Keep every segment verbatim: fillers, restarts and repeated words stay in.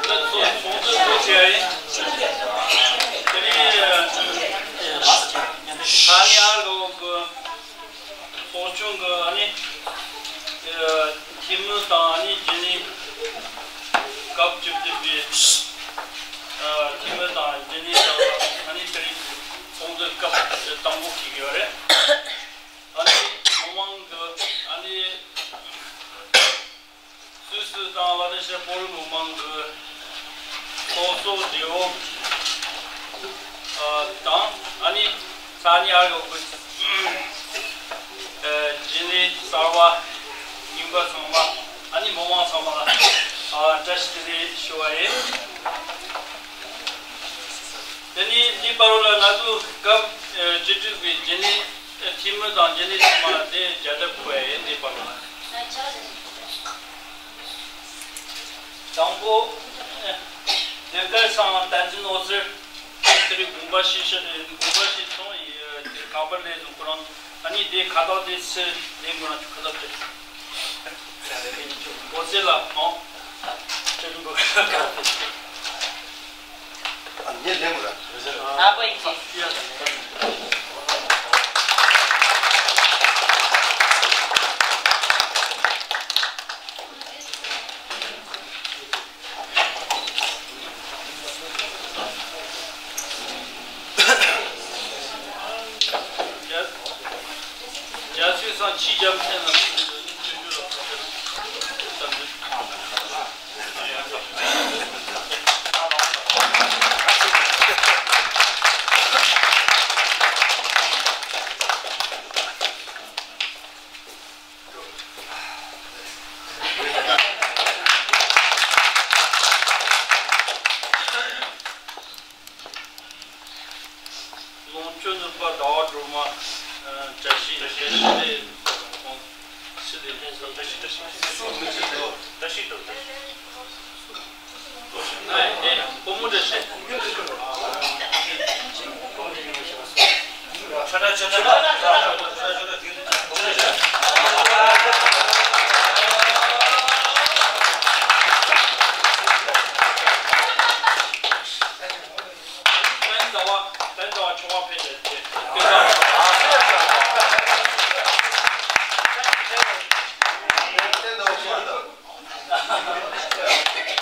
ཚོགས་འདུ་ཚོགས་བྱས་ཡིན། དེ་ནས་ས་གནས་ཨར་གོ་གི་ཚོགས་ཆུང་གི་ཨ་ནི་འཐུས་མི་དང་ཨ་ནི་རྒྱུན་ལས་སྐབས་བཅུ་བདུན་པའི་འཐུས་མི་དང་རྒྱུན་ལས་དང་ཨ་ནི་དེ་རིང་ཚོགས་འདུ་སྐབས་དང་པོ་ཞིག་ཡོད་རེད། ཨ་ནི་མི་མང་གི་ཨ་ནི། སུད་སི་དང་ལ་ལེ་ཤི་ཡ་བོད་རིགས་མི་མང་གི་ཚོགས་གཙོ་འབྲེལ་ཡོད་དང་ཨ་ནི་ས་གནས་ཨར་གོ་གི་རྒྱུན་ལས་གསར་པ་རྙིང་པ་ཚང་མ་ཨ་ནི་མི་མང་ཚང་མ་ལ་བཀྲ་ཤིས་བདེ་ལེགས་ཞུ་བ་ཡིན། དེ་ནས་འདི་བར་ལ་ང་ཚོ་སྐབས་བཅུ་དྲུག་པའི་རྒྱུན་ལས་འཐུས་མི་དང་རྒྱུན་ལས་ཚང་མ་ལ་དེ་རྒྱ་གྲབས་ཕུལ་བ་ཡིན། འདི་བར་ལ། དང་པོ། ཟློས་གར་སང་བསྟན་འཛིན་འོད་ཟེར། དེ་རིང་དགོངས་པ་བཞེས་ཤག་དགོངས་པ་བཞེས་སོང་ཡི། དེ་ཁ་པར་སླེབས་སོང་ཁོ་རང་། ཨ་ནི་དེ་ཁ་བཏགས་དེ་ཚེ་ལེན་དགོས་ན་ཆུ་ཁ་བཏགས་དེ། འོད་ཟེར་ལགས་ཨང་། ཁྱེད་རིང་པོ་ཁ་བཏགས་དེ། ཨ་ནི་ལེན་དགོས་ར། ཨ་པ་ཡིན་གྱི། རྒྱ་ཆོས་སང་ཕྱི་རྒྱལ་ཕན་ལ་སྤྱོད་འཇུག་ལ་ཕོག་པའི་བསམ་འདུན། ལོངས་སྤྱོད་ནུས་པ་ཟླ་བ་སྒྲོལ་མ། བཀྲ་ཤིས་བཀྲ་ཤིས་བདེ་ལེགས། ཕྱི་ལས་ལྷན་ཚོགས་བཀྲ་ཤིས་བཀྲ་ཤིས་བཀྲ་ཤིས་བཀྲ་ཤིས།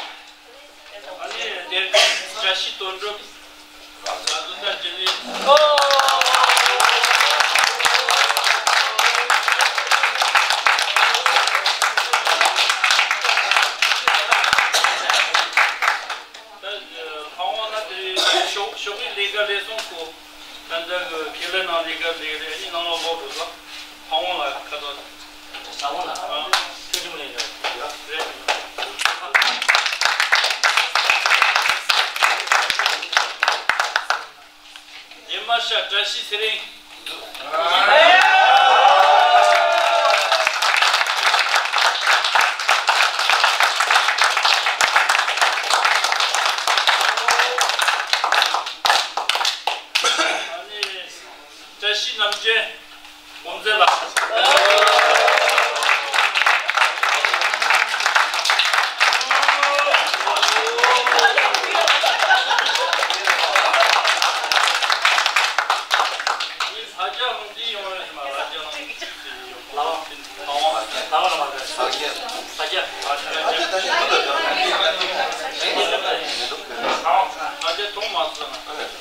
ཨ་ནི་དེར་བཀྲ་ཤིས་དོན་གྲུབ། ང་ཚོ་ད་ཅི་ནས། ད་ཕ་ཝང་ན་དེ་ཤོག་ཤོག་གི་ལས་ཀ་ལས་སོང་ཁོ། ད་ལྟ་གི་ཁེ་ལས་ནང་ལས་ཀ་ལས་རེད། ཨ་ནི་ནང་ལ་ལོག་འགྲོ་ས་ཕ་ཝང་ལ་ཁ་ཐོག་ས་ཝང་ལ་ཨ་ཁྱོད་ཀྱི་མི་ལས་ཀ་རེད། རེད། ཉི་མ་ཤར་བཀྲ་ཤིས་ཚེ་རིང་། བཀྲ་ཤིས་རྣམ་རྒྱལ། དགོངས་མཛད་ལ། ལྷ་རྒྱལ་ལུང་འདི་ཡོང་བའི་མ་ལྷ་རྒྱལ་ལུང་འདི་ཡོང་བ། ལྷ་དབང་། ལྷ་དབང་ལ་མ་རེད། ལྷ་རྒྱལ། ལྷ་རྒྱལ། ལྷ་རྒྱལ་ད་ཤི་ཐུབ་ད་ད། ལྷ་རྒྱལ་ཐོང་མ་ཐུབ་ན།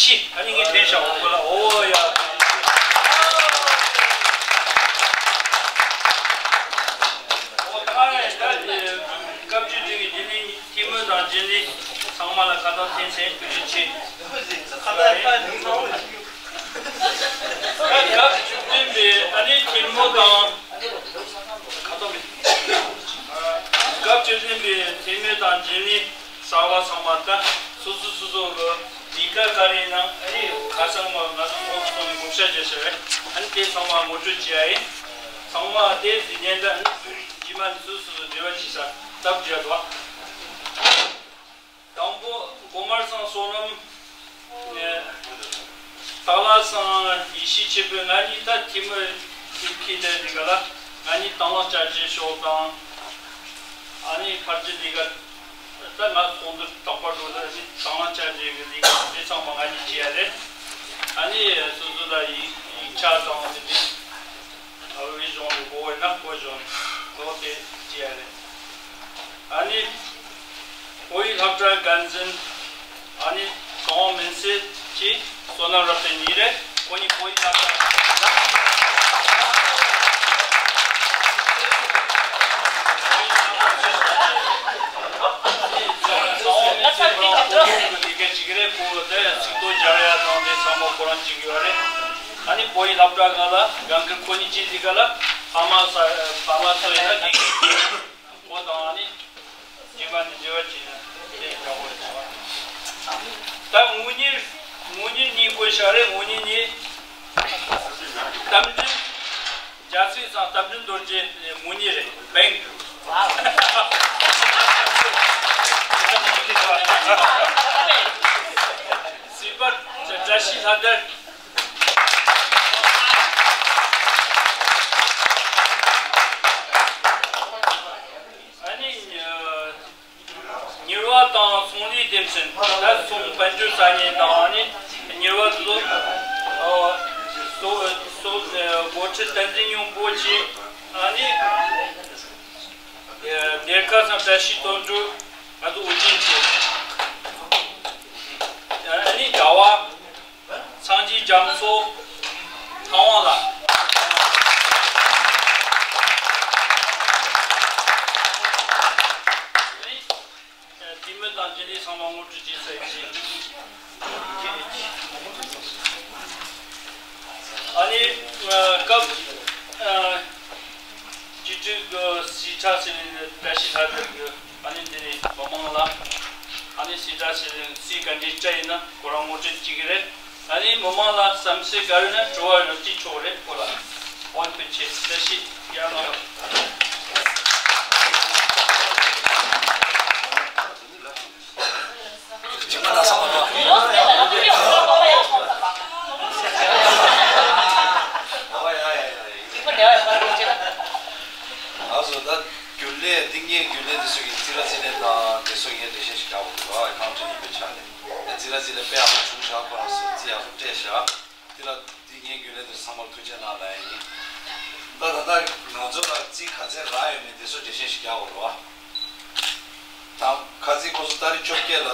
ཅི། ཨ་ནི་ངས་འཐེན་བཞག་འོ་ཁོ་ལ། འོ་ཡ། འོ་ད་ཨ་ནི་ད་སྐབས་བཅུ་བདུན་གྱི་རྒྱུན་ལས་འཐུས་མི་དང་རྒྱུན་ལས་ཚང་མ་ལ་ཁ་བཏང་འཐེན་སེམས་ཐུགས་རྗེ་ཆེ། ཁ་བཏང་ད་ནི་ཚང་མ། ད་སྐབས་བཅུ་བདུན་པའི་ཨ་ནི་འཐུས་མི་དང་། ཁ་བཏང་མེད། སྐབས་བཅུ་བདུན་པའི་འཐུས་མི་དང་རྒྱུན་ལས་གསར་བ་ཚང་མ་ད་སོ་སོ་སོ་སོ་གི་ལས་ཀ་ག་རེ་ཡིན་ན་ཨ་ནི་ཁ་ཚང་མ་ང་ཚོ་ཚོགས་གཙོ་ནས་བགོ་བཤའ་བརྒྱབ་ཤག་ཨ་ནི་དེ་ཚང་མ་ངོ་སྤྲོད་བྱེད་ཡ་ཡིན། ཚང་མ་དེ་ཟིན་ཉན་ད་ཨ་ནི་རྗེས་མ་ནས་སོ་སོ་སོ་འབྲེལ་བ་བྱེད་ས་སྟབས་བདེ་འདུག་དང་པོ་སྒོ་དམར་ཚང་བསོད་ནམས། སྟག་ལྷ་ཚང་ཡེ་ཤེས་ཆོས་འཕེལ། ང་གཉིས་ད་འཐུས་མི་འཐུས་ཁུལ་དེ་ལས་ཀ་ལ་ང་གཉིས་དང་བླངས་བསྐྱར་ཞིབ་ཕྱོགས་དང་། ཨ་ནི་ཕར་ཕྱིན་ལས་ཀ་ད་ང་ཚོགས་འདུ་དང་པོ་འགྲོ་ད་ནི་དང་བླངས་བསྐྱར་ཞིབ་ཀྱི་ལས་ཀ་དེ་ཚང་མ་ང་གཉིས་བྱས་རེད། ཨ་ནི་སོ་སོ་ལ་ཡིག་ཡིག་ཆ་དང་དེ་འདྲའི། ཨ་བའི་གཞུང་ནས་གོ་བས་ན་གོ་གཞུང་ནས་གོ་དེ་ཅི་ཡ་རེད། ཨ་ནི་བོད་ཡིག་སློབ་གྲྭ་འགན་འཛིན་ཨ་ནི་ཀྲོང་མིན་སྲིད་ཀྱི་བསོད་ནམས་རབ་བརྟན་གཉིས་རེད། ཁོ་གཉིས་བོད་ཡིག་སློབ་གྲྭ། ཀྲོང་མིན་སྲིད་ཁོ་རང་བོད་ཡིག་གི་ལས་ཀ་བྱེད་ཀྱི་རེད། ཁོ་དེ་ཚིག་ཐོ་སྦྱར་ཡ་དང་དེ་ཚང་མ་ཁོ་རང་བྱེད་ཀྱི་ཡོད་རེད། ཨ་ནི་བོད་ཡིག་སློབ་གྲྭ་སྒང་ལ་སྒང་གི་ཁོ་གཉིས་ཅི་ཟིག་ག་ལ་ཕ་མ་ས་ཕ་མ་ཚོ་ཡིན་ན་དགེ་རྒན་ཁོ་དང་ཨ་ནི་རྗེས་མ་ནས་འབྲེལ་བ་བྱས་ན་དེ་འདྲ་པོ་རེད། ད་དངུལ་གཉེར་དངུལ་གཉེར་གཉིས་བཀོད་བཞག་རེད། དངུལ་གཉེར་གཉིས་རྟ་མགྲིན་རྒྱལ་སྲས་ཚང་རྟ་མགྲིན་རྡོ་རྗེ་དངུལ་གཉེར་རེད། བེང་། སྲིད་པ་བཀྲ་ཤིས་ལྷ་དར། ཨ་ནི་ཉི་བ་དང་ཚོང་ལས་སྡེ་ཚན་ད་སོང་དཔལ་འབྱོར་ས་གནས་དང་ཨ་ནི་ཉི་བ་ཚོ་སོ་སོ་འགོ་ཁྲིད་བསྟན་འཛིན་སྙིང་པོ་ཆེ། ཨ་ནི་སྡེར་ཁ་སང་བཀྲ་ཤིས་དོན་གྲུབ། ང་ཚོ་ཨོ་རྒྱན་ཆེ། ཨ་ནི་གྲྭ་བ། སངས་རྒྱས་རྒྱ་མཚོ། ཐང་བ་ལ། འཐུས་མི་དང་རྒྱུན་ལས་ཚང་མ་ངོ་སྤྲོད་བྱས་ཚར་ཡིན། ཨ་ནི་སྐབས་སྤྱི་འཐུས་ཀྱི་སྲིད་ཁྲ་ཟེར་བའི་བཀྲ་ཤིས་ལྷ་དར་གྱི། ཨ་ནི་དེ་ནས་མི་མང་ལ་ཨ་ནི་སྲིད་ཁྲ་ཟེར་བའི་སྲིད་ག་འདྲའི་སྤྲད་ཡིན་ན་ཁོ་རང་ངོ་སྤྲོད་བྱེད་ཀྱི་རེད། ཨ་ནི་མི་མང་ལ་བསམ་ཚུལ་ག་ཡོད་ན་དྲི་བ་ཡོད་ན་དྲིས་ཆོག་རེད། ཁོ་ལ་འོན་ཕུལ་ཆེད་བཀྲ་ཤིས་ཡར་ལངས། ཅི་མ་ན་ས་མ་ན། ཨོ་ཡ་ཡ་ཡ་ཡ། ང་ཚོ་ད་རྒྱུན་ལས་ཏིང་ངེ་རྒྱུན་ལས་དེ་ཚོ་གི་རྩིས་ར་རྩིས་ལེན་དང་དེ་ཚོ་ངས་འགྲེལ་བཤད་ཞིག་རྒྱག་དགོས་འདུག་ཨ་ཁང་ཁྲི་ཡིན་པའི་ཆ་ནས་རྩིས་ར་རྩིས་ལེན་དཔེ་ཡག་པོ་བྱུང་ཤག་ཁོ་རང་ཚོ་རྩིས་ཡག་པོ་སྤྲད་ཤག་དེ་ལ་ཏིང་ངེ་རྒྱུན་ལས་དེ་ཚོ་ཚང་མར་ཐུགས་རྗེ་གནང་ལབ་ཡ་ཡིན། ད་ད་ལྟ་ང་ཚོ་ལ་རྩིས་ག་ཚད་རག་ཡོད་མེད་དེ་ཚོ་འགྲེལ་བཤད་ཞིག་རྒྱག་དགོས་རེད་བ། དང་ཁ་ཚིག་ཁོ་ཚོ་ཏ་རིག་བཅོ་བརྒྱད་ལ་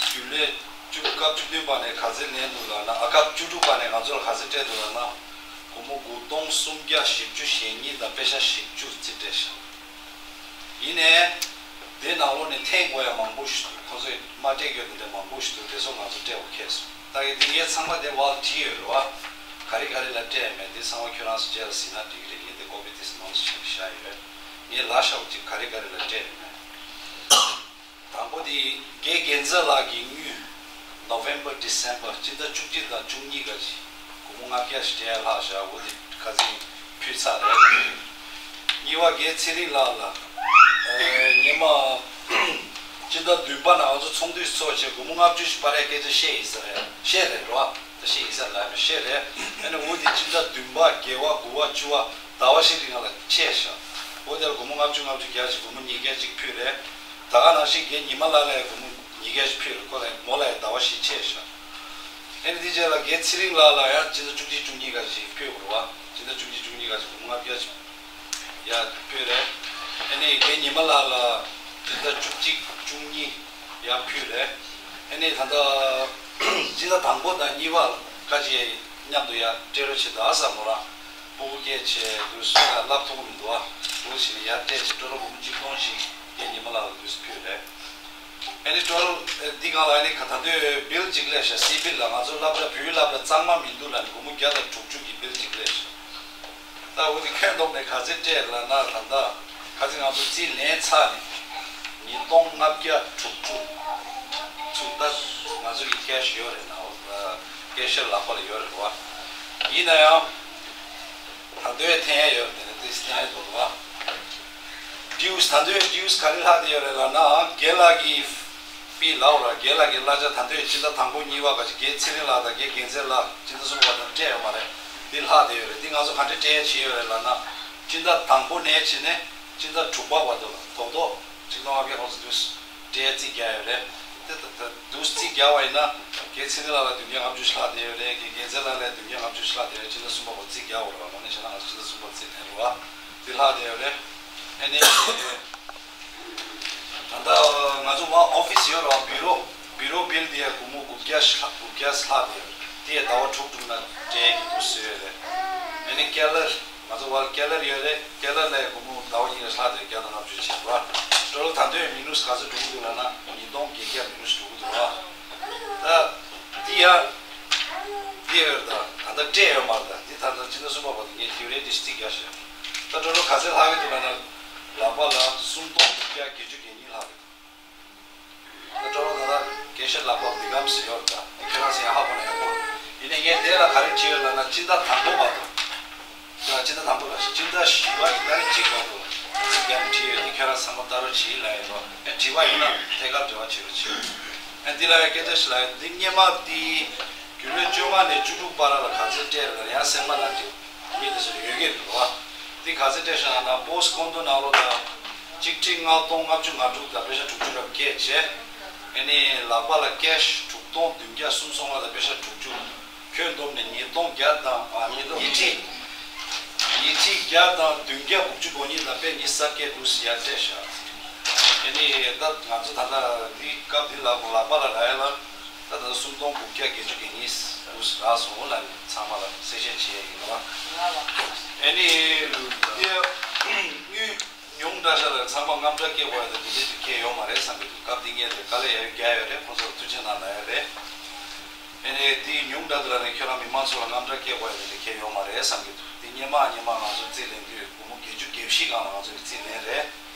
རྒྱུན་ལས་བཅུ་སྐབས་བཅུ་བདུན་པ་ནས་ག་ཚད་ལེན་འདུག་ལབ་ན། ཨ་སྐབས་བཅུ་དྲུག་པ་ནས་ང་ཚོ་ལ་ག་ཚད་སྤྲད་འདུག་ལབ་ན། སྒོར་མོ་དགུ་སྟོང་སུམ་བརྒྱ་བཞི་བཅུ་ཞེ་གཉིས་དང་པེ་ཤ་བཞི་བཅུ་རྩིས་སྤྲད་ཤག་ཡིན་ནའི། དེ་ནང་ལོགས་ནས་འཐེན་དགོས་ཡ་མང་པོ་ཞིག་འདུག་ཁོ་ཚོས་མ་སྤྲད་རྒྱུ་དེ་འདྲ་མང་པོ་ཞིག་འདུག་དེ་ཚོ་ང་ཚོ་སྤྲད་དགོས་ཁེལ་སོང་། ད་གི་དེ་ངས་ཚང་མ་དེ་བར་བྲིས་ཡོད་རེད་བ། ག་རེ་ག་རེ་ལ་སྤྲད་ཡ་མེད་དེ་ཚང་མ་ཁྱོད་རང་ཚོ་རྗེས་ལ་གཟིགས་ན་འགྲིག་གི་རེད། ངས་དེ་ཀོ་པི་ཏིས་མང་ཙམ་བྱས་བཞག་ཡོད། ངས་ལབ་བཞག་པ་ཅིག་ག་རེ་ག་རེ་ལ་སྤྲད་ཡོད་མེད། དང་པོ་དེ་རྒན་རྒྱལ་མཚན་ལགས་ཀྱི་དངུལ། November December སྤྱི་ཟླ་བཅུ་གཅིག་དང་བཅུ་གཉིས་ག་ཅིག་སྒོར་མོ་ལྔ་བརྒྱ་ཞིག་སྤྲད་ཡ་ལྷག་བཞག་འོ་དེ་ཁ་ཚིག་ཕུལ་ཚར་རེད། གཉིས་པ་རྒན་ཚེ་རིང་ལགས་ལ། ཨེ་ཉི་མ་སྤྱི་ཟླ་བདུན་པ་ནང་ང་ཚོ་ཚོགས་འདུ་ཚོགས་བྱས་སྒོར་མོ་ལྔ་བཅུ་ཞིག་སྤར་ཡ་སྐད་ཆ་བཤད་ཡིན་ས་རེད། བཤད་རེད་རོ། ད་བཤད་ཡིན་ས་ལབ་ཡ་བཤད་རེད། ཨ་ནི་འོ་དེ་སྤྱི་ཟླ་བདུན་པ་བརྒྱད་པ་དགུ་པ་བཅུ་པ་ཟླ་བ་བཞི་རིང་ལ་ཆད་བཞག་འོ་དེ་ལ་སྒོར་མོ་ལྔ་བཅུ་ལྔ་བཅུ་བརྒྱ་ཞིག་སྒོར་མོ་ཉིས་བརྒྱ་ཅིག་ཕུལ་རེད། ད་ག་ནང་བཞིན་རྒན་ཉི་མ་ལགས་ལ་ཡང་སྒོར་མོ་ཉིས་བརྒྱ་ཞིག་ཕུལ་རེད། ཁོ་ལ་མོ་ལ་ཡང་ཟླ་བ་བཞི་ཆད་བཞག་ཨ་ནི་དེ་རྗེས་ལ་རྒན་ཚེ་རིང་ལགས་ལ་ཡང་སྤྱི་ཟླ་བཅུ་གཅིག་བཅུ་གཉིས་ག་ཞིག་ཕུལ་དགོས་རེད་བ། སྤྱི་ཟླ་བཅུ་གཅིག་བཅུ་གཉིས་ག་ཞིག་སྒོར་མོ་ལྔ་བརྒྱ་ཞིག་ཡང་ཕུལ་རེད། ཨ་ནི་རྒན་ཉི་མ་ལགས་ལ་སྤྱི་ཟླ་བཅུ་གཅིག་བཅུ་གཉིས་ཡང་ཕུལ་རེད། ཨ་ནི་ད་ལྟ་ སྤྱི་ཟླ་དང་པོ་དང་གཉིས་པ་ཁ་ཅིག་མཉམ་དུ་ཡར་སྤྲད་རོགས་བྱེད་དང་བསམ་མོ་རང་སྤུ་གུ་སྐད་ཆ་དུས་སུ་ཡང་ལབ་ཐུབ་ཀྱི་མི་འདུག་ཨ། འུ་ཞིག་ནས་ཡར་སྤྲད་བྱས་སྤྲོ་རོགས་སྒོར་མོ་གཅིག་སྟོང་ཞིག་རྒན་ཉི་མ་ལགས་ལ་དུས་སུ་ཕུལ་རེད། ཨ་ནི་སྤྲོ་རོགས་འདི་སྒང་ལ་ཨ་ནི་ད་ལྟ་བིལ་གཅིག་སླེབས་ཤག་སི་བིལ་ལ་ང་ཚོ་སློབ་གྲྭ་བོད་ཡིག་སློབ་གྲྭ་གཙང་མ་མི་འདུག་ལབ་ནས་སྒོར་མོ་བརྒྱ་དང་དྲུག་ཅུ་གི་བིལ་གཅིག་སླེབས་ཤག་ད་འོ་དེ་ཁྱོན་བསྡོམས་ནས་ག་ཚོད་སྤྲད་ལབ་ན་ད་ལྟ་ག་ཚོད་ང་ཚོ་རྩིས་ལེན་ཚར་ནས་ཉིས་སྟོང་ལྔ་བརྒྱ་དྲུག་ཅུ་ཚུར་ད་ང་ཚོ་གི་ཀེ་ཤི་ཡོད་རེད་ན། ཀེ་ཤི་ལག་པ་ལ་ཡོད་རེད་བ། ཡིན་ན་ཡང་ད་ལྟའི་འཐེན་ཡ་ཡོད་རེད། དེ་ནས་ཏིས་འཐེན་ཡ་འདུག་བ། ཌིའུ་སི་ད་ལྟའི་ཌིའུ་སི་ག་རེ་ལྷག་བསྡད་ཡོད་རེད་ལབ་ན་རྒན་ལགས་ཀྱི་པི་ལའོ་ར་རྒན་ལགས་ཀྱི་གླ་ཆ་ད་ལྟའི་སྤྱི་ཟླ་དང་པོ་གཉིས་པ་ག་ཅིག་རྒན་ཚེ་རིང་ལགས་དང་རྒན་རྒྱལ་མཚན་ལགས་སྤྱི་ཟླ་གསུམ་པ་དང་སྤྲད་ཡོད་མ་རེད། འདི་ལྷག་བསྡད་ཡོད་རེད། འདི་ང་ཚོ་ག་འདྲས་སྤྲད་ཡ་བྱས་ཡོད་རེད་ལབ་ན་སྤྱི་ཟླ་དང་པོ་ནས་བྱས་ནས་སྤྱི་ཟླ་དྲུག་པ་བར་དུ་ལ་རྡོག་རྡོག་ཆིག་སྟོང་ལྔ་བརྒྱ་ཁོངས་སུ་འདུས་སྤྲད་ཡ་རྩིས་རྒྱག་ཡོད་རེད། དེ་ད་ད་འདུས་རྩིས་རྒྱག་པ་ཡིན་ན་རྒན་ཚེ་རིང་ལགས་ལ་བདུན་བརྒྱ་ལྔ་བཅུ་ཞིག་ལྷག་བསྡད་ཡོད་རེད། རྒན་རྒྱལ་མཚན་ལགས་ལ་བདུན་བརྒྱ་ལྔ་བཅུ་ཞིག་ལྷག་བསྡད་ཡོད་རེད། སྤྱི་ཟླ་གསུམ་པ་བར་རྩིས་རྒྱག་དགོས་རེད་བ། དངོས་གནས་བྱས་ན་ང་ཚོ་སྤྱི་ཟླ་གསུམ་པ་རྩིས་ལེན་རེད་བ། འདི་ལྷག་བསྡད་ཡོད་རེད། ཨ་ནི། ད་ལྟ་ང་ཚོ་མ་ཨོ་ཕི་སི་ཡོད་རེད་བ། བི་རོ། བི་རོ་བིལ་དེ་ཡ་སྒོར་མོ་དགུ་བརྒྱ་ཞིག་ལྷག་དགུ་བརྒྱ་ཞིག་ལྷག་བསྡད་ཡོད་རེད། དེ་ཡ་ཟླ་བ་དྲུག་དྲུག་ན་སྤྲད་ཀྱི་འདུག་ཟེར་ཡོད་རེད། ཨ་ནི་ཀེ་ལར། ང་ཚོ་བར་ཀེ་ལར་ཡོད་རེད། ཀེ་ལར་ལ་ཡ་སྒོར་མོ་ཟླ་བ་གཉིས་ལ་ལྷག་བསྡད་ཡོད། བརྒྱ་དང་ལྔ་བཅུ་བྱས་རེད་བ། སྤྲོ་ལོ་ད་ལྟའི་མི་ནུས་ག་ཚོད་འགྲོ་གི་འདུག་ལབ་ན་ཉིས་སྟོང་བརྒྱད་བརྒྱ་མི་ནུས་འགྲོ་གི་འདུག་བ། ད་འདི་ཡ། འདི་ཡོད་རེད་ད། ད་ལྟ་སྤྲད་ཡོད་མ་རེད་ད། འདི་ད་ལྟ་སྤྱི་ཟླ་གསུམ་པ་བར་དུ་ངས་ཐིའུ་རེ་ཏིས་རྩིས་རྒྱག་ཤག་ད་སྤྲོ་ལོ་ག་ཚོད་ལྷག་གི་འདུག་ལབ་ན། ལག་པ་ལ་སུམ་སྟོང་དགུ་བརྒྱ་བརྒྱད་ཅུ་གྱ་གཉིས་ལྷག་གི་འདུག་ད་སྤྲོ་ལོ་ད་ལྟ་ཀེ་ཤི་ལག་པ་མི་གམ་སི་ཡོད་རེད་ད། འདི་ཁྱོད་རང་ཚོ་ཡང་ཧ་གོ་ན་ཡག་པོ་རེད། ཡིན་ནའི་ངས་དེ་ལ་ག་རེ་བྲིས་ཡོད་ལབ་ན་སྤྱི་ཟླ་དང་པོ་བར་དུ། ཡང་སྤྱི་ཟླ་དང་པོ་ལ་སྤྱི་ཟླ་བཞི་པ་ཡི་ཏ་རིག་གཅིག་བར་དུ་ཡང་བྲིས་ཡོད། འདི་ཁྱོད་རང་ཚང་མ་ལྟ་རོགས་བྱེད་ལབ་ཡོད་རོགས། ཨ་དྲི་བ་ཡོད་ན་ཐད་ཀར་འབྲེལ་བ་བྱེད་རོགས་བྱེད། ཨ་འདི་ལ་ཡང་སྐད་ཆ་ཞིག་ལབ་ཡོད། འདི་སྔོན་མ་འདི་རྒྱུན་ལས་བཅོ་ལྔ་ནས་བཅུ་དྲུག་བར་ལ་ག་ཚོད་སྤྲད་རེད་ལ་ཡང་སེམས་པ་ནང་དེ་མི་དེ་ཚོ་ཡོད་ཀྱི་རེད་བ། འདི་ག་ཚོད་སྤྲད་ཤག་ལབ་ན་པོ་སི་ཀོན་ཏོ་ནང་ལོགས་ལ་གཅིག་ཁྲི་ལྔ་སྟོང་ལྔ་བཅུ་ང་དྲུག་དང་པེ་ཤ་དྲུག་ཅུ་རབ་བརྒྱད་བྱས། ཨ་ནི་ལག་པ་ལ་ཀེ་ཤི་དྲུག་སྟོང་བདུན་བརྒྱ་སུམ་ཅུ་སོ་ལྔ་དང་པེ་ཤ་དྲུག་ཅུ། ཁྱོན་བསྡོམས་ནས་ཉིས་སྟོང་བརྒྱ་དང་ཨ་ཉིས་སྟོང་ཉིས་ཁྲི། ཉིས་ཁྲི་བརྒྱ་དང་བདུན་བརྒྱ་དགུ་བཅུ་གོ་གཉིས་དང་པེ་ཉི་ཤུ་རྩ་བརྒྱད་འདུག་ཟེར་ཡར་སྤྲད་ཤག་ཨ་ནི་ད་ང་ཚོ་ད་ལྟ་འདི་སྐབས་འདི་ལ་ལག་པ་ལ་རག་ཡ་ལ་ད་ལྟ་སུམ་སྟོང་དགུ་བརྒྱ་བརྒྱད་ཅུ་གྱ་གཉིས་འདུག་ཟེར་རག་སོང་ལ་ཚང་མ་ལ་གསལ་བཤད་བྱེད་ཡ་ཡིན་ལ། ཨ་ནི་དེ་དངུལ། ཉུང་དྲགས་ཤག་ལ་ཚང་མ་དངངས་སྐྲག་སྐྱེ་དགོས་ཡ་དེ་འདི་འདྲ་ཅིག་ཁྱེད་ཡོད་མ་རེད་བསམ་གྱི་འདུག་སྐབས་འདི་ངས་དེ་དཀའ་ལས་ཡ་ཡོད་རྒྱག་ཡོད་རེད། ཁོང་ཚོར་ཐུགས་རྗེ་གནང་ལབ་ཡོད་རེད། ཨ་ནི་འདི་ཉུང་དྲགས་འདུག་ལབ་ནས་ཁྱོད་རང་མི་མང་ཚོ་ལ་དངངས་སྐྲག་སྐྱེ་དགོས་ཡ་དེ་འདྲ་ཁྱེད་ཡོད་མ་རེད་བསམ་གྱི་འདུག་འདི་སྔོན་མ་སྔོན་མ་ང་ཚོ་རྩིས་ལེན་དུས་སྒོར་མོ་བརྒྱད་ཅུ་གྱ་བཞི་སྒང་ལ་ང་ཚོ་གི་རྩིས་ལེན་རེད།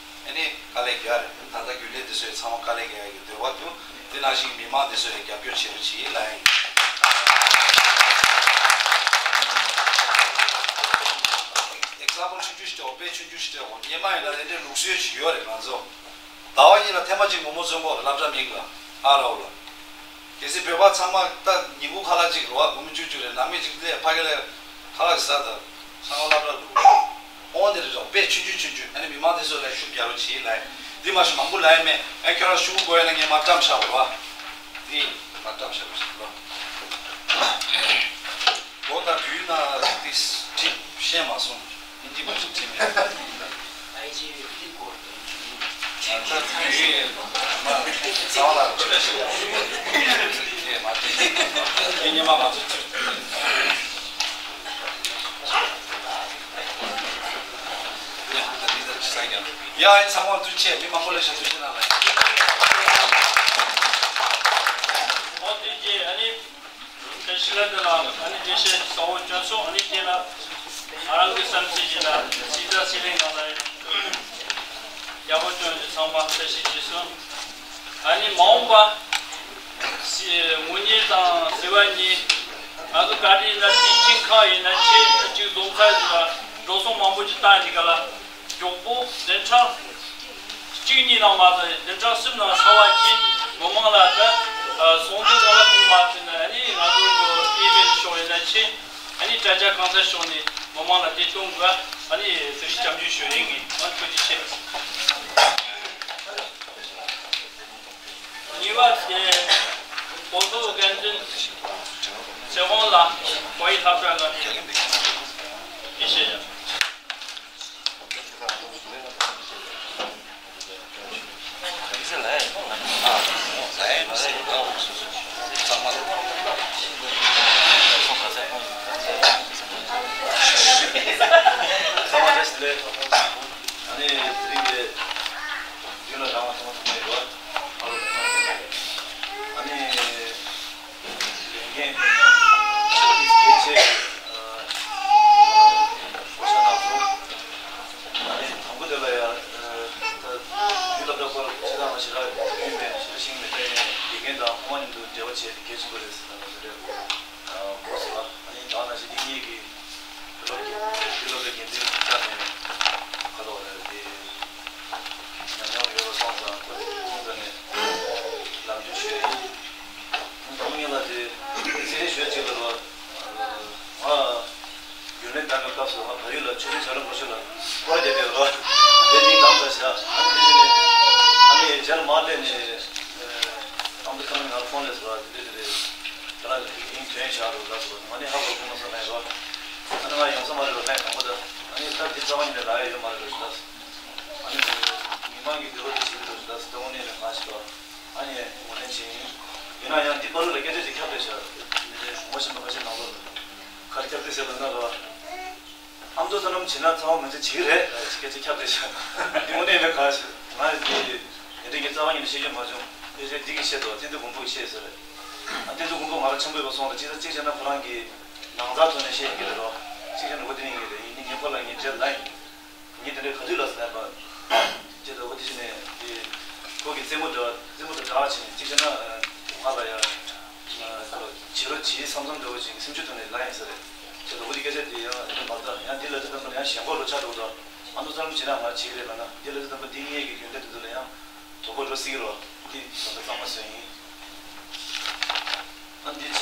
ཨ་ནི་དཀའ་ལས་རྒྱག་རེད། ད་ལྟ་རྒྱུན་ལས་འདི་ཚོས་ཚང་མ་དཀའ་ལས་རྒྱག་ཡ་གི་འདོད་པ་འདུག་འདི་ནང་བཞིན་མི་མང་འདི་ཚོས་ཡང་རྒྱབ་སྐྱོར་བྱེད་རོགས་བྱེད་ལབ་ཡིན། ཨེག་ཛམ་པལ་ཆུང་ཆུང་ཞིག་སྤྲད་འོ། དཔེ་ཆུང་ཆུང་ཞིག་སྤྲད་འོ། སྔོན་མ་ཡིན་ན་དེ་འདྲའི་ལུགས་སྲོལ་ཞིག་ཡོད་རེད། ང་ཚོ་ཟླ་བ་གཉིས་ལ་ཐེངས་མ་གཅིག་མོག་མོག་བཙོང་གི་ཡོད་རེད། སློབ་གྲྭ་མིང་ལ་ཨ་རོགས་ལ། གལ་སྲིད་བོད་པ་ཚང་མ་ད་ཉིན་གུང་ཁ་ལག་གཅིག་རེད་བ། སྒོར་མོ་བཅུ་བཅུ་རེད། ནང་མི་གཅིག་སླེབས་ཕ་གི་ལ་ཁ་ལག་ཟ་ད། ཚང་མ་སློབ་གྲྭ་འདུག་འོང་དེ་རེད་རོགས། དཔེ་ཆུང་ཆུང་ཆུང་ཆུང་། ཨ་ནི་མི་མང་དེ་ཚོ་ལ་ཤུགས་རྒྱག་རོགས་བྱེད་ལབ་ཡིན། འདི་མ་གཞི་མང་པོ་ལབ་ཡ་མེད། ཨ་ཁྱོད་རང་ཤུགས་དགོས་ཡ་ན་ངས་མར་བཀྲམ་བཞག་རོགས། འདི་མར་བཀྲམ་བཞག་རོགས་ཟེར་རོགས། མགོ་དང་དུས་ན་ཏིས་ཁྲིད་ཤེས་མ་སོང་། ཨིན་ཇི་མ་ཞིག་ཁྲིད་མེད། ཨའི་ཇི་ཡུ་ཏི་གོ། ད་ལྟ་དུས་མ་རྩ་བ་ལ་ཁྲིད་ཤེས་མ་ཐེ། ངས་ཉི་མ་མ་ཚོད་ཁྲིད། ཡ་ཨ་ཚང་མ་ཐུགས་རྗེ་ཆེ། མི་མང་པོ་ལ་ཞིག་ཐུགས་རྗེ་གནང་ལ། ཨོ་ཐུགས་རྗེ་ཆེ། ཨ་ནི་དེ་ཤི་ལ་དེ་ལ་ཨ་ནི་དེ་ཤེས་གསལ་བོ་བྱོན་སོང་། ཨ་ནི་དེ་ལ་ང་རང་གི་བསམ་ཚུལ་ཡིན་ན་སྲིད་ཟ་སྲིད་ལེན་ནང་ལ་ཡག་པོ་བྱོན་ཚེ་ཚང་མ་བཀྲ་ཤིས་བདེ་ལེགས། ཨ་ནི་མ་འོངས་པ་སི་ངོ་གཉིས་དང་སི་བ་གཉིས་ང་ཚོ་བཀའ་དྲིན་ན་དེ་ཁྱིམ་ཁང་ཡིན་ན་ཆེ་གཅིག་རྫོང་ཚར་ཟིན་ལ་འགྲོ་སོང་མང་པོ་ཅིག་བཏང་འདི་ག་ལ་མགྱོགས་པོ་བདུན་ཕྲག་གཅིག་གཉིས་ནང་མ་ཚར་བདུན་ཕྲག་གསུམ་ནང་ཚར་བ་གྱིས་མི་མང་ལ་ད་སོང་དུས་ཚང་ལ་ཁུངས་མ་ཚོད་ན་ཨ་ནི་ང་ཚོ་གི་ཨི་མེལ་ཤོག་ཡིན་ན་ཆེ། ཨ་ནི་དྲ་རྒྱ་གང་ས་ཤོག་ནས་མི་མང་ལ་དེ་གཏོང་དགོས། ཨ་ནི་དེ་རིང་སྐྱབས་འཇུག་ཞུ་ཡིན་གི། ཨ་ནི་ཐུགས་རྗེ་ཆེ། གཉིས་པ་དེ་བོད་དོན་འགན་འཛིན་ཚེ་དབང་ལགས་བོད་ཡིག་སློབ་གྲྭ་ལ་ཡིད་ཆེས་ཡ། ལས་ཐོག་ཁོང་ཚོ་ཨ་ནི་དེ་རིང་གི་རྒྱུན་ལ་འདྲ་བ་ཐོག་མ་ཐོག་མ་ཡིན་པ་ཨ་རོ་ཐོག་མ་ཡིན་པ་ཨ་ནི་ལས་འགན་གལ་ཆེ་བསྐོ་བཞག་གནང་སོང་། ཨ་ནི་དང་པོ་དེ་ལ་ཡ་ད་རྒྱུན་ལ་འདྲ་པར་ཕྱི་ཐང་ལ་ཞེ་དྲག་རྒྱུས་མེད་ཞེ་དྲག་ཤེས་ཀྱི་མེད་པས་ལས་འགན་དང་ཁོང་མ་མཉམ་དུ་འབྲེལ་བ་བྱས་ཏེ་གལ་ཆེན་པོ་རེད་ཟེར་ན་ལ་དེ་འདྲ་དགོས་སོང་ལ་ཨ་ནི་ད་ནང་བཞིན་འདི་གཉིས་ཀྱི། དུས་རབས་ཀྱི་དུས་རབས་ཀྱི་འགན་འཛིན་ཆགས་ནས་ཁ་ལོ་རེད་དེ་ཉམས་མྱོང་ཡོད་པ་སོང་ཙང་ཁོ་ཁོང་ཚོ་ནས་ལམ་སྟོན་ཞུས་ཡིན། ད་མི་ལ་དེ་ཚེ་རིང་ཞུ་གཅིག་ལ་རོ། ང་རྒྱུན་ལས་འདེམས་པའི་སྐབས་སུ་ང་བལ་ཡུལ་ལ་ཆོས་སྲིད་བྱ་རུང་གོ་ཤོད་ལ་སྐོར་བསྡད་པའི་རོ། དེ་མིང་བདམས་ཚར་ཤག་ཨ་ནི་དེ་ནས་ཨ་ནི་ཇར་མ་སླེབས་ནས་ཨ་མདོ་ཁམས་ང་ལ་ཕོན་སླེབས་སོང་ར་དེ་འདྲ་དེ་རེད། ཁྱེད་རང་གི་མིང་ཐོན་བཞག་རོགས་ལ་སོགས་ང་ནི་ཧ་གོ་གོ་མ་སོང་ལན་རོགས། ཨ་ནི་ང་ཡོང་ས་མ་རེད་རོགས་ལན་དང་པོ་ད། ཨ་ནི་ད་འདི་རྩ་བ་ཉིད་ནས་ལ་ཡ་ཡོད་མ་རེད་རོགས་ཞུ་ད། ཨ་ནི་མི་མང་གི་འདོད་པ་དེ་བྱེད་ཀྱི་རོགས་ཞུ་ད་ད་དངོས་གནས་ནས་མ་ཤི་བ། ཨ་ནི་ངོ་ལན་བྱེད་ཡིན། ཡིན་ན་ཡང་འདི་པ་ལུ་ལ་སྐད་ཆ་ཅིག་ཁྱབ་བསྡད་ཤག་འདི་འདྲའི་ངོ་ཤེས་མ་ཁ་ཤས་ནང་ལོགས་ལ་ཁར་ཁྱབ་བསྡད་ཟེར་ལ་ན་རོགས། ཨ་མདོ་ས་ལམ་བྱེད་ན་ཚང་མ་མི་ཚེ་བྱེད་ཀྱི་རེད་ལ་སྐད་ཆ་ཁྱབ་བསྡད་ཤག་འདི་དངོས་གནས་ནས་ག་ང་འདི་འདི་འདྲའི་གི་རྩ་བ་ཉིད་ནས་བཤད་རྒྱུ་མ་བྱུང་། དཔེ་ཆ་འདི་གིས་བཤད་དོ་བསྟན་འཛིན་མགོན་པོ་གིས་བཤད་ཟེར་རེད། ཨ་བསྟན་འཛིན་མགོན་པོ་ང་རང་ཆེན་པོ་ཡོད་པ་སོང་ལ་ཅི་ད་གཅིག་བྱས་ན་ཁོ་རང་གི་ནང་ཚགས་ཐོག་ནས་བཤད་ཀྱི་རེད་རོ། གཅིག་བྱས་ན་འོ་དེ་ནས་ཡིན་རེད་ཡིན་ནི་ངས་ཁོ་ལ་ངས་འབྲེལ་ལ་ཡིན། ངས་དེ་འདྲའི་ག་དུས་ལ་ཟེར་ན་ཅི་ད་འོ་དེ་བྱས་ནས་དེ་ཁོ་གི་རྩེད་མོ་འདྲ་བ་རྩེད་མོ་དང་འདྲ་བ་བྱས་ནས་གཅིག་བྱས་ན་ང་ལ་ཡ་བྱེད་རོགས་བྱེད་བསམ་བསམ་འདྲ་བོ་ཅིག་སེམས་ཆུ་ཐོག་ནས་ལ་ཡིན་ཟེར་རེད། ཅི་ད་འོ་དེ་སྐད་ཆ་དེ་ཡང་མ་ད་ཡང་འདི་ལ་དེ་དམ་པར་ཡང་ཞེན་ཁོག་རོ་ཆགས་འགྲོ་ད། ཨ་མདོ་ས་ལམ་བྱེད་ན་ང་བྱེད་ཀྱི་རེད་ལ་ན་འདི་ལ་དེ་དམ་པར་འདི་ངེད་ཀྱི་རྒྱུན་ལས་དེ་ཚོ་ལ་ཡང་དོགས་པ་འགྲོ་སྲིད་ཀྱི་རོ། འདི་ད་ལྟ་གཙང་མ་བཟོས་ཡིན། ཨ་འདི་བྱས་ད་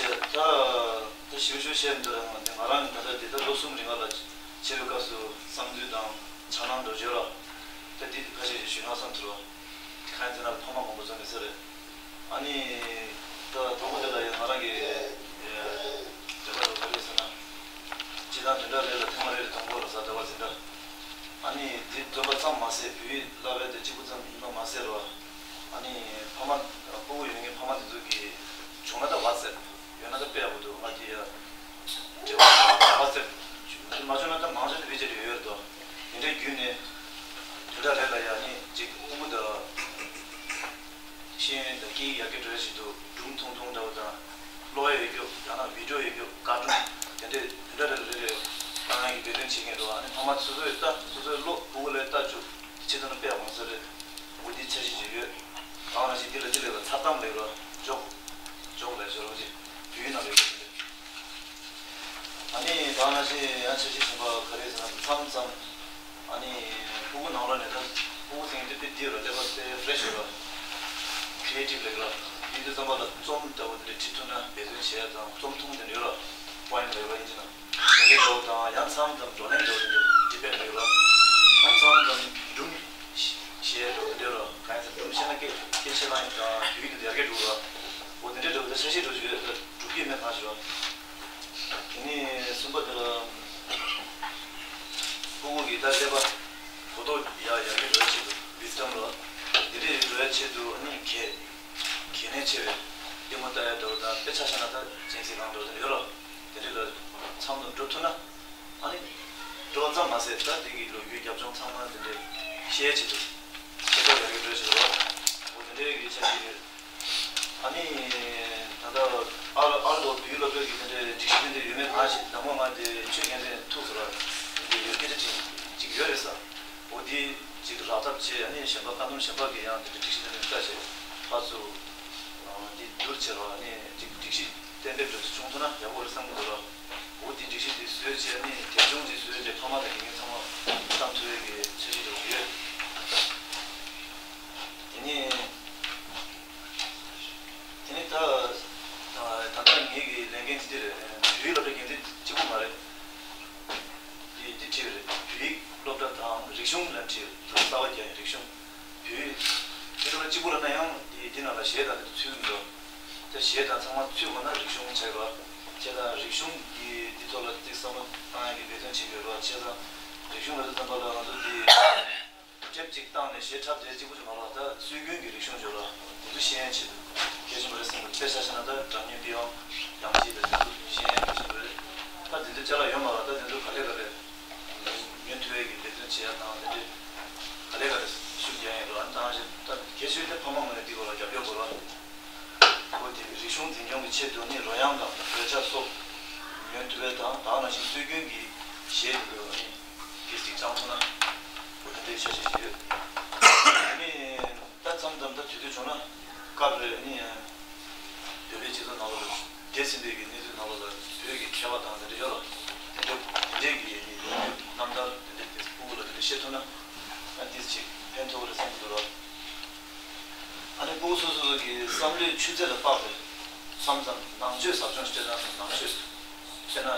ད་ཞིབ་ཞིབ་བཤད་འདི་རང་ང་འདི་ང་རང་ད་ལྟ་འདི་ད་ལོ་གསུམ་རིང་ལ་ཕྱི་པའི་སྐབས་སུ་བསམ་ཚུལ་དང་འཆར་སྣང་འདྲ་བརྗོད་ར། ད་འདི་ཁ་ཤས་ཤིག་ཞུས་ན་བསམ་ཚུལ་རོ། ཁ་ཡང་འཛིན་ན་ཕ་མ་མང་པོ་ཚོ་མི་ཚེ་རེད། ཨ་ནི་ད་དང་པོ་དེ་ལ་ཡང་ང་རང་གི་འདོད་པ་རོ་ག་རེ་ཟེར་ན། སྤྱི་བཏང་དོན་དག་རེ་ལ་ཐེངས་མ་རེ་རེ་དང་པོ་རོ་ཟ་ཟླ་བ་འཛིན་གྲྭ། ཨ་ནི་འདི་འདོན་པ་ཙམ་མ་ཟད་བོད་ཡིག་བསླབ་པའི་དེ་གཅིག་པུ་ཙམ་ཡིན་པ་མ་ཟད་རོ། ཨ་ནི་ཕ་མ་སྤུ་གུ་ཡོད་མཁན་ཕ་མ་དེ་ཚོ་གི་བྱུང་ན་ད་བ་ཙེབ་ཡོད་ན་ད་དཔེ་ཡག་པོ་འདུག་ང་དེ་ཡ་འབྲེལ་བ་བ་ཙེབ་མ་བྱུང་ན་ད་མང་ཆེ་དེ་བེད་སྤྱད་ཡོད་ཡོད་རེད་དོ། དེ་འདྲའི་བརྒྱུད་ནས་དོན་དག་རེ་ལ་ཡ་ནི་གཅིག་སྤུ་གུ་དང་། ཤེས་ཡོན་དང་སྐད་ཡིག་ཡར་རྒྱས་འགྲོ་ཡ་ཞིག་འདུག་སྒྲུང་ཐུང་ཐུང་འདྲ་བོ་དང་། ཀློག་ཡ་ཡོད་རྒྱུ་ཡང་ན་བི་ཌིའོ་ཡོད་རྒྱུ་བཀའ་སྒྲུང་དེ་འདྲས་དེ་འདྲ་རེ་རེ་རེ་བཏང་ཡ་གི་འབད་བརྩོན་བྱེད་མཁན་འདུག་ཨ་ནི་ཕ་མ་སོ་སོས་ལྟ་སོ་སོས་ཀློག་སྤུ་གུ་ལ་ལྟ་བཅུག་ཕྱི་དོན་དཔེ་ཡག་མང་ས་རེད། འོ་འདི་འཆར་གཞི་ཅིག་ཡོད། ད་ང་ཞིག་འདི་ལ་འདི་ལས་ལ་ཚབ་དམ་ལས་རོ་འཇོག་འཇོག་ལས་བྱོས་རོགས་ཅིག་བོད་ཡིག་ནང་ལས་རོགས་ཅིག་ཨ་ནི་ད་ང་ཞིག་ཡང་འཆར་གཞི་གཞན་པ་ག་རེ་ཟེར་ན་མཚམས་མཚམས། ཨ་ནི་སྤུ་གུ་ནང་ལོགས་ནས་ད་སྤུ་གུ་ཚང་གི་དེ་དཔེ་འདི་ར་ཀླད་པ་དཔེ་ཕེ་རེ་ཤི་ཡོད་ར། ཁི་རི་ཨེ་ཊིབ་ལེགས་ར། འདི་ཚོ་ཚང་མ་ལ་རྩོམ་ལྟ་བུ་དེ་འདྲ་བྲིས་ཐུབ་ན་འབད་བརྩོན་བྱེད་ཡ་དང་རྩོམ་ཐུང་དེ་འདྲ་ཡོད་ར། པོ་ཨེམ་ལེགས་ར་ཨིན་ཇི་ནང་། དེ་འདྲ་འདྲ་བོ་དང་ཡང་མཚམས་མཚམས་བགྲོ་གླེང་འདྲ་བོ་དེ་འདྲ་ཌི་བེ་ཊི་ལེགས་ར། མཚམས་མཚམས་མཚམས་སྒྲུང་བཤད་ཡ་འདྲ་བོ་དེ་འདྲ་ཡོད་ར། གང་ཡིན་ཟེར་སྒྲུང་བཤད་ན་སྐད་སྐད་ཆ་ལ་ཡང་བོད་ཡིག་དེ་ཡར་རྒྱས་འགྲོ་གི་ར། འོ་དེ་འདྲ་འདྲ་བོ་དེ་འཆར་གཞི་འགྲོ་བཞིན་ཡོད་ར། འགྲུབ་ཀྱི་མེད་གང་ཞིག་ར། དེ་ནས་གསུམ་པ་དེ་ལ་སྤུ་གུ་གི་ད་ཀླད་པ་གོ་རྟོགས་ཡར་ཡར་རྒྱས་འགྲོ་ཡ་ཆེད་དུ་ཝི་སི་ཌམ་ལ་འདི་འདྲས་འགྲོ་ཡ་ཆེད་དུ་ཨ་ནི་གལ་གལ་གནད་ཆེ་བའི་ལྟད་མོ་ལྟ་ཡ་འདྲ་བོ་དང་དཔེ་ཆ་བཞག་ན་ད་གཅན་གཟན་སྒང་འདྲ་བོ་དེ་ཡོད་རོ། དེ་འདྲས་ལ་མཚམས་དང་འགྲོ་ཐུབ་ན་ཨ་ནི་འགྲོ་ཙམ་མ་ཟད་ད་དེ་གི་ལོ་རྒྱུས་རྒྱབ་ལྗོངས་ཚང་མ་དེ་འདྲས་ཤེས་ཡ་ཆེད་དུ་ཤེས་རྟོགས་ཡར་རྒྱས་འགྲོ་ཡ་ཆེད་དུ་རོ། འོ་དེ་འདྲས་ཀྱི་ཆ་ཞིག་རེད། ཨ་ནི། ད་ལྟ་ཨ་ཨ་རོ་བོད་ཡིག་སློབ་གྲྭ་གི་དེ་འདྲའི་སྒྲིག་གཞི་དེ་འདྲ་ཡོད་མེད་གང་ཞིག་ནང་མ་ང་དེ་ཆོས་རྒན་རེད་ཐུག་ཟེར་བ་དེ་འདྲ་ཡོད་སྐད་ཆ་དྲིས་ཅིག་ཡོད་རེད་ཟེར། འོ་དེ་ཅིག་རག་ཐབས་བྱས་ཨ་ནི་གཞན་པ་བཀའ་གདམས་གཞན་པ་གི་ཡང་དེ་འདྲ་སྒྲིག་གཞི་དེ་འདྲ་ལྟ་བྱས་ཕར་ཚུར་འདི་བསྡུར་བྱས་རོགས་ཨ་ནི་ཅིག་སྒྲིག་གཞི་གཏན་འབེབས་འདྲ་བྱུང་ཐུབ་ན་ཡག་པོ་རེད་བསམ་གི་འདུག་ར། འོ་དེ་སྒྲིག་གཞི་དེ་བཟོས་བྱས་ཨ་ནི་དེབ་ཆུང་ཅིག་བཟོས་བྱས་ཕ་མ་དང་དགེ་རྒན་ཚང་མ་བཏང་ཐུབ་ཡས་ཀྱི་འཆར་གཞི་འདྲ་བོ་ཡོད། དེ་ནས། དེ་ནི་ད་ད་ལྟ་ངེད་ཀྱི་ལས་འགན་དེ་འདི་རེད། བོད་ཡིག་སློབ་གྲྭའི་འགན་འཛིན་གཅིག་པུ་མ་རེད། འདི་འདི་བྲིས་རེད། བོད་ཡིག་སློབ་གྲྭ་དང་རིག་གཞུང་ལ་བྲིས་རེད། ད་གསར་བ་རྒྱག་ཡིན་རིག་གཞུང་། བོད་ཡིག་དེ་ཚོ་ལ་གཅིག་པུ་ལ་ན་ཡང་འདི་འདི་ནང་ལ་གཞས་དང་དེ་ཚོ་ཚུད་ཀྱི་མི་འདུག་ད་གཞས་དང་ཚང་མ་ཚུད་དགོས་ན་རིག་གཞུང་ཆགས་ཡོད་ར། བྱས་ཙང་རིག་གཞུང་གི་འདི་ཐོག་ལ་ཏིག་བསམ་བློ་བཏང་ཡག་གི་འབད་བརྩོན་བྱེད་ཀྱི་ཡོད་ར། བྱས་ཙང་རིག་གཞུང་ལ་དེ་ཙམ་པ་ལ་ང་ཚོ་འདི། དེབ་ཅིག་བཏང་ནས་གཞས་འཁྲབ་དེ་གཅིག་པུ་ཅིག་མ་རེད་ད་སྲོལ་རྒྱུན་གྱི་རིག་གཞུང་ཅིག་ར་འདི་ཚོ་ཤེས་ཡོན་ཆེད་དུ་གལ་ཆེན་པོ་རེད་བསམ་གི། དཔེ་ཆ་བཞག་ན་ད་སྒྲ་སྙན་པི་ཝང་དབྱངས་ཅན་དང་དེ་ཚོ་ཤེས་ཡོན་གལ་ཆེན་པོ་རེད། ད་དེ་ཚོ་ཅ་ལག་ཡོད་མ་རེད་ད་དེ་ཚོ་ག་ལེ་ག་ལེ་ཉོ་ཐུབ་ཡས་ཀྱི་འབད་བརྩོན་ ཐུབ་པའི་དང་ད་ག་ནང་བཞིན་སྲོལ་རྒྱུན་གྱི་གཞས་དེ་ཚོ་ཨ་ནི་ཏོག་ཙམ་སྦྱང་ཐུབ་ན་འོ་དེ་འདྲའི་འཆར་གཞི་ཞིག་ཡོད། ཨ་ནི་ད་མཚམས་མཚམས་ད་དུས་ཚོད་བྱུང་ན་སྐབས་རེ་ཨ་ནི་བོད་པའི་སྤྱི་ཚོགས་ནང་ལོགས་ལ་འདས་ཟིན་པའི་གི་གནས་ཚུལ་ནང་ལོགས་ལ་བོད་ཀྱི་མཁས་པ་དང་དེ་འདྲ་ཡོད་ལ་དེ་འདྲ་དེ་འདྲའི་གི་ཨ་ནི་ལོ་རྒྱུས་རྣམ་ཐར་དེ་འདྲ་དེ་ཕྲུ་གུ་ལ་དེ་འདྲ་བཤད་ཐུབ་ན་ཨ་ཏོག་ཙམ་ཕན་ཐོགས་རེད་བསམ་གྱི་འདུག་ལ། ཨ་ནི་སྤུ་གུ་སོ་སོ་སོ་གི་བསམ་བློའི་ཆུ་ཚད་ལ་དཔག་སྟེ། མཚམས་མཚམས་ནང་ཆོས་ཟབ་སྦྱོང་སྤྲད་ན་ནང་ཆོས། དཔེར་ན།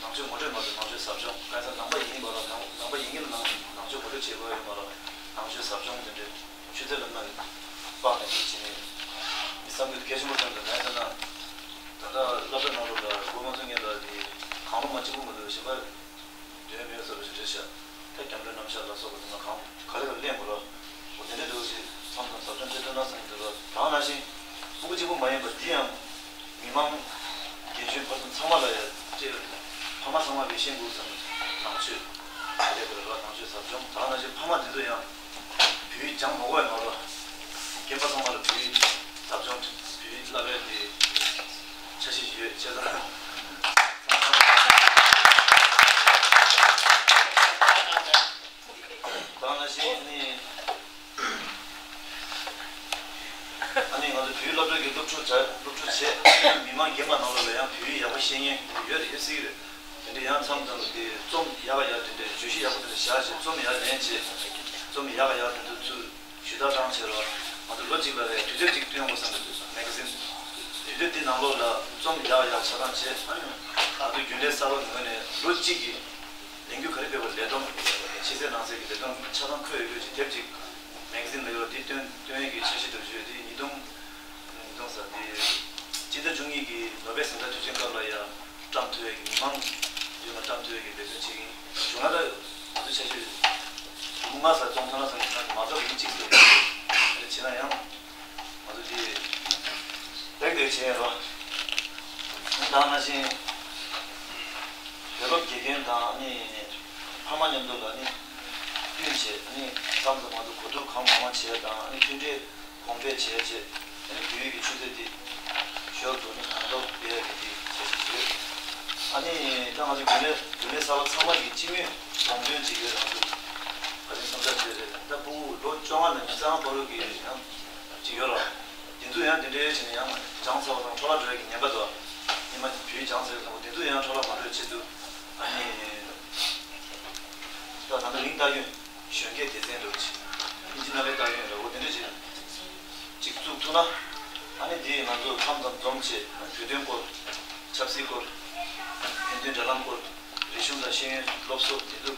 ནང་ཆོས་ངོ་སྤྲོད་མ་གཏོགས་ནང་ཆོས་ཟབ་སྦྱོང་གང་ཡིན་ཟེར་ན་ནང་པ་ཡིན་པ་ལ་ནང་ནང་པ་ཡིན་མཁན་ལ་ནང་ནང་ཆོས་ངོ་སྤྲོད་བྱེད་དགོས་ཡོད་མ་རེད། ནང་ཆོས་ཟབ་སྦྱོང་དེ་འདྲའི་ཆུ་ཚད་ལ་མ་དཔག་ནས་འདི་བྱས་ནས་མི་བསམ་རྒྱུ་དེ་གལ་ཆེན་པོ་བསམ་འདུག་གང་ཡིན་ཟེར་ན། ད་ལྟ་སློབ་གྲྭ་ནང་ལོགས་ལ་སྒོ་མ་ཚུགས་མཁན་ལ་དེ་གང་རུང་མ་གཅིག་པུ་མ་གཏོགས་གཞན་པ། དོན་མེད་བཟོ་རུ་ཞིག་རེད་ཤག་ད་རྒྱང་འཕྲོས་རྣམ་གཞག་ལ་སོགས་པ་དེ་ཚོ་གང་ག་ལེ་ག་ལེ་གླེང་དགོས་རོགས། འོ་དེ་འདྲ་འདུག་ཅེས་མཚམས་མཚམས་ཟབ་སྦྱོང་སྤྲད་ཐུབ་ན་བསམ་གྱི་འདུག་རོགས། ད་ག་ནང་བཞིན་སྤུ་གུ་གཅིག་པུ་མ་ཡིན་པ་འདི་ཡང་མི་མང་རྒན་གཞོན་ཕར་ཚུར་ཚང་མ་ལ་ཡང་སྤྲད་ཕ་མ་ཚང་མ་བས་ཤེས་དགོས་བསམ་ནང་ཆོས་ག་ལེ་ག་ལེ་རོགས། ནང་ཆོས་ཟབ་སྦྱོང་ད་ག་ནང་བཞིན་ཕ་མ་འདི་ཚོ་ཡང་བོད་ཡིག་སྦྱང་མ་དགོས་ཡ་མ་རོགས། རྒན་པ་ཚང་མ་ལ་བོད་ཡིག་ཟབ་སྦྱོང་བོད་ཡིག་བསླབ་པའི་དེ། འཆར་གཞི་ཞིག་ཡོད་བྱས་ཙང་། ད་ནང་བཞིན་ནི། ཨ་ནི་ང་ཚོ་བོད་སློབ་གྲྭ་གི་སློབ་ཕྲུག་བྱ་སློབ་ཕྲུག་བྱས་མི་མང་རྒན་པ་ནང་ལོགས་ལ་ཡང་བོད་ཡིག་ཡག་པོ་ཤེས་མཁན་ཡོད་རེད་ཡོད་སྲིད་ཀྱི་རེད། དེ་འདྲ་ཡང་མཚམས་མཚམས་ལ་དེ་རྩོམ་ཡག་ཡག་དེ་འདྲ་བརྗོད་གཞི་ཡག་པོ་དེ་འདྲ་བཞག་བྱས་རྩོམ་ཡག་ལེན་བྱས་རྩོམ་ཡག་ཡག་དེ་འདྲ་ཚུར། ཞུ་དག་གནང་བྱས་རོགས། ང་ཚོ་ལོ་གཅིག་ལ་རེ་དུས་དེབ་ཅིག་སྟོན་དགོས་བསམ་གྱི་འདུག་མེ་ག་ཛིན། དུས་དེབ་འདི་ནང་ལོགས་ལ་རྩོམ་ཡག་ཡག་ཆ་ཚང་བྱས། ང་ཚོ་རྒྱུན་ལས་གསར་པ་ངོས་ནས་ལོ་གཅིག་གི་ལས་འགུལ་ག་རེ་སྤེལ་བ་ལས་བསྡོམས། ཕྱི་གསལ་ནང་གསལ་གྱི་ལས་བསྡོམས་ཆ་ཚང་འཁོད་ཡོད་ཀྱི་དེབ་ཅིག་མེ་ག་ཛིན་ལ་ཡོད། འདི་སྟོན་སྟོན་ཡས་ཀྱི་འཆར་གཞི་འདྲ་བོ་ཅིག་ཡོད། འདི་ཉིས་སྟོང་ཉིས་སྟོང་ཟེར་འདི་སྤྱི་ཟླ་བཅུ་གཉིས་ཀྱི་ནོ་བེལ་གཟེངས་རྟགས་དུས་ཆེན་སྐབས་ལ་ཡང་བཀྲམ་ཐུབ་ཡས་ཀྱི་མི་མང་མདུན་ལ་བཀྲམ་ཐུབ་ཡས་ཀྱི་འབད་བརྩོན་བྱེད་ཀྱི་ཡིན། བྱུང་ན་ད་ང་ཚོ་འཆར་གཞི་ལུང་ང་ས་བཙོང་ཐོན་ལ་སོང་ཡིན་ན་མ་རྩ་ལུང་གཅིག་ཏུ་རེ་བྱེད་ན་ཡང་ང་ཚོ་འདི་རེག་རེག་བྱས་རོགས། ད་ནང་བཞིན་བོད་སློབ་དགེ་རྒན་དང་ནི་ཕ་མ་མཉམ་དུ་ལ་ནི་བསྟུན་བྱས་ནི་མཚམས་སུ་ང་ཚོ་གོ་བསྡུར་གང་མང་མང་བྱས་དང་ནི་མཐུན་འབྲེལ། གོང་འཕེལ་བྱས་རྗེས་ཨ་ནི་བོད་ཡིག་གི་ཆུ་ཚད་དེ་ཞོར་དུ་ནི་གོང་མཐོར་སྤེལ་ཡག་གི་དེ་བྱ་གཞི་ཞིག་ཡོད། ཨ་ནི་ད་ང་ཚོ་རྒྱུན་ལས་རྒྱུན་ལས་གསར་པ་ཚང་མ་གི་སྤྱི་མོས་དགོངས་དོན་ཅིག་ཡོད། ང་ཚོ་ཨ་ནི་བསམ་འཆར་ཅིག་རེད། ད་ཕྲུ་གུ་ལོ་བཅོ་ལྔ་ནས་ཉི་ཤུ་རྩ་ལྔ་བར་དུ་གི་ཡང་ཅིག་ཡོད་ར། དེ་ཚོ་ཡང་དེ་འདྲའི་བྱས་ནས་ཡང་སྦྱངས་ཚར་བ་དང་འཕྲོ་བརླག་འགྲོ་ཡག་གི་ཉེན་ཁ་འདུག་ཉི་མ་བོད་ཡིག་སྦྱངས་ཚར་བའི་ཚང་མ་དེ་ཚོ་ཡང་འཕྲོ་བརླག་མ་འགྲོ་ཡག་ཆེད་དུ་ཨ་ནི་ད་ད་ལྟ་མིང་བཏགས་ཡོད། གཞོན་སྐྱེས་སྡེ་ཚན་འདྲ་བོ་ཅིག་ཨིན་ཇི་ནང་ལས་བཏགས་ཡོད་རེད། འོ་དེ་འདྲ་ཅིག་ཅིག་བཙུགས་ཐུབ་ན། ཨ་ནི་འདི་ང་ཚོ་མཚམས་མཚམས་འཛོམས་བྱས་བོད་དོན་སྐོར། ཆབ་སྲིད་སྐོར། ཕན་ཚུན་འབྲེལ་ལམ་སྐོར། རིག་གཞུང་དང་ཤེས་ཡོན་སློབ་གསོ་དེ་ཚོ་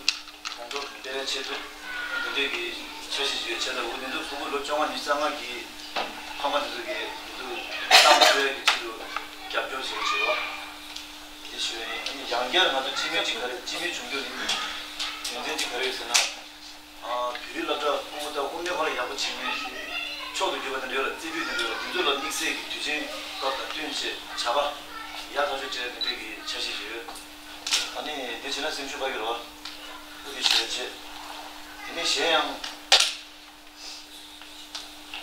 གོང་མཐོར་སྤེལ་བའི་ཆེད་དུ་འདི་འདྲའི་གི་འཆར་གཞི་ཞིག་ཡོད་བྱས་ཙང་འོ་དེ་ཚོ་ཕྲུ་གུ་ལོ་བཅོ་ལྔ་ཉི་ཤུ་རྩ་ལྔ་གི་ཕ་མ་དེ་ཚོ་གི་དེ་ཚོ་བཏང་ཐུབ་ཡག་གི་ཆེད་དུ་རྒྱབ་སྐྱོར་བྱེད་དགོས་བྱེད་པ། དེ་ཞུ་ཡ་ཡིན། ཡང་བསྐྱར་ང་ཚོ་སྤྱི་མོས་གཅིག་ག་རེ་སྤྱི་མོས་བྱུང་རྒྱུ་ཡིན། རྒྱུ་མཚན་གཅིག་ག་རེ་ཡོད་ཟེར་ན། བོད་ཡིག་སློབ་གྲྭ་ཕྲུ་གུ་དང་དབུ་མའི་ཁོ་ར་ཡག་པོ་བྱེད་མཁན་མཆོག་ཏུ་གྱུར་པ་དེ་འདྲ་ལ་རྩེ་ཕུད་དེ་འདྲ་ལ་དེ་ཚོ་ལ་དམིགས་བསལ་གྱི་དུས་ཆེན་སྐབས་དང་བསྟུན་བྱས་བྱ་བ་ཡག་ཐག་ཆོད་བྱས་དེ་འདྲའི་གི་འཆར་གཞི་ཞིག་ཡོད། ཨ་ནི་དེ་བྱས་ན་སེམས་ཤུགས་འཕར་གྱི་རེད་བ། དེ་བྱས་བྱས། དེ་ནས་གཞན་ཡང་།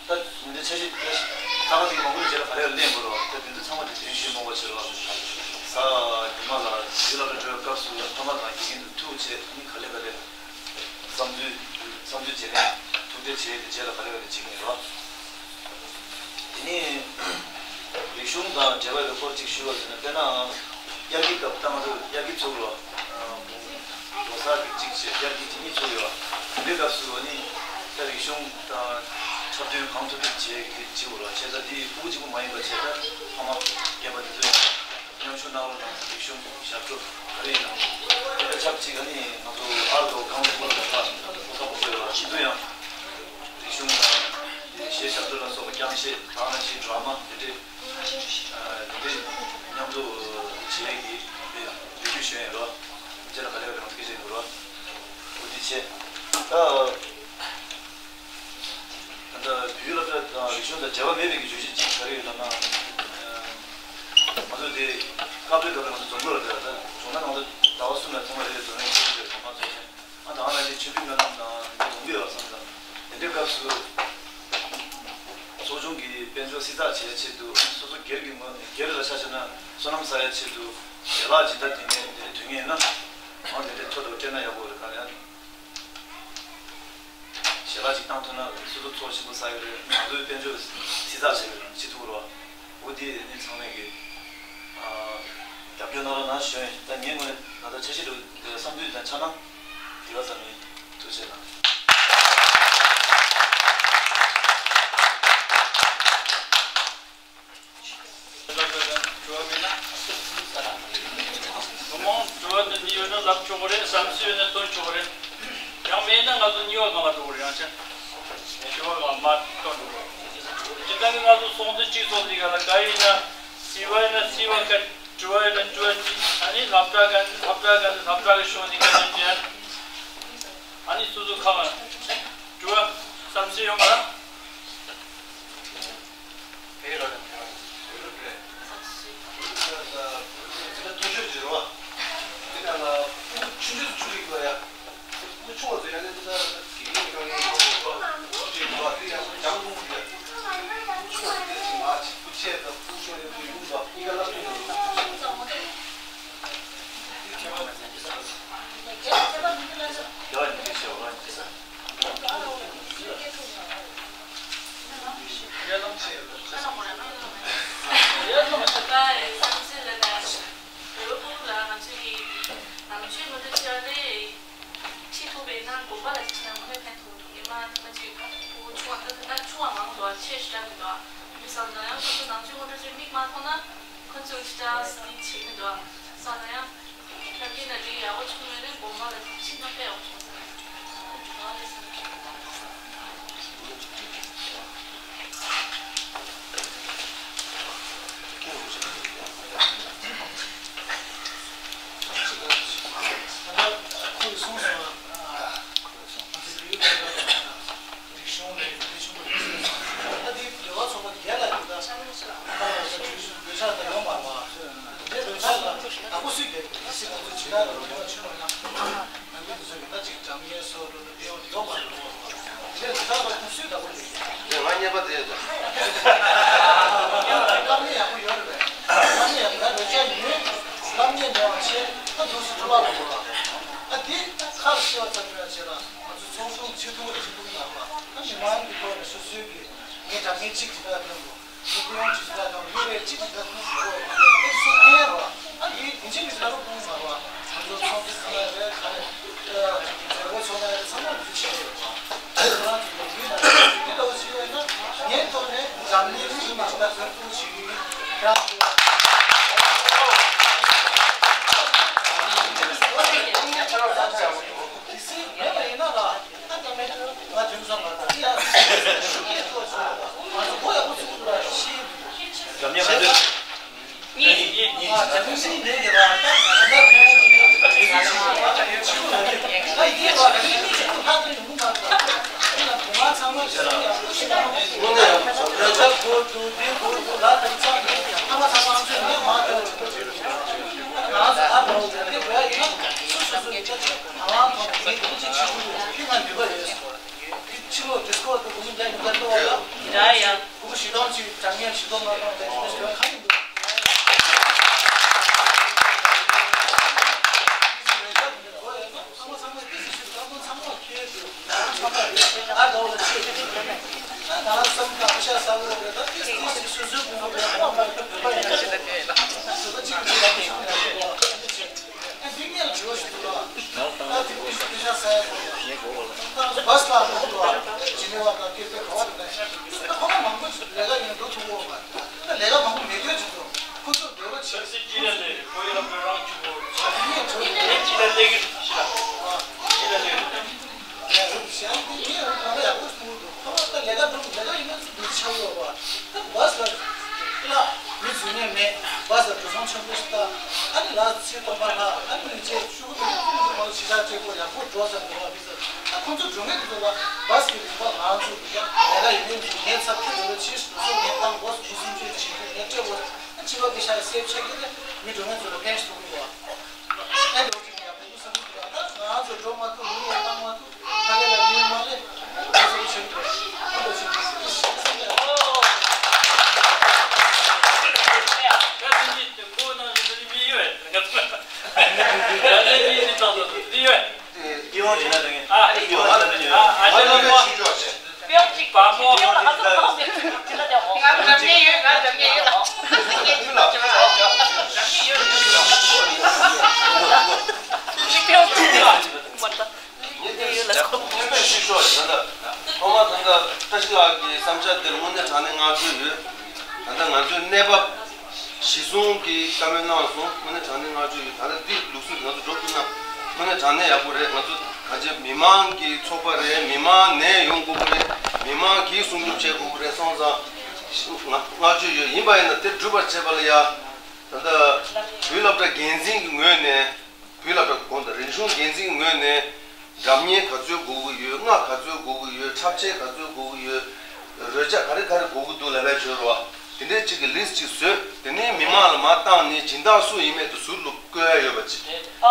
ད་ངས་འདི་འཆར་གཞི་ད་ལྟ་གི་མང་པོ་རེ་བྱས་ལ་ག་རེ་ལ་གླེང་དགོས་རེད་བ། ད་དེ་ཚོ་ཚང་མ་དེ་དུས་ཤེས་མང་པོ་བྱེད་རོགས། ས་ཉི་མ་ལ་བོད་སློབ་གྲྭ་འགྲོ་བའི་སྐབས་སུ་ཕ་མ་དང་དགེ་རྒན་དུ་ཐུག་བྱས་ཨ་ནི་ག་ལེ་ག་ལེ་བསམ་ཚུལ་བསམ་ཚུལ་བརྗེ་ལེན་ཐུག་འཕྲད་བྱས་ཏེ་རྗེས་ལ་ག་ལེ་ག་ལེ་བྱེད་ཀྱི་ཡིན་རོགས། དེ་ནས་རིག་གཞུང་དང་འབྲེལ་བ་ཡོད་པའི་སྐོར་གཅིག་ཞུ་བ་ཟེར་ན་དཔེར་ན་དབྱར་གྱི་སྐབས་ད་ང་ཚོ་དབྱར་གྱི་ཚུགས་རོགས། ལོ་གསར་གྱི་གཅིག་བྱས་དབྱར་གྱི་དེ་གཉིས་ཚུགས་ཡོད། དེ་འདྲའི་སྐབས་སུ་ཨ་ནི་ད་རིག་གཞུང་དང་འཁྲབ་སྟོན་གང་ཐུབ་ཐུབ་བྱེད་ཀྱི་བྱེད་དགོས་རོགས། བྱས་ཙང་དེ་ཕྲུ་གུ་གཅིག་པུ་མ་ཡིན་པ་བྱས་ཙང་ཕ་མ་རྒན་པ་དེ་ཚོ་ཡང་མཉམ་ཞུགས་གནང་རོགས་གནང་། རིག་གཞུང་ཞབས་བྲོ་ག་རེ་ཡིན་ནའང་དེ་ལ་ཆབས་ཅིག་ཨ་ནི་ང་ཚོ་ཨར་ཏོ་གང་ཐུབ་ཐུབ་ལ་ད་ཕོ་གསར་ཕོ་མོ་ཡོད་ལ་ཁྱེད་ཚོ་ཡང་རིག་གཞུང་དང་གཞས་ཞབས་བྲོ་ལ་སོགས་པ་རྐྱང་གཞས་དང་ནང་བཞིན་ཌ་ར་མ་དེ་འདྲའི་དེ་འདྲའི་མཉམ་དུ་བྱེད་ཀྱི་ཡོད་རྒྱུ་ཞུ་ཡིན་རོགས། རྗེས་ལ་ག་ལེ་ག་ལེ་ང་ཚོ་སྐད་ཆ་ཡིན་རོགས། འོ་འདི་བྱས་ད། ད་ལྟ་བོད་ཡིག་སློབ་གྲྭ་དང་རིག་གཞུང་དང་འབྲེལ་བ་མེད་པའི་གི་བརྗོད་གཞི་གཅིག་ག་རེ་ཡོད་ལབ་ན། ང་ཚོ་དེ་སྐབས་རེ་སྐབས་རེ་ང་ཚོ་འཛོམས་འགྲོ་རེད། ད་བྱུང་ན་ང་ཚོ་ཟླ་བ་གསུམ་ལ་ཐེངས་མ་རེ་རེ་འཛོམས་ཡས་ཤིག་རེད། གོང་མ་ཚོ་ཨ་ད་ང་རང་གི་ཆོས་བརྒྱུད་སྨོན་ལམ་དང་འདི་འཛོམས་ཀྱི་ཡོད་བསམ་ཙང་དེ་འདྲའི་སྐབས་སུ་ཚོགས་ཆུང་གི་དཔལ་འབྱོར་བསྲི་ཚགས་བྱེད་ཆེད་དུ་སོ་སོ་སྒེར་གྱི་ངོས་སྒེར་ལ་ཆ་བཞག་ན། བསོད་ནམས་བསགས་ཡའི་ཆེད་དུ་ཞལ་ལག་ཇི་ལྟར་འདི་ནས་འདིར་འདོན་ངེས་ན། མང་དེ་འདྲའི་ཐོ་ཐོ་སྤྲད་ན་ཡག་པོ་རེད། ག་རེ་ཡང་། ཞལ་ལག་ཅིག་བཏང་ཐུབ་ན་སོ་སོ་ཚོགས་ཆེན་པོ་བསགས་ཡོད་རེད། ང་ཚོའི་དཔལ་འབྱོར་ཟི་ཙག་བྱས་པའི་རང་སྤྱི་ཚོགས་རོ། འོ་དེ་ནི་ཚང་མས་ཀྱི་རྒྱབ་སྐྱོར་གནང་རོགས་གནང་ཞུ་ཡིན། ད་ངའི་ངོས་ནས་ད་ལྟ་འཆར་གཞི་འདྲ་བསམ་འདུན་དང་ཆ་ནང་དེ་ག་ཙམ་ཡིན། ཐུགས་རྗེ་གནང་། མི་མང་དྲི་བ་འདི་འདི་ཡོད་ན་ལབ་ཆོག་གི་རེད། བསམ་ཚུལ་ཡོད་ན་སྟོན་ཆོག་གི་རེད། ཡང་མེད་ན་ང་ཚོ་གཉིས་པ་སྒང་ལ་འགྲོ་གི་རེད། ཡང་ཆ་དྲི་བ་སྒང་མར་སྟོན་འགྲོ་གི་རེད། སྤྱིར་བཏང་གི་ང་ཚོ་སྲོང་བཙན་གཅིག་སོགས་འདི་ག་ལ་ག་ཡིན་ན་སི་བ་ཡིན་ན་སི་བ་ག་དྲི་བ་ཡིན་ན་དྲི་བ་གཅིག་ཨ་ནི་སློབ་གྲྭ་ག་ནི་སློབ་གྲྭ་ག་ནི་སློབ་གྲྭ་གི་ཤོག་འདི་ག་ནི་བྱས། ཨ་ནི་སོ་སོ་ཁ་མ་དྲི་བ་བསམ་ཚུལ་ཡོད་མ་རེད། ཁྱེད་རང་ཚོས་ཀྱི་ནང་ཆོས་ངོ་སྤྲོད་བྱས་ཏེ། ཁྲིད་ཐུབ་པས་ན་དགོན་པ་ལ་ཕྱིན་ན་དངོས་གནས་ཕན་ཐོགས་འདུག་ཉི་མ་ཐ་མ་ཅིག་ཕྲུ་གུ་ཆུང་བ་ད་ད་ལྟ་ཆུང་བ་མང་འདུག་ཆེ་ཞེ་དྲག་མི་འདུག་མི་བསམ་ན་ཡང་ཁོ་ཚོ་ནང་ཆོས་ངོ་སྤྲོད་བྱས་མིག་མ་མཐོང་ན་ཁོ་ཚོས་ཅི་འདྲ་སི་བྱེད་མི་འདུག་བསམ་ན་ཡང་ཕྲུ་གུ་ན་རིགས་ཡག་པོ་ཆུང་བས་ན་དགོན་པ་ལ་ཕྱིན་ན་དཔེ་ཡག་པོ་བྱུང་། ང་གཉིས་པ་དེ་ཡོད་དོ། ཡང་བསླབ་གནས་ཡག་པོ་ཡོད་རེད་པས། བསླབ་གནས་ཡག་པོ་ཡོད་རེད་པས། བསླབ་གནས་ཡག་པོ་ཡོད་རེད་པས། བསླབ་གནས་མེད་པ་བྱས་ད་འདུག་སེ་འགྲོ་བ་ལ་གོ་ལ། ཨ་དེ་ཁ་ལ་ཤེས་པ་ཙམ་ཡོད་བྱས་ན་ང་ཚོ་ཚོགས་ཆུང་བྱེད་ཐུབ་ཀྱི་རེད། བྱེད་ཐུབ་ཀྱི་མ་རེད་པ། ཨ་མི་མང་གི་ཐོག་ནས་སོ་སོའི་གི་ངའི་དྲ་ངའི་གཅིག་གི་ད་ལ་ཕན་པོ། ཁོ་ཡང་ཅི་ཞིག་ལ་དང་ཡོད་རེད། ཅི་ཞིག་ལ་ཐུག་ཞིག་གོ་ཨེ་སུ་ཕན་རོ། ཨ་ཡིན་ཡིན་ཅི་མི་ཞིག་ལ་རོ་ཕུང་མ་རོ། ང་ཚོ་ཚོགས་སྡེ་ཚང་མ་རེད། ག་རེ་མཛད་སྒོ་ཚོགས་ན་རེད། ཚང་མ་འདི་བྱེད་རེད་པ། ཁོ་རང་ཚོ་ལ་ཡིན་ན་འདི་ལྟ་བུ་ཞིག་ཡོད་ན་ངའི་ཐོག་ནས་འཛམ་གླིང་མི་མང་ལ་ཟུར་ཕུག་ཞིག་ཡིན། རང་ཚོ་གི་སྲིད་མེད་པ་ཡིན་ན་ལ། ཕྱི་ལོགས་ཌི་སི་ཀོ་ཐོག་གོ་མིན་རྒྱག་གི་འདུག་ལ། ཡ་ཡ། ཕྲུ་གུ་བཞི་སྟོང་ཅིག་དྲ་བརྙན་བཞི་སྟོང་ལྔ་སྟོང་དེ་འདྲ་ཞིག་ག་ཡིན་འདུག་ཨ་འདི་ངས་ལ་བྱོས་ཤིག་འདུག་ལ། ཨ་འདི་ངས་ལ་བྱོས་ཤིག་འདུག་ལ། ཨ་འདི་ངས་ཤོག་ཤ་ས་ཡ་གོ་ལ། ཨ་ང་ཚོ་བ་སི་ལ་འགྲོ་འདུག་ལ། ཇི་ནི་ཝ་དང་ཀེ་པེ་ག་བ་དང་ནས། ཨ་ཁོ་རང་མང་པོ་ཞིག་ལས་ཀ་ཡིན་འགྲོ་ཐུབ་ཀྱི་ཡོད་མ་རེད། ཨ་ལས་ཀ་མང་པོ་མེད་དུས་ཅིག་འགྲོ། ཁོ་ཚོ་འགྲོ་རོགས་བྱེད། ཨ་འདི་ངས་བྱོས། ཨ་འདི་ངས་བྱོས། ཨ་འདི་ངས་བྱོས། ཨ་འདི་ངས་བྱོས། ཨ་ལས་ཀ་འགྲོ་འདུག་ཁོ་རང་ད་ལས་ཀ་འགྲོ་འདུག་ལས་ཀ་ཡིན་ན་ཚོ་འདུག་ཆགས་ཡོད་པ། ད་བ་སི་ལ་མི་འཛུལ་ནས་མེད། བ་སི་ལ་འགྲོ་སོང་ཆེན་པོ་ཞིག་ད། ཨ་ནི་ལ་ཚེ་སྟོན་པ་ལ་ཨ་ནི་མི་ཚེ་ཤུ་གུ་མི་ཚེ་མི་ཚེ་མང་ཆེ་ཆ་ཆེ་པོ་ཡག་པོ་འགྲོ་ས་འགྲོ་བ་མི་ཚེ། ད་ཁོང་ཚོ་འགྲོ་མཁན་དེ་ཚོ་ལ་བ་སི་གི་རིན་པ་ང་ཚོ་ལས་ཀ་ཡིན་མིན་ཚོ་ངའི་ཚབ་ཁྱེད་ཚོ་ལ་ཕྱིས་སུ་ངས་བཏང་དགོས་སུ་མི་སུན་ཆོད་བྱེད་རྒྱུ་ངས་སྤྲད་དགོས། ཨ་ཕྱི་པ་གི་ཤ་སེབ་ཆེ་གི་རེད། མི་འགྲོ་མཁན་ཚོ་ལ་ཕན་ཞིག་ཐོགས་གི་འདུག་ཨ་འགྲོ་གི་ཡག་པོ་བསམ་གི་འདུག་ད་ང་ཚོ་འགྲོ་མ་ཐུབ། མི་ཡང་བཏང་མ་ཐུབ། ཕ་གི་ལ་མི་མ་ལས་ང་ཚོ་ཆེན་པོ་ཨ་འགྲོ་ཆེན་པོ་ཞིག་ཟིན་ལ། ངས་དེ་སྙན་པོས་ཞུས་ཤོག་ད་ལྟ་ཐོག་མར་ད་ལྟ་བཀྲ་ཤིས་ལགས་ཀྱི་བསམ་འཆར་དེར་དངོས་གནས་དྲང་གནས་བསྔགས་བརྗོད་ཡོད། ད་ལྟ་ང་ཚོའི་གནས་བབ་གཞི་བཟུང་གི་བཀའ་མོལ་གནང་སོང་། དངོས་གནས་དྲང་གནས་བསྔགས་བརྗོད་ཡོད། ད་ལྟ་འདི་ལུགས་སྲོལ་ང་ཚོ་འགྲོ་ཐུབ་ན་དངོས་གནས་དྲང་གནས་ཡག་པོ་རེད། ང་ཚོ་གང་ཅི་མི་མང་གི་ཚོགས་པ་རེད། མི་མང་ནས་ཡོང་དགོས་ཀྱི་རེད། མི་མང་གིས་སྲུང་སྐྱོབ་བྱེད་དགོས་ཀྱི་རེད་སོང་ཙང་ང་བསྔགས་བརྗོད་ཡོད། ཡིན་པ་ཡིན་ན་དེ་འགྲུབ་པར་བྱེད་པ་ལ་ཡ་ད་ལྟ་བོད་སློབ་གྲྭ་འགན་འཛིན་གྱི་ངོས་ནས། བོད་སློབ་གྲྭ་གོང་དང་རིག་གཞུང་འགན་འཛིན་ངོས་ནས་སྒྲ་སྙན་ག་ཚོད་དགོས་ཀྱི་ཡོད། རྔ་ག་ཚོད་དགོས་ཀྱི་ཡོད། འཁྲབ་ཆས་ག་ཚོད་དགོས་ཀྱི་ཡོད། རོལ་ཆ་ག་རེ་ག་རེ་དགོས་ཀྱི་འདུག་ལབ་པའི་བརྗོད་རོགས། དེ་འདྲའི་གཅིག་གི་ལིས་ཅིག་བཟོས། དེ་ནས་མི་མང་ལ་མར་བཏང་ནས་སྦྱིན་བདག་སུ་ཡིན་མིན་དེ་ཟུར་དུ་བཀོད་ཡ་ཡོད་པ་ཅིག་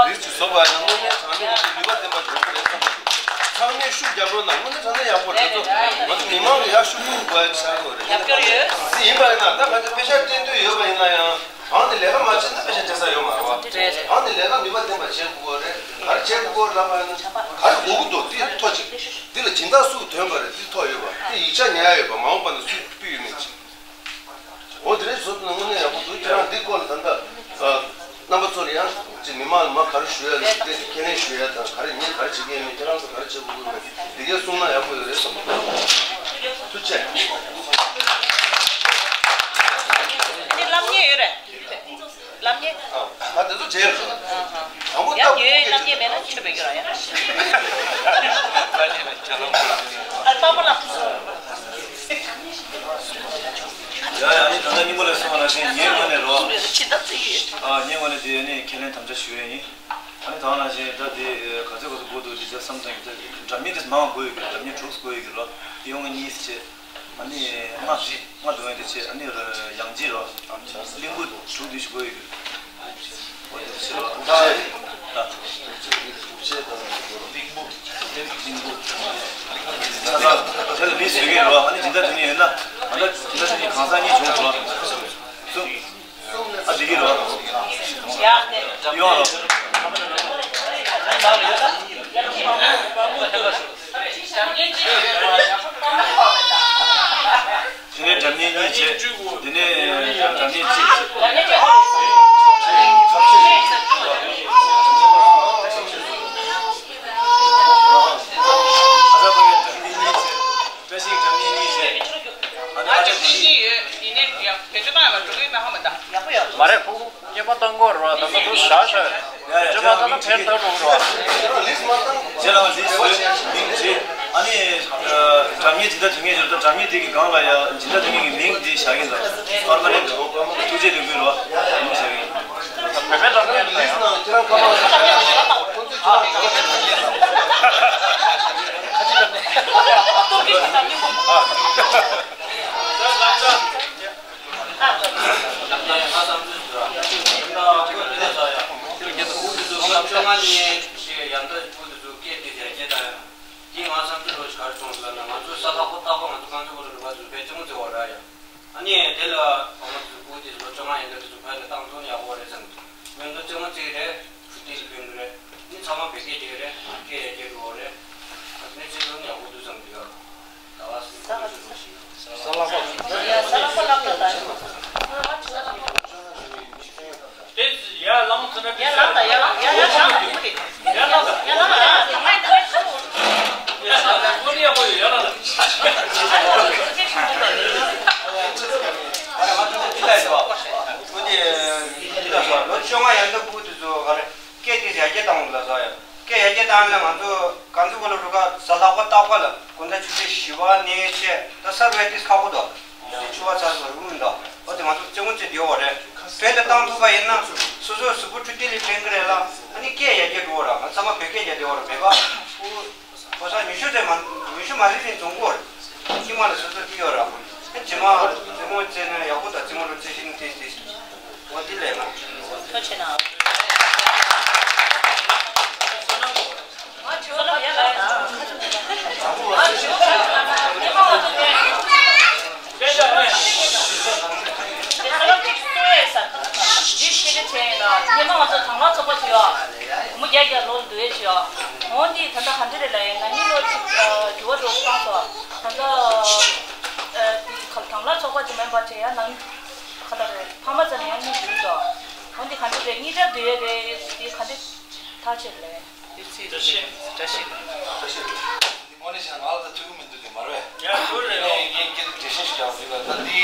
ལིས་ཅིག་བཟོ་བ་ཡིན་ན་དངོས་གནས་དྲང་གནས་ང་ཚོ་ནུས་པ་ལྡན་པ་ཡོང་གི་རེད་བསམ་གྱི་འདུག་ཚང་མས་ཤུགས་རྒྱབ་རོགས་གནང་། དངོས་གནས་དྲང་གནས་ཡག་པོ་རེད། ང་ཚོ་མི་མང་གི་ཡར་ཤུགས་སྤྲོད་དགོས་ཡ་ཆགས་ཀྱི་རེད། དེ་ཡིན་པ་ཡིན་ན་ད་ག་ཚོད་པེ་ཤག་སྤྲད་འདོད་ཡོད་པ་ཡིན་ན་ཡང་། གང་དེ་ལས་ཀ་མ་བྱས་ན་པེ་ཤ་སྤྲད་ས་ཡོད་མ་རེད་བ། རེད། གང་དེ་ལས་ཀ་ནུས་པ་ལྡན་པ་བྱེད་དགོས་རེད། ག་རེ་བྱེད་དགོས་རེད་ལབ་པ་ཡིན་ན་ག་རེ་དགོས་ཀྱི་འདུག་དེ་ཐོ་གཅིག་འདི་ལ་སྦྱིན་བདག་སུ་ཐོན་པ་རེད། དེ་ཐོ་ཡོད་པ། དེ་ཡིག་ཆ་ཉར་ཡ་ཡོད་པ། མ་འོངས་པ་ན་སུས་ཕུལ་ཡོད་མེད་ཅིག་འོ་དེ་རེད། བཟོ་ཐུབ་ན་དངོས་གནས་ཡག་པོ་འདུག་ཁྱེད་རང་འདི་སྐོར་ལ་ད་ལྟ་རྣམ་པ་ཚོ་ལ་ཡང་ཅིག་མི་མང་ལ་མ་ག་རེ་ཞུ་ཡ་ལ་དེ་ཁས་ལེན་ཞུ་ཡ་དང་། ག་རེ་ངས་ག་རེ་བྱེད་ཀྱི་ཡོད་མེད། ཁྱེད་རང་ཚོ་ག་རེ་བྱེད་དགོས་ཀྱི་ཡོད་མེད་དེ་གས་གསུངས་ན་ཡག་པོ་ཡོད་རེད་བསམ་གྱི་འདུག་ཐུགས་རྗེ་ཆེ། འདི་ལབ་མཁན་ཡོད་རེད། ལབ་མཁན། ཨ་དེ་ཚོ་བྱས་རེད། དང་པོ་ཡང་ཡོད་ལབ་མཁན་མེད་ན་ཆོས་པའི་རྒྱུ་ར་ཡ། ཨ་པ་པ་ལགས། ཡ་ཡ། ཨ་ནི་ད་ལྟ་སྙིང་པོ་ལ་གསུངས་པ་ནང་བཞིན་ངའི་ངོས་ནས་རོ། ཨ་ངའི་ངོས་ནས་དེ་ནི་ཁས་ལེན་དམ་བཅའ་ཞུ་ཡས་ཡིན། ཨ་ནི་ད་ག་ནང་བཞིན་ད་དེ་ག་ཚོད་ག་ཚོད་དགོས་འདུག་འདི་ཚོ་བསམ་བཏང་གི། ད་སྒྲ་སྙན་དེ་མང་བ་དགོས་ཡོད་ཀྱི། སྒྲ་སྙན་དྲུག་དགོས་ཡོད་ཀྱི་རོ། དེ་ཡོང་གི་གཉིས་བྱས། ཨ་ནི་རྔ་རྔ་བརྡུང་ཡ་དེ་བྱས། ཨ་ནི་ཡང་རྗེས་རོ། གླིང་བུ་དྲུག་དེ་ཞིག་དགོས་ཡོད་ཀྱི། འོ་དེ་བྱས་རོ། ད་ད་གླིང་བུ་གླིང་བུ་ད་ད་དེ་ལ་མི་བཟོས་ཀྱི་རོ། ཨ་ནི་སྦྱིན་བདག་དེ་ནས་ཡོད་ན་ང་ད་སྦྱིན་བདག་དེ་ནས་གང་ཟག་གཉིས་བྱུང་རོ། གསུམ། ཨ་དེ་གི་རོ། ཡོང་རོ། དེ་ནས་སྒྲ་སྙན་གཉིས་བྱས། དེ་ནས་སྒྲ་སྙན་གཅིག་བྱས། ཨ་ས་པ་གི་སྒྲ་སྙན་གཉིས་བྱས། བཀྲ་ཤིས་སྒྲ་སྙན་གཉིས་བྱས། ཨ་ནི་ཨ་ཅག་དེ་གཉིས་ཡོད། ཡིན་ནའི་ཡང་བེད་སྤྱོད་བཏང་ཡོད་པ་འགྲོ་གི་མེད་ཧ་མ་ད། ཡག་པོ་ཡོད། མ་རེད། ཕྲུ་གུ་སྐྱེས་པ་བཏང་དགོས་རེད་བ། ད་ལྟ་དུ་ཟ་ཟ་ཡ་ཡ། ཇེ་མང་ཙམ་ཕན་ཐོགས་འགྲོ་གི་རེད་བ། ཁྱེད་རང་ལིས་བཟོས། མིང་བརྗེ། ཨ་ནི་སྒྲ་སྙན་སྦྱིན་བདག་དོན་གཉེར་བྱོས། ད་སྒྲ་སྙན་དེ་གི་སྒང་ལ་ཡ་སྦྱིན་བདག་དོན་གཉེར་གྱི་མིང་དེ་བཞག་གིན་འདུག་པར་མ་ནེན་ཊི། ཐུགས་རྗེ་ལེགས་འབུལ་རོ། མིང་བཞག་གིན། བོད་པའི་སྒྲ་སྙན་ལ་ཡ། ཁྱེད་རང་ཁ་པར་ཁ་ཅིག་སྒྲ་སྙན། ཨ་ནི་དེ་ལ་བུ་མོ་ཚོ་སྐུ་དེ་ཚོ་ལོ་བཅོ་ལྔ་ཡན་དུ་དེ་ཚོ་བོད་ལ་བཏང་འདུག་ཡག་པོ་རེད་ཟེར། ཨ་ནི་དེ་ལ་བུ་མོ་ཚོ་སྐུ་དེ་ཚོ་ལོ་བཅོ་ལྔ་ཡན་དུ་དེ་ཚོ་བོད་ལ་བཏང་འདུག་ན་ཡག་པོ་རེད་བསམ་འདུག་མི་འདུག་རྩེད་མོ་རྩེ་གི་རེད། ཆུ་ཏིལ་ཕུལ་གི་རེད། ནི་ཚང་མ་བོད་སྐད་རྒྱག་གི་རེད། སྐད་ཡ་རྒྱ་འགྲོ་བ་རེད། ཨ་ནི་རྩེད་མོ་ཡག་པོ་འདུག་བསམ་འདུག་ཡ། ཟླ་བ་གསུམ་གོ་ཚོད་རོགས་ཞིག་ཡོད། ས་ལག་པ། ཡ་ས་ལག་པ་ལག་པ་ད། དེ་ཡ་ལམ་ཚུན་ན་ཡ་ལམ་ད་ཡ་ལམ་ཡ་ཡ་ལམ་ད་ཡ་ལམ་ད་ཡ་ལམ་ད་ཡ་ལམ་ད། ཨ་རེ་ང་ཚོ་འདི་ལ་ཡོད་པ། ཁོ་འདི་འདི་ལ་སོ་ལོ་བཅོ་ལྔ་ཡན་དུ་སྐུ་དེ་ཚོ་ག་རེ་སྐད་དེ་ཡར་རྒྱས་བཏང་ལ་ཟ་ཡ། སྐད་ཡར་རྒྱས་བཏང་ལ་ང་ཚོ་གང་ཚོད་གོ་ལ་རུ་ཁ་ཟ་ལྷག་པ་རྟག་པ་ལ་དགོང་དག་ཆུ་ཚོད་བཞི་པ་ནས་བྱས་ད་ས་རུ་ཡ་ཏིས་ཁག་པོ་འདུག་ཆུ་བ་ཚ་ཟ་རུ་མི་འདུག་འོ་དེ་ང་ཚོ་རྩེད་མོ་རྩེ་བདེ་བ་རེད། བོད་དུ་བཏང་ཐུབ་པ་ཡིན་ན་སོ་སོ་གཟུགས་པོ་ཆུ་ཏིལ་ལས་ཕན་གི་རེད་ལ། ཨ་ནི་སྐད་ཡར་རྒྱས་འགྲོ་བ་ར་ང་ཚང་མ་བོད་སྐད་རྒྱག་བདེ་བ་ར་མེད་པ། ཁོ་ས་ཉི་ཤུ་ཙམ་མ་ཉི་ཤུ་མ་རིག་རིག་འཛོམས་གོ་རེད། ཉི་མ་ལ་སོ་སོ་ཀི་ཡོད་ར། ཨ་རྗེས་མ་རྩེད་མོ་རྩེ་ན་ཡག་པོ་དང་རྩེད་མོ་རུ་རྩེ་བཞིན་དེ་དེ། འོ་དེ་ལས་ང་། ཐུགས་རྗེ་གནང་། ཡིན་ན་ང་ཚོ་དང་བླངས་ཚོགས་པ་ཞིག་ཡོད། སྒོར་མོ་བརྒྱ་བརྒྱ་ལོ་ལ་བསྡུ་ཡས་ཞིག་ཡོད། འོ་འདི་ད་ལྟ་ག་འདྲ་རེད་ལབ་ཡིན་ན་ནི་ལོ་གཅིག་ཨ་འགྱུར་བ་འགྲོ་སོང་སོང་། ད་ལྟ་ཨ་འདི་ག་དང་བླངས་ཚོགས་པ་ཅིག་མིན་པ་བྱས་ཡང་ནང་ག་ལ་རེད། ཕ་མ་ཚོ་ནས་ཡང་གཉིས་བསྡུས་འགྲོ། འོ་འདི་ག་འདྲ་རེད། གཉིས་ཆར་བསྡུ་ཡས་རེད། འདི་ག་འདྲ་ཐག་ཆོད་རེད། བཀྲ་ཤིས། བཀྲ་ཤིས། བཀྲ་ཤིས། འདི་དངོས་གནས་བྱས་ན་ང་ལ་ད་ཐུག་གི་མི་འདུག་དེ་མ་རེད་པས། ཡ་ཐུག་རེད། ངས་ངས་སྐད་འགྲེལ་བཤད་ཞིག་རྒྱག་དུས་ལ་ད་འདི་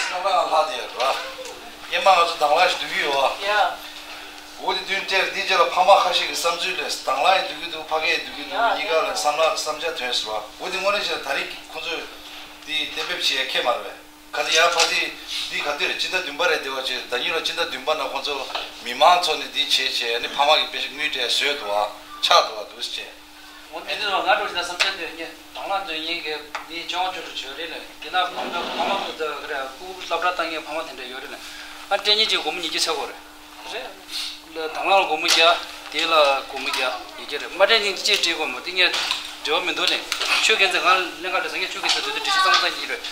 སྣང་བ་ལྷག་དེ་རེད་པ། སྔོན་མ་ང་ཚོ་དང་བླངས་ཞིག་བསྡུ་གི་ཡོད་པ། ཡ། འོ་དེ་དུས་དེར་འདི་རྗེས་ལ་ཕ་མ་ཁ་ཤས་ཀྱི་བསམ་ཚུལ་ལས་དང་བླངས་ཡིན་བསྡུ་གི་འདུག་ཕ་གི་ཡིན་བསྡུ་གི་འདུག་ཡ་གཉིས་ཀ་ལ་བསམ་བློ་བསམ་འཆར་ཐོན་ཟེར་བ། འོ་དེ་དངོས་གནས་བྱས་ན་ད་རེས་ཁོ་ཚོས་འདི་གཏན་འབེབས་བྱེད་ཡ་ཁེ་མ་རེད་པས། ག་ཚོད་ཡང་ཕ་ཚིག་འདི་ག་དུས་རེད། སྤྱི་ཟླ་བདུན་པ་རེད་དེ་བ་ཅིག་ཟླ་ཉིན་ལ་སྤྱི་ཟླ་བདུན་པ་ན་ཁོང་ཚོ་མི་མང་ཚོ་ནས་འདི་བྱས་བྱས་ནི་ཕ་མ་གི་དཔེ་ཆ་དངུལ་སྤྲད་བཟོས་འདུག་ཨ། ཆག་འདུག་ཨ། འདུག་སེ་བྱས། འོ་འདི་ཚོ་ང་འགྲོ་བཞིན་ན་བསམ་འཆར་འདོན་ངེས་དང་བླངས་འདོན་ངེས་ཀྱི་འདི་ཅོང་ཅོ་ཅོ་བྱོས་རེད་ལ་དེ་ན་ཁོང་ཚོ་ཕ་མ་ཚོ་ཚོ་ག་རེ་ཕྲུ་གུ་སློབ་གྲྭ་བཏང་ངེས་ཕ་མ་དེ་འདྲ་ཡོད་རེད་ལ་ཨ་སྤྲད་ཉེས་ཀྱི་སྒོར་མོ་ཉིས་བརྒྱ་ཚད་གོ་རེད། རེད། དང་བླངས་ལ་སྒོར་མོ་བརྒྱ། དེ་ལ་སྒོར་མོ་བརྒྱ། ཡི་གེ་རེད། མ་སྤྲད་ཉིན་གཅིག་སྤྲད་དགོས་མོད། དེ་ངས་འབྲེལ་བ་མི་འདུག་ལན། ཆོས་དགེ་མཚན་ང་ལེན་ག་རེད་ཟེར། ངས་ཆོས་དགེ་མཚན་དེ་ཚོ་སྒྲིག་གཞི་གཙང་མ་ཡིན་རེད།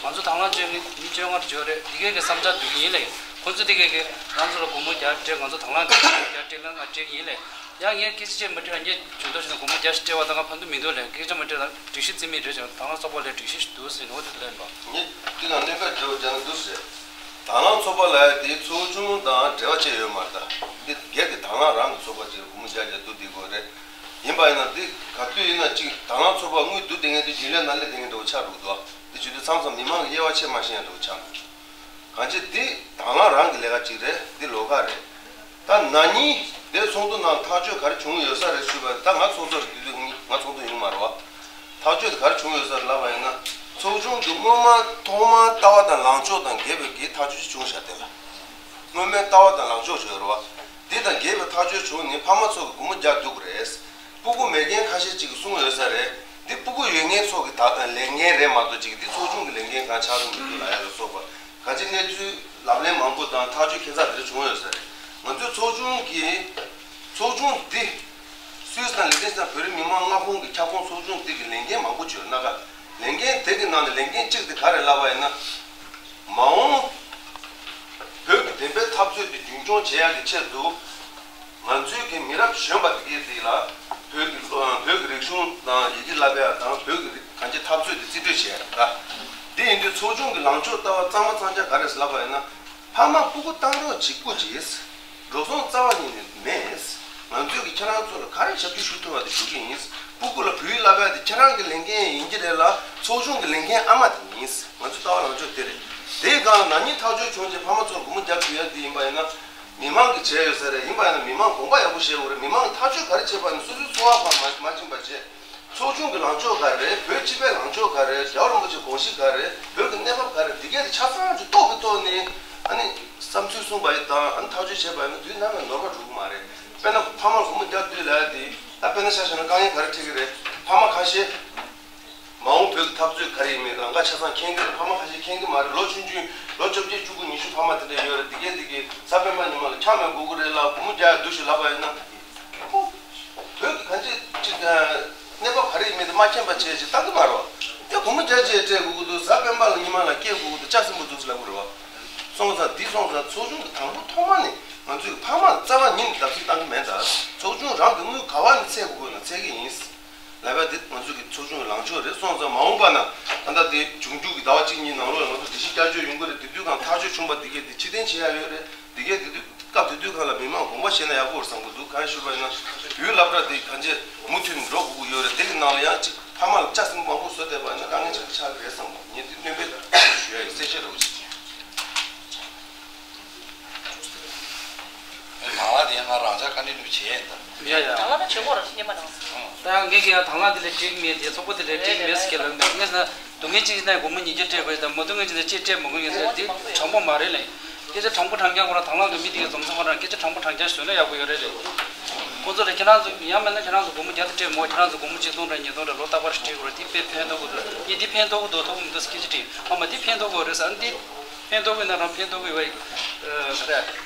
ང་ཚོ་དང་བླངས་བཅོ་ལྔ་མི་བཅོ་ལྔ་བྱོས་རེད། དེ་གས་ཀྱི་བསམ་འཆར་འདོན་གྱི་ཡིན་ལན། ཁོང་ཚོ་དེ་གས་ཀྱི་ང་ཚོ་ལ་སྒོར་མོ་བརྒྱ་སྤྲད། ང་ཚོ་དང་བླངས་སྒོར་མོ་བརྒྱ་སྤྲད་ལན་ང་སྤྲད་ཀྱི་ཡིན་ལན། ཡང་ངས་སྐད་ཆ་བཤད་མ་དྲན་ངས་ཇུས་གཏོགས་བྱས་ན་སྒོར་མོ་བརྒྱ་ཞིག་སྤྲད་པ་དང་ང་ཕན་ཐོགས་མི་འདུག་ལན། སྐད་ཆ་མ་དྲན་ན་སྒྲིག་གཞི་རྩིས་མེད་རེད་ཅང་དང་བླངས་ཚོགས་པ་ལ་སྒྲིག་གཞི་ཞིག་འདུག་ཟེར་ནོ་དེ་ལན་པ། ངས་དེ་ག་གནས་པའི་འབྲེལ་བ་བྱས་ན་འདུག་ཟེར། དང་བླངས་ཚོགས་པ་ལ་དེའི་ཚོགས་ཆུང་དང་འབྲེལ་བ་བཅས་ཡོད་མ་རེད་ད། འདི་སྒེར་གྱི་དང་བླངས་རང་གི་ཚོགས་པ་ཅིག་ལ་སྒོར་མོ་བརྒྱ་བརྒྱ་བསྡུ་བསྡད་དགོས་རེད། ཡིན་པ་ཡིན་ན་འདི་ག་དུས་ཡིན་ན་ཅིག་དང་བླངས་ཚོགས་པ་དངུལ་བསྡུ་བསྡད་མཁན་དེ་རྒྱུན་ལས་ནང་ལས་བསྡད་མཁན་འདྲ་བོ་ཆགས་འགྲོ་གི་འདུག་ཨ། འདི་བྱེད་དུས་མཚམས་མཚམས་མི་མང་གི་དབྱེ་བ་ཕྱེ་མ་ཤེས་ཡ་འདྲ་བོ་ཆགས་འགྲོ་གི་འདུག་གང་ཅི་འདི་དང་བླངས་རང་གི་ལས་ཀ་ཅིག་རེད། འདི་ལོགས་ཀ་རེད། ད་ན་ནིང་དེ་ཚོགས་འདུ་ནང་ཐག་གཅོད་ག་རེ་བྱུང་ཡོད་ས་རེད་ཞུས་པ་ད་ང་ཚོགས་གཙོ་རེད། དེ་དུས་ང་ཚོགས་འདུ་ཡོང་མ་རེད་བ། ཐག་གཅོད་དེ་ག་རེ་བྱུང་ཡོད་ས་རེད་ལབ་པ་ཡིན་ན། ཚོགས་ཆུང་གི་སྔོན་མ་ཐོག་མར་ལྟ་བ་དང་ལངས་ཕྱོགས་དང་འགལ་བའི་གི་ཐག་གཅོད་ཅིག་བྱུང་བཞག་དེ་ལ། སྔོན་མའི་ལྟ་བ་དང་ལངས་ཕྱོགས་ཅིག་ཡོད་རེད་བ། དེ་དང་འགལ་བའི་ཐག་གཅོད་བྱུང་ནས་ཕ་མ་ཚོ་གི་སྒོར་མོ་བརྒྱ་བསྡུ་དགོས་རེད། སྤུ་གུ་མེད་མཁན་ཁ་ཤས་ཅིག་གིས་གསུངས་ཡོད་ས་རེད། འདི་སྤུ་གུ་ཡོད་མཁན་ཚོ་གི་ད་ལས་འགན་རེད་མ་གཏོགས་ཅིག་འདི་ཚོགས་ཆུང་གི་ལས་འགན་གང་ཆགས་ཀྱི་མི་འདུག་ལབ་ཡ་ལ་སོགས་པ་ག་ཅི་གནས་ཚུལ་ལབ་གླེང་མང་པོ་དང་ཐག་གཅོད་ཁྱད་མཚར་དེ་འདྲ་བྱུང་ཡོད་ས་རེད། ང་ཚོའི་ཚོགས་ཆུང་གི་ཚོགས་ཆུང་འདི་སུད་སི་དང་ལི་ཏེན་སི་ཐན་བོད་རིགས་མི་མང་མངའ་ཁོངས་ཀྱི་ཁྱབ་ཁོངས་ཚོགས་ཆུང་འདི་གི་ལས་འགན་མང་པོ་ཅིག་ཡོད་སྣ་ཁ། ལས་འགན་དེ་གི་ནང་ནས་ལས་འགན་གཅིག་དེ་ག་རེ་ལབ་པ་ཡིན་ན། མ་འོངས་བོད་ཀྱི་བདེན་པའི་འཐབ་རྩོད་དེ་རྒྱུན་འཁྱོངས་བྱེད་ཡག་གི་ཆེད་དུ། ང་ཚོའི་གི་མི་རབས་གཞོན་པ་དེ་གའི་དེ་ལ་བོད་ཀྱི་བོད་ཀྱི་རིག་གཞུང་དང་ཡི་གེ་བསླབ་ཡག་དང་བོད་ཀྱི་རིག་གང་ཅི་འཐབ་རྩོད་དེ་རྩིས་སྤྲོད་བྱེད་ཡག་རེད་ད། དེ་ཡིན་དུས་ཚོགས་ཆུང་གི་ལངས་ཕྱོགས་ལྟ་བ་གཙང་མ་གཙང་རྐྱང་ག་རེ་ལབ་པ་ཡིན་ན། ཕ་མ་སྤུ་གུ་བཏང་རོགས་བྱེད་དགོས་ཀྱི། འགྲོ་སོང་རྩ་བ་ཉིད་ནས་མེད། ང་ཚོས་ཀྱི་ཁྱེད་རང་ཚོ་ལ་ག་རེ་ཞབས་ཕྱི་ཞུ་ཐུབ་པ་དེ་ཞུ་གི་ཡིན། སྤུ་གུ་ལ་བོད་ཡིག་བསླབ་ཡག་དེ་ཁྱེད་རང་གི་ལས་འགན་ཡིན་གྱི་རེད་ལ་ཚོགས་ཆུང་གི་ལས་འགན་ཨ་མ་དེ་ཡིན། ང་ཚོའི་ལྟ་བ་ལངས་ཕྱོགས་དེ་རེད། དེའི་སྒང་ལ་ན་ནིང་ཐག་གཅོད་བྱུང་རྗེས་ཕ་མ་ཚོར་སྒོར་མོ་བརྒྱ་བསྡུ་ཡག་དེ་ཡིན་པ་ཡིན་ན། མི་མང་གིས་བྱས་ཡོད་ས་རེད། ཡིན་པ་ཡིན་ན་མི་མང་དགོངས་པ་ཡག་པོ་བཞེས་དགོས་རེད། མི་མང་གིས་ཐག་གཅོད་ག་རེ་བྱས་པ་ཡིན་ན་སོ་སོའི་འཚོ་བ་ཁོ་རང་མ་མ་ཕྱིན་པ་བྱས། ཚོགས་ཆུང་གི་ལངས་ཕྱོགས་ག་རེ་རེད། བོད་སྤྱི་པའི་ལངས་ཕྱོགས་ག་རེ་རེད། རྒྱལ་བ་རིན་པོ་ཆེའི་དགོངས་གཞི་ག་རེ་རེད། བོད་ཀྱི་གནས་བབ་ག་རེ་རེད། འདི་གས་དེ་ཆ་ཚང་ཅིག་རྟོགས་པའི་ཐོག་ནས་ཨ་ནི་བསམ་ཚུལ་གསུངས་པ་ཡིན་དང་ཨ་ནི་ཐག་གཅོད་བྱས་པ་ཡིན་ན་དུས་ནམ་ཡང་ནོར་བ་འགྲོ་གི་མ་རེད། དཔེར་ན་ཕ་མར་སྒོར་མོ་བརྒྱ་བསྡུས་ལབ་ཡ་དེ་ད་དཔེར་ན་ཆ་བཞག་ན་དཀའ་ངལ་ག་རེ་འཕྲད་ཀྱི་རེད། ཕ་མ་ཁ་ཤས་མ་འོངས་བོད་ཀྱི་འཐབ་རྩོད་ག་རེ་ཡིན་མིན་ལམ་ཁ་ཆ་ཚང་མཁྱེན་གྱི་རེད། ཕ་མ་ཁ་ཤས་མཁྱེན་གྱི་མ་རེད། ལོ་ཆུང་ཆུང་ལོ་བཅོ་བརྒྱད་བཅུ་དགུ་ཉི་ཤུ་ཕ་མ་དེ་འདྲ་ཡོད་རེད། འདི་གས་འདི་གས་གཟའ་སྤེན་པ་ཉི་མ་ལ་འཁྱམ་མེད་དགོས་ཀྱི་རེད་ལ་སྒོར་མོ་བརྒྱ་བསྡུ་ཞིག་ལབ་པ་ཡིན་ན། ཁོ་བོད་ཀྱི་གང་ཅི་ཅིག་གནས་བབ་ག་རེ་ཡིན་མིན་དེ་མ་མཁྱེན་པ་བྱས་ཅིག་བཏང་གི་མ་རེད་བ། དེ་སྒོར་མོ་བརྒྱ་བྱས་སྤྲད་དགོས་ཀྱི་འདུག་གཟའ་སྤེན་པ་ལ་ཉི་མ་ལ་སྐྱེལ་དགོས་ཀྱི་འདུག་ལྕགས་སྲིན་པོ་འདུག་ལབ་ཀྱི་རེད་བ། སོང་ཙང་འདི་སོང་ཙང་ཚོགས་ཆུང་གི་དང་པོ་ཐོག་མ་ནས་ང་ཚོས་ཕ་མ་ལ་རྩ་བ་ཉིད་ནས་བརྡབ་གསིག་བཏང་གི་མེད་ད། ཚོགས་ཆུང་རང་གི་དངུལ་ག་བ་ནས་འཚོལ་དགོས་དགོས་ན་འཚོལ་གྱི་ཡིན། ལབ་ཡ་འདི་ང་ཚོ་གི་ཚོགས་ཆུང་གི་ལངས་ཕྱོགས་རེད། སོང་ཙང་མ་འོངས་པ་ན་ད་ལྟ་དེ་འབྱུང་འགྱུར་གྱི་ཟླ་བ་གཅིག་གཉིས་ནང་ལོགས་ལ་ང་ཚོ་སྒྲིག་གཞི་བསྐྱར་བཅོས་ཡོང་གི་རེད། དེ་དུས་གང་ཐག་གཅོད་བྱུང་བ་དེ་གས་དེ་ཕྱིར་འཐེན་བྱེད་ཡ་ཡོད་རེད། དེ་གས་དེ་དུས་སྐབས་དེ་དུས་གང་ལ་མི་མང་དགོངས་པ་བཞེས་ན་ཡག་པོ་རེད་བསམ་གྱི་འདུག་གང་ཞུས་པ་ཡིན་ན་བོད་སློབ་གྲྭ་དེ་གང་ཅི་མུ་མཐུད་ནས་འགྲོ་དགོས་ཀྱི་ཡོད་རེད། དེ་གི་ནང་ལ་ཡང་གཅིག་ཕ་མ་ལ་ལྕགས་སྲིན་མང་པོ་བཟོ་བསྡད་པ་ཡིན་ན་དཀའ་ངལ་ཆེན་པོ་ཆགས་ཀྱི་རེད་བསམ་གྱི་འདུག་ངས་དེ་སྣོན་པ་ཞུ་ཡ་ཡིན། གསལ་བཤད་རོགས་བྱེད། ནང་ལ་དེ་ང་རང་ཅག་བཀའ་འདྲི་ནུས་བྱེད་ཡིན་ད། ཡ་ཡ། ད་ང་ལ་བྱེད་དགོས་རེད་སྙེ་མ་དང་། ད་ཡང་ངས་ཀྱི་ཡང་དང་བླངས་དེ་ལས་འགྲིག་མེད་དེ་ཚོགས་པ་དེ་ལས་འགྲིག་མེད་ཟེར་ལབ་མེད། ངས་ན་སྡུག་བསྔལ་ཅིག་ཡིན་ན་སྒོར་མོ་ཉིས་བརྒྱ་སྤྲད་དགོས་དང་མ་སྡུག་བསྔལ་ཅིག་ཡིན་ན་ཅིག་སྤྲད་མ་དགོས། ངས་ཟེར་དེ་དྲང་པོ་མ་རེད་ལབ་ཡིན། སྐད་ཆ་དྲང་པོ་དྲང་རྐྱང་ཁོ་རང་དང་བླངས་ཀྱི་མི་དེ་གའི་འཛོམས་ས་ཁོ་རང་སྐད་ཆ་དྲང་པོ་དྲང་རྐྱང་བཟོས་ན་ཡག་པོ་ཡོད་རེད་རེད། ཁོ་ཚོ་ལ་ཁྱེད་རང་ཚོ་ཡང་མིན་ན་ཁྱེད་རང་ཚོ་སྒོར་མོ་བརྒྱ་དེ་སྤྲད་མོ་ཁྱེད་རང་ཚོ་སྒོར་མོ་ཆིག་སྟོང་དང་ཉིས་སྟོང་དང་ལོ་རྟག་པར་སྤྲད་དགོས་རེད། དེ་དཔེ་ཕན་ཐོགས་ཀྱི་འདུག་ངས་འདི་ཕན་ཐོགས་ཀྱི་འདུག་ཐོགས་མི་འདུག་སྐད་ཆ་དྲིས་ཨ་མ་འདི་ཕན་ཐོགས་ཀྱི་རེད་ཟེར། ཨ་འདི་ཕན་ཐོགས་ཀྱི་ན་རང་ཕན་ཐོགས་ཀྱི་བས་ག་རེ་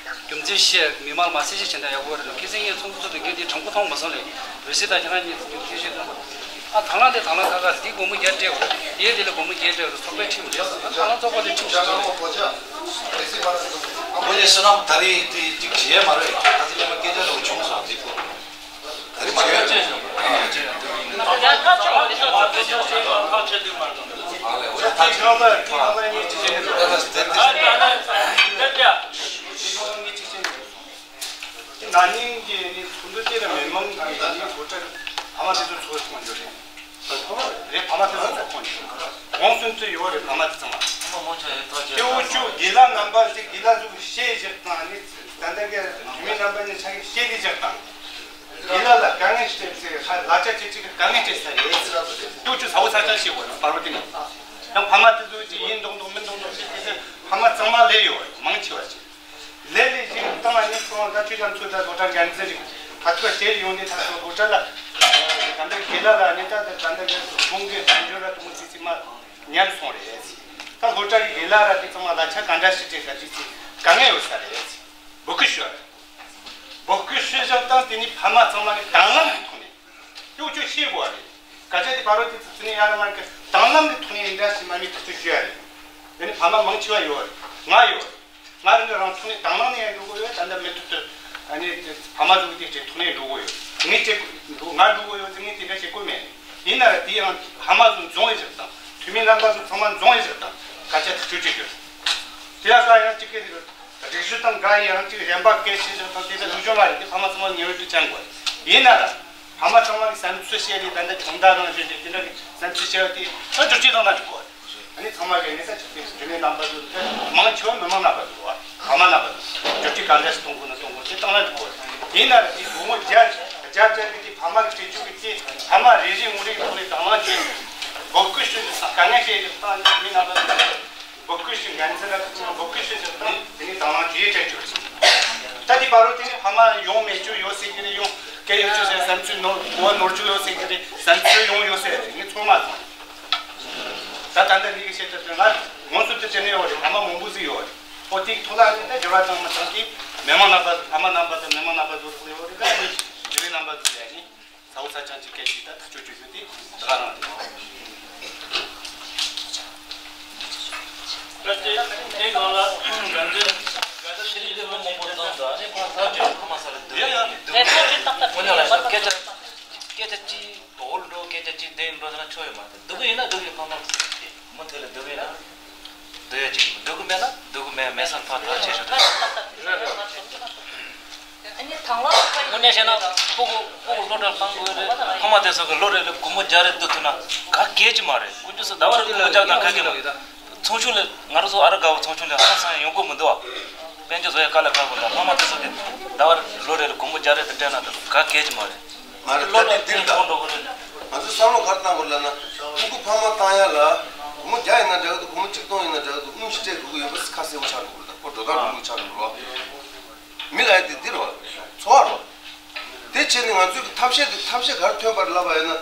རྒྱུ་མཚན་བཤད་མི་མང་ལ་མ་གསལ་བཤད་བྱེད་ན་ཡག་པོ་རེད། ཁྱེད་ཚོས་ངས་ཚོགས་འདུ་ཚོགས་དུས་སྐད་འདི་དྲང་པོ་མཐོང་མ་སོང་ལས་རུ་སི་དང་ཁྱེད་རང་གཉིས་ཚོགས་འདུ་སྐད་ཆ་གཏོང་པ་ཨ་དང་བླངས་དེ་དང་བླངས་ཁ་ཁ་འདི་སྒོར་མོ་བརྒྱ་སྤྲད་དགོས་རེད། དེའི་དེ་ལ་སྒོར་མོ་བརྒྱད་སྤྲད་དགོས་རེད། ཚོགས་པའི་ཁྲིམས་རེད་ཟེར། ཨ་དང་བླངས་ཚོགས་པ་དེ་ཁྲིམས་ཞིག་བཟོ་དགོས། ཁོ་ཚོའི་བསོད་ནམས་ད་རེས་དེ་གཅིག་བྱས་མ་རེད། ད་ཚེ་ཉི་མ་སྐད་ཆ་ལོག་བྱུང་སོང་། དེ་ཁོ་ད་རེས་མ་རེད། ད་རེས་མ་རེད། ཐག་ཆོད་འདུག་མ་རེད། ཐག་ཆོད་འདུག་མ་རེད། ཨ་ལས། འོ་ད་ཐག་ཆོད་འདུག་མ་རེད། ད་ད་ད་ད་ད། ད་ད་ད། དེ་ན་ནིང་གི་ནི་ཚོགས་འདུ་དེ་ལ་མི་མང་གི་ནི་སློབ་གྲྭ་ཕ་མ་དེ་ཚོ་ཚོགས་ཁོངས་ཡོད་རེད། ཕ་མ་རེད། ཕ་མ་དེ་ཚོ་ཚོགས་ཁོངས་ཡོད། གོང་སུན་ཚོད་ཡོད་རེད། ཕ་མ་དེ་ཚང་མ། ཕ་མ་མང་ཆེ་ཡོད་ཐག་ཆོད། དེ་འུ་ཅུ་དགེ་ལགས་རྣམ་པ་ཞིག་དགེ་ལགས་ཚོ་བཤད་བཞག་དང་ནི་ད་ལྟ་གི་བུད་མེད་རྣམ་པ་ནི་ཆ་གི་བཤད་ལས་བཞག་དང་། དགེ་ལགས་ལ་དཀའ་ངལ་སྤྲད་ཚེ་ལ་ཆ་ཆེ་ཆེ་གི་དཀའ་ངལ་སྤྲད་ས་རེད། དེ་འུ་ཅུ་ས་བོ་ས་ཆ་ཞིག་འོ་ན་པར་བ་དེ་ནི་ཡང་ཕ་མ་དེ་ཚོ་ཅི་ཡིན་མདོག་མདོག་མིན་མདོག་མདོག་བཤད་དེ་ཚེ་ཕ་མ་ཚང་མ་ལས་ཡོད་རེད། མང་ཆེ་བ་ཞིག་ལས་ལས་ཞིག་བཏང་བ་ནི་ཁོང་ད་ཆོས་རྒྱ་མཚོ་ད་བཟོ་གྲྭ་འགན་འཛིན་རིགས་ད་ཆོས་བྱེད་ཡོང་ནས་ད་སོ་བཟོ་གྲྭ་ལ་ད་ལྟ་དགེ་ལགས་ལ་ནི་ད་ད་ལྟ་གི་ཁོང་གི་དཔལ་འབྱོར་ལ་དུ་མོ་ཙི་ཙི་མ་ཉམས་སོང་རེད། ད་བཟོ་གྲྭ་གི་དགེ་ལགས་ར་དེ་ཚང་མ་ལ་ཆ་ག་འདྲ་ཞིག་སྤྲད་ད་ཙི་ཙི་དཀའ་ངལ་ཡོད་ས་རེད། འབོད་སྐུལ་ཞུ་བ་རེད། འབོད་སྐུལ་ཞུ་བཞག་སྟངས་དེ་ནི་ཕ་མ་ཚང་མ་གི་དང་བླངས་ཀྱི་ཐོག་ནས་གཡོག་བཅོས་བྱེད་དགོས་པ་རེད། སྐད་ཆ་དེ་བར་རོ་དེ་ཙི་ཙི་ནི་ཡར་མར་གི་དང་བླངས་ཀྱི་ཐོག་ནས་འདྲ་ཞིག་མ་མི་ཐག་གཅོད་ཞུ་ཡ་རེད། དེ་ནི་ཕ་མ་མང་ཆེ་བ་ཡོད་རེད། ང་ཡོད་རེད། ང་རང་གི་རང་ཐོག་ནས་དང་བླངས་ནས་ཡང་འགྲོ་གི་ཡོད། ད་ལྟ་མུ་མཐུད་དུ་ཨ་ནི་དེ་ཕ་མ་ཚོ་གི་དེ་ཐོག་ནས་འགྲོ་གི་ཡོད། ངས་བྱེད་འགྲོ་ང་འགྲོ་གི་ཡོད་ཟེར་ངས་དེ་འདྲ་བྱེད་དགོས་མེད། ཡིན་ན་ར་དེ་ཡང་ཕ་མ་ཚོ་འཛོམས་ཡོད་ཟེར་དང་འཐུས་མི་རྣམ་པ་ཚོ་ཚང་མ་འཛོམས་ཡོད་ཟེར་དང་སྐད་ཆ་ཐག་གཅོད་བྱེད་རྒྱུ་རེད། དེ་ཡང་ཀ་ཡང་གཅིག་གི་རིགས་རིགས་གཞུང་དང་འགལ་ཡང་གཅིག་གཞན་པ་སྐད་ཆ་བཤད་དང་དེ་ལ་ལུགས་སྦྱོང་མ་རེད། དེ་ཕ་མ་ཚང་མ་ཉེ་བར་དུ་བཅང་དགོས། ཡིན་ན་ར་ཕ་མ་ཚང་མ་གི་བསམ་ཚུལ་བཤད་ནས་ད་ལྟ་གྲོང་རྡལ་རང་བཞིན་གྱི་དེ་འདྲ་གི་བསམ་ཚུལ་བཤད་པ་དེ་ད་བསྒྱུར་བཅོས་བཏང་ན་འགྲིག་གོ། ཨ་ནི་ཚང་མ་གི་གནས་ས་ཆགས་པའི་རྒྱུན་ལས་རྣམ་པ་ཚོ་དེ་མང་ཆེ་བ་མི་མང་རྣམ་པ་ཚོ་བ་ཕ་མ་རྣམ་པ་ཚོ་བསྒྱུར་བཅོས་ག་འདྲ་ཞིག་གཏོང་དགོས་ན་གཏོང་དགོས་དེ་བཏང་ན་འགྲིག་གོ། ཡིན་ན་ར་དེ་སྒོར་མོ་བརྒྱ་བརྒྱ་བརྒྱ་གི་དེ་ཕ་མ་གི་སྤྲད་རྒྱུ་གི་དེ་ཕ་མ་རེ་རེ་ངོ་རེ་གི་ཐོག་ནས་དང་བླངས་བྱས་འབོད་སྐུལ་ཞུ་ནས་དཀའ་ངལ་བཤད་ནས་བཏང་ནས་མི་རྣམ་པ་ཚོ། འབོད་སྐུལ་ཞུ་འགན་འཛིན་ལ་འབོད་སྐུལ་ཞུ་ཞུ་དང་དེ་ནས་དང་བླངས་ཇུས་སྤྲད་རྒྱུ་རེད། ད་དེ་བར་དུ་དེ་ནས་ཕ་མ་ཡོང་མེད་རྒྱུ་ཡོད་ཟེར་གྱི་རེད། ཡོང་སྐད་ཡོད་རྒྱུ་ཟེར་བསམ་ཚུལ་ནོར་གོ་བ་ནོར་རྒྱུ་ཡོད་ཟེར་གྱི་རེད། བསམ་ཚུལ་ཡོང་ཡོད་ཟེར་རེད། ངས་ཚོར་མ་སོང་། ད་ད་ལྟ་འདི་གི་བཤད་ཐབས་དེ་ང་ངོ་སོ་དེ་དེ་ནས་ཡོད་རེད། ཕ་མ་མང་པོ་ཟིག་ཡོད་རེད། ཨོ་དེ་ཐོག་ལ་ནི་ད་འགྱུར་བ་བཏང་མ་བཏང་གི་མི་མང་རྣམ་པ་ཕ་མ་རྣམ་པ་དང་མི་མང་རྣམ་པ་ཚོ་ཐོག་ཡོད་རེད། ད་ནི་འགྱུར་བའི་རྣམ་པ་ཚོ་ཡ་ནི། ས་འོག་ས་ཆ་གཅིག་སྐད་ཅིག་ད་ཐག་གཅོད་བྱེད་རྒྱུ་དེ་ད་ག་རང་རེད། ད་དེ་དེ་གང་ལ་འགན་འཛིན་ད་ཆེ་རིགས་དེ་མི་མང་པོ་འཛོམས་འདུག་ཨ་ནི་ཁོང་ཐག་གཅོད་ཁ་མ་ས་རེད་འདུག་ཡ་ཡ་འདུག་ཨེ་ཁོང་ཚོས་ཏག་ཏག་ཁོ་ཚོ་ལ་སྐད་ཆ་སྐད་ཆ་གཅིག་དོག་འགྲོ་སྐད་ཆ་གཅིག་བདེན་འགྲོ་ཟེར་ན་ཆོག་ཡོད་མ་རེད། སྡུག་གི་ཡིན་ན་སྡུག་གི་ཁ་མ་མུ་མཐུད་ལ་སྡུག་གི་ཡིན་ན། འདོད་ཡ་ཅིག་འདོད་གི་མེད་ན་འདོད་གི་མེད་མེད་ས་ཕར་ཐག་ཆད་ཤོག་དང་། དངོས་གནས་བཤད་ན་སྤུ་གུ་སྤུ་གུ་སློབ་གྲྭ་བཏང་དགོས་རེད། ཕ་མ་དེ་ཚོ་གི་ལོ་རེ་ལ་སྒོར་མོ་བརྒྱ་རེ་བསྡུ་ཐུབ་ན་ག་གེ་ཅིག་མ་རེད། དཀོན་མཆོག་གསུམ་ཟླ་བ་རེ་སྒོར་མོ་བརྒྱ་དང་ག་གེ་མ་རེད། ཚོགས་ཆུང་ལ་ང་རང་ཚོ་ཨ་རི་དགའ་བོ་ཚོགས་ཆུང་ལ་ཧང་སང་ཡོང་གི་མི་འདུག་ཨ། དཔལ་འབྱོར་བཟོ་ཡ་དཀའ་ལས་ཁག་པོ་འདུག་ཕ་མ་དེ་ཚོ་གི་ཟླ་བ་རེ་ལོ་རེ་ལ་སྒོར་མོ་བརྒྱ་རེ་དེ་སྤྲད་ན་ད་ག་གེ་ཅིག་མ་རེད། མ་རེད། ད་དེ་འདིར་ད་ང་ཚོས་བསམ་བློ་ག་རེ་བཏང་དགོས་ལབ་ན། སྤུ་གུ་ཕ་མ་བཏང་ཡ་ལ་སྒོར་མོ་བརྒྱ་ཡིན་ན་འདྲ་གི་འདུག་སྒོར་མོ་ཆིག་སྟོང་ཡིན་ན་འདྲ་གི་འདུག་དངུལ་ཞིག་སྤྲད་དགོས་ཀྱི་ཡོད་པ་ཁ་གསལ་པོ་ཆགས་འགྲོ་གི་རེད། ད་ཁོ་འགྲོ་སྟངས་འགྲོ་ལུགས་ཆགས་འགྲོ་གི་རེད་བ། མི་ལ་ཡ་དེ་འདིར་བ། འཚོ་བ་རེད་བ། དེ་བྱས་ནས་ང་ཚོས་ཀྱི་ཐབས་ཤེས་དེ་ཐབས་ཤེས་ག་རེ་ཐོན་པར་ལབ་པ་ཡིན་ན།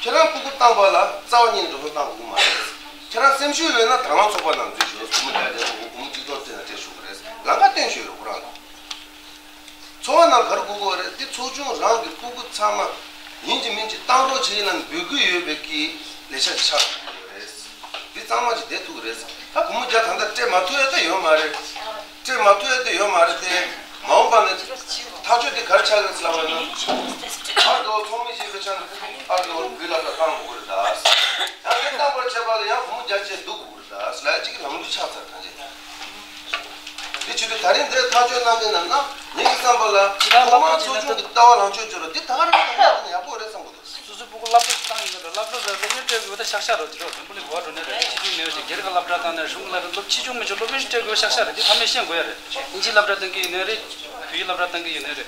ཁྱེད་རང་སྤུ་གུ་བཏང་བ་ལ་རྩ་བ་ཉིད་ནས་འགྲོ་སོང་བཏང་དགོས་ཀྱི་མ་རེད། ཁྱེད་རང་སེམས་ཤུགས་ཡོད་ན་དང་བླངས་ཚོགས་པ་ནང་འཛུལ་ཞུ། སྒོར་མོ་བརྒྱ་བརྒྱ་སྒོར་མོ་ཆིག་སྟོང་སྤྲད་ན་སྤྲད་ཆོག་གི་རེད། ལམ་ཁ་སྟོན་ཞུ་ཡོད་ཁོ་རང་ལ། འཚོ་བ་ནང་ག་རེ་དགོས་ཀྱི་རེད། དེ་ཚོགས་ཆུང་རང་གི་སྤུ་གུ་ཚང་མ་ཡིན་གཅིག་མིན་གཅིག་བཏང་རོགས་བྱེད་ལ་འབོད་སྐུལ་ཡོད་པའི་གི་ལས་འཆར་ཆགས་ཡོད་རེད། འདི་གཙང་མ་ཅིག་བསྡད་ཐུབ་ཀྱི་རེད། ད་སྒོར་མོ་བརྒྱ་ད་ལྟ་སྤྲད་མ་ཐུབ་ཡ་ད་ཡོད་མ་རེད། སྤྲད་མ་ཐུབ་ཡ་ད་ཡོད་མ་རེད་དེ། མ་འོངས་པ་ནས་ཐག་གཅོད་དེ་ག་རེ་ཆགས་ཀྱི་རེད་ལབ་པ་ཡིན་ན། ཨ་རོ་ཚོགས་མི་ཞིག་གི་ཆ་ནས་ཨ་རོ་བུའི་ལག་ལ་བཏང་དགོས་ཀྱི་རེད་ད། ཡང་དེ་བཏང་བར་བྱེད་པ་ལ་ཡང་སྒོར་མོ་བརྒྱ་བྱས་བསྡུ་དགོས་ཀྱི་རེད་ད་ལབ་ཡ་ཅིག་གི་ལམ་ལུགས་ཆགས་ཚར་ཐང་ཆད། དེ་བྱེད་དུས་ད་རིང་འདིར་ཐག་གཅོད་གནང་མཁན་རྣམས་ན་ངེད་ཀྱི་བསམ་པ་ལ་ཐོག་མར་ཚོགས་ཆུང་གི་ལྟ་བ་ལངས་ཕྱོགས་བཅོས་རོགས་འདི་ད་ག་རང་གི་ལྟ་བ་ཡག་པོ་རེད་བསམ་གི་འདུག་སོ་སོའི་སྤུ་གུ་སློབ་གྲྭ་བཏང་ཡིན་ན་འདྲ། སློབ་གྲྭ་ལ་སློབ་གཉེར་སྤྲད་དགོས་པ་ད་ཤག་ཤག་རེད། དེ་རོགས་དང་པོ་ལས་གོ་བ་འགྲོ་ནས་རེད། ཆེ་ཆུང་མེད་པ་ཅིག་སྒེར་གྱི་སློབ་གྲྭ་བཏང་ནས་གཞུང་ལ་སློབ་ཆེ་ཆུང་མི་ཆུང་སློབ་གཉེར་སྤྲད་དགོས་པ་ཤག་ཤག་རེད། དེ་ཕ་མས་ཤེས་དགོས་ཡ་རེད། དབྱིན་ཇིའི་སློབ་གྲྭ་བཏང་གི་ཡོད་ནའི་རེད། བོད་ཡིག་སློབ་གྲྭ་བཏང་གི་ཡོད་ནའི་རེད།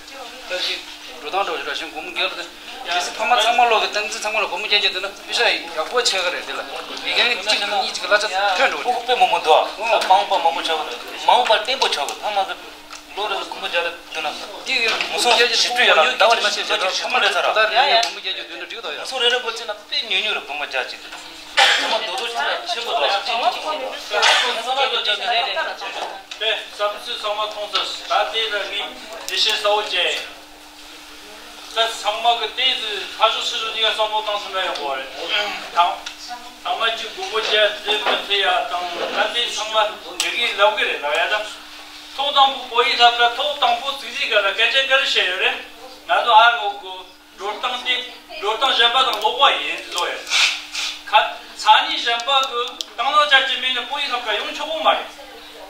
ད་ཅིག་འགྲོ་སྟངས་འདྲ་བོ་ཞིག་ར་ཞིང་སྒོར་མོ་སྒེར་དུ། གལ་སྲིད་ཕ་མ་ཚང་མ་ལོག་གི་སྟངས་འཛིན་ཚང་མ་ལ་སྒོར་མོ་བརྒྱ་བརྒྱ་བསྡུ་ན་པེ་ཤ་ཡག་པོ་ཆགས་ཀྱི་རེད། དེ་ལ་དགེ་རྒན་གཅིག་གཉིས་གཅིག་གི་གླ་ཆ་ཐོན་འགྲོ་གི་རེད། སྤུ་གུ་དཔེ་མང་པོ་འདུག་ཨ། མ་འོངས་པར་བརྟན་པོ་ཆགས་གི་མ་འོངས་པར་བརྟན་པོ་ཆགས་གི་ཕ་མ་གི་ལོ་རེ་ལ་སྒོར་མོ་བརྒྱ་རེ་བསྡུ་ན། དེ་ཡང་ངོ་སོ་ཞིབ་ཏུ་ཡོད་ལ་ཟླ་བ་རེ་ཞིབ་ཏུ་ཞིབ་ཏུ་ལས་ཚར་ར། ཡ་ཡ། སྒོར་མོ་བརྒྱ་བརྒྱ་བསྡུ་ན་འགྲིག་དོ་ཡ། ངོ་སོ་རེ་རེ་འབོར་ཆེ་ན་དཔེ་ཉུང་ཉུང་རེད། སྒོར་མོ་བརྒྱ་གཅིག་དེ་ཚང་མ་རྡོག་རྡོག་ཆེ་ན་ཆེན་པོ་རེད། དེ་བསམ་ཚུལ་ཚང་མ་མཐོང་ཚར། ད་དེ་ལ་ངས་འགྲེལ་བཤད་གསལ་བོ་བྱས། ད་ཚང་མ་གི་ཏོག་ཙམ་ཕར་ཕྱོགས་ཚུར་ཕྱོགས་གཉིས་ཀ་བསམ་བློ་བཏང་ཐུབ་ན་ཡག་པོ་རེད། དང་། ཚང་མ་གཅིག་སྒོར་མོ་བརྒྱ་བསྡུ་མི་ཐུབ་ཡ་དང་ད་ལྟའི་ཚང་མ་འགྲིག་གི་ལབ་གི་རེད་ལབ་ཡ་ད། ཐོག་དང་པོ་བོད་ཡིག་སློབ་གྲྭ་ཐོག་དང་པོ་བཙུགས་རྗེས་སྒང་ལ་སྐད་ཆ་ག་རེ་བཤད་ཡོད་རེད། ང་ཚོ་ཨ་རོགས་ཀྱི་འགྲོ་སྟངས་དེ་འགྲོ་སྟངས་གཞན་པ་དང་ལོག་པ་ཡིན་བཟོ་ཡོད། ཁ་ཚ་ནི་གཞན་པ་གི་དང་བླངས་བྱ་རྒྱུ་མེད་ན་བོད་ཡིག་སློབ་གྲྭ་ཡོང་ཆོག་གི་མ་རེད།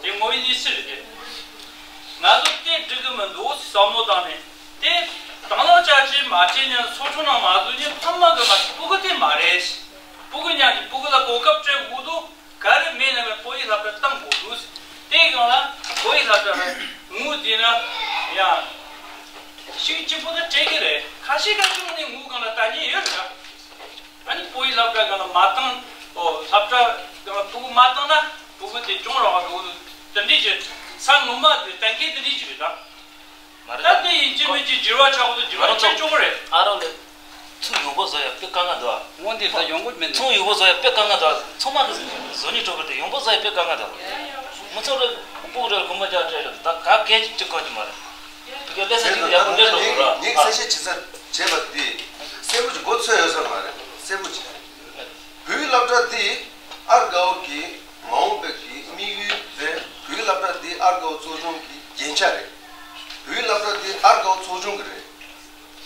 དེ་ངོ་བོའི་གནས་ཚུལ་རེད་དེ། ང་ཚོ་དེ་འགྲིག་གི་མི་འདུག་བསམ་བློ་བཏང་ནས་དེ་དང་བླངས་བྱ་རྒྱུ་མ་བྱས་ནས་ཚོགས་ཆུང་ནང་མ་འཛུལ་ནས་ཕ་མ་གི་མ་ཕྲུ་གུ་དེ་མ་རེད། ཕྲུ་གུ་ཉག་གི་ཕྲུ་གུ་ལ་གོ་སྐབས་སྤྲད་དགོས་འདུག་ག་རེ་མེད་ན་མེད་བོད་ཡིག་སློབ་གྲྭ་བཏང་དགོས་འདུག་དེའི་སྒང་ལ་བོད་ཡིག་སློབ་གྲྭ་ལ་ངོས་འཛིན་ན་ཡང་ཤུགས་ཆེན་པོ་ད་སྤྲད་ཀྱི་རེད། ཁ་ཤས་ཁ་ཤས་ནས་ངོས་སྒང་ལ་ལྟ་ཉེན་ཡོད་རེད། ཨ་ནི་བོད་ཡིག་སློབ་གྲྭ་སྒང་ལ་མ་བཏང་ཨོ་སློབ་གྲྭ་སྒང་ལ་ཕྲུ་གུ་མ་བཏང་ན་ཕྲུ་གུ་དེ་གྱོང་རག་ག་འགྲོ་གི་འདུག་དེ་འདྲས་ཀྱི་ས་ངོ་མ་དེ་གཏན་འཁེལ་དེ་འདྲས་ཀྱི་རེད་ད། མ་རེད་ད། ད་དེ་ཡིན་གཅིག་མིན་གཅིག་འགྱུར་བ་ཆགས་དགོས་འགྱུར་བ་ཆགས་ཆོག་གི་རེད། ཨ་རོགས་ལས། ཚུར་ཡོང་སྒོ་བཟོ་ཡ་དཔེ་དཀའ་ངལ་འདུག་ཨ། སྔོན་དེ་ད་ཡོང་སྒོ་མེད་ནས། ཚུར་ཡོང་སྒོ་བཟོ་ཡ་དཔེ་དཀའ་ངལ་འདུག་ཨ། ཚང་མ་གི་བཟོ་ནི་སྤྲོ་གི་དེ་ཡོང་སྒོ་བཟོ་ཡ་དཔེ་དཀའ་ངལ་འདུག་མི་ཚོགས་རེ་སྤུ་རེ་གོམ་པ་རྒྱག་སྤྲད་རེད་ད་ག་གས་ཅིག་གོ་གི་མ་རེད། དེ་ག་ལས་ས་ཅིག་ཡག་པོ་ལས་འགྲོ་གི་ར། ངས་གསལ་བཤད་བྱེད་ས་བྱས་པ་དེ་གསལ་པོ་ཅིག་མགོ་ཚོས་ཡོད་ས་མ་རེད་གསལ་པོ་ཅིག་བོད་ཡིག་སློབ་གྲྭ་འདི་ཨར་དགའ་བོ་གི་མ་འོངས་པའི་གི་དམིགས་ཡུལ་རེད། བོད་ཡིག་སློབ་གྲྭ་འདི་ཨར་དགའ་བོ་ཚོགས་ཆུང་གི་རྒྱན་ཆ་རེད། བོད་ཡིག་སློབ་གྲྭ་འདི་ཨར་དགའ་བོ་ཚོགས་ཆུང་གི་རེད།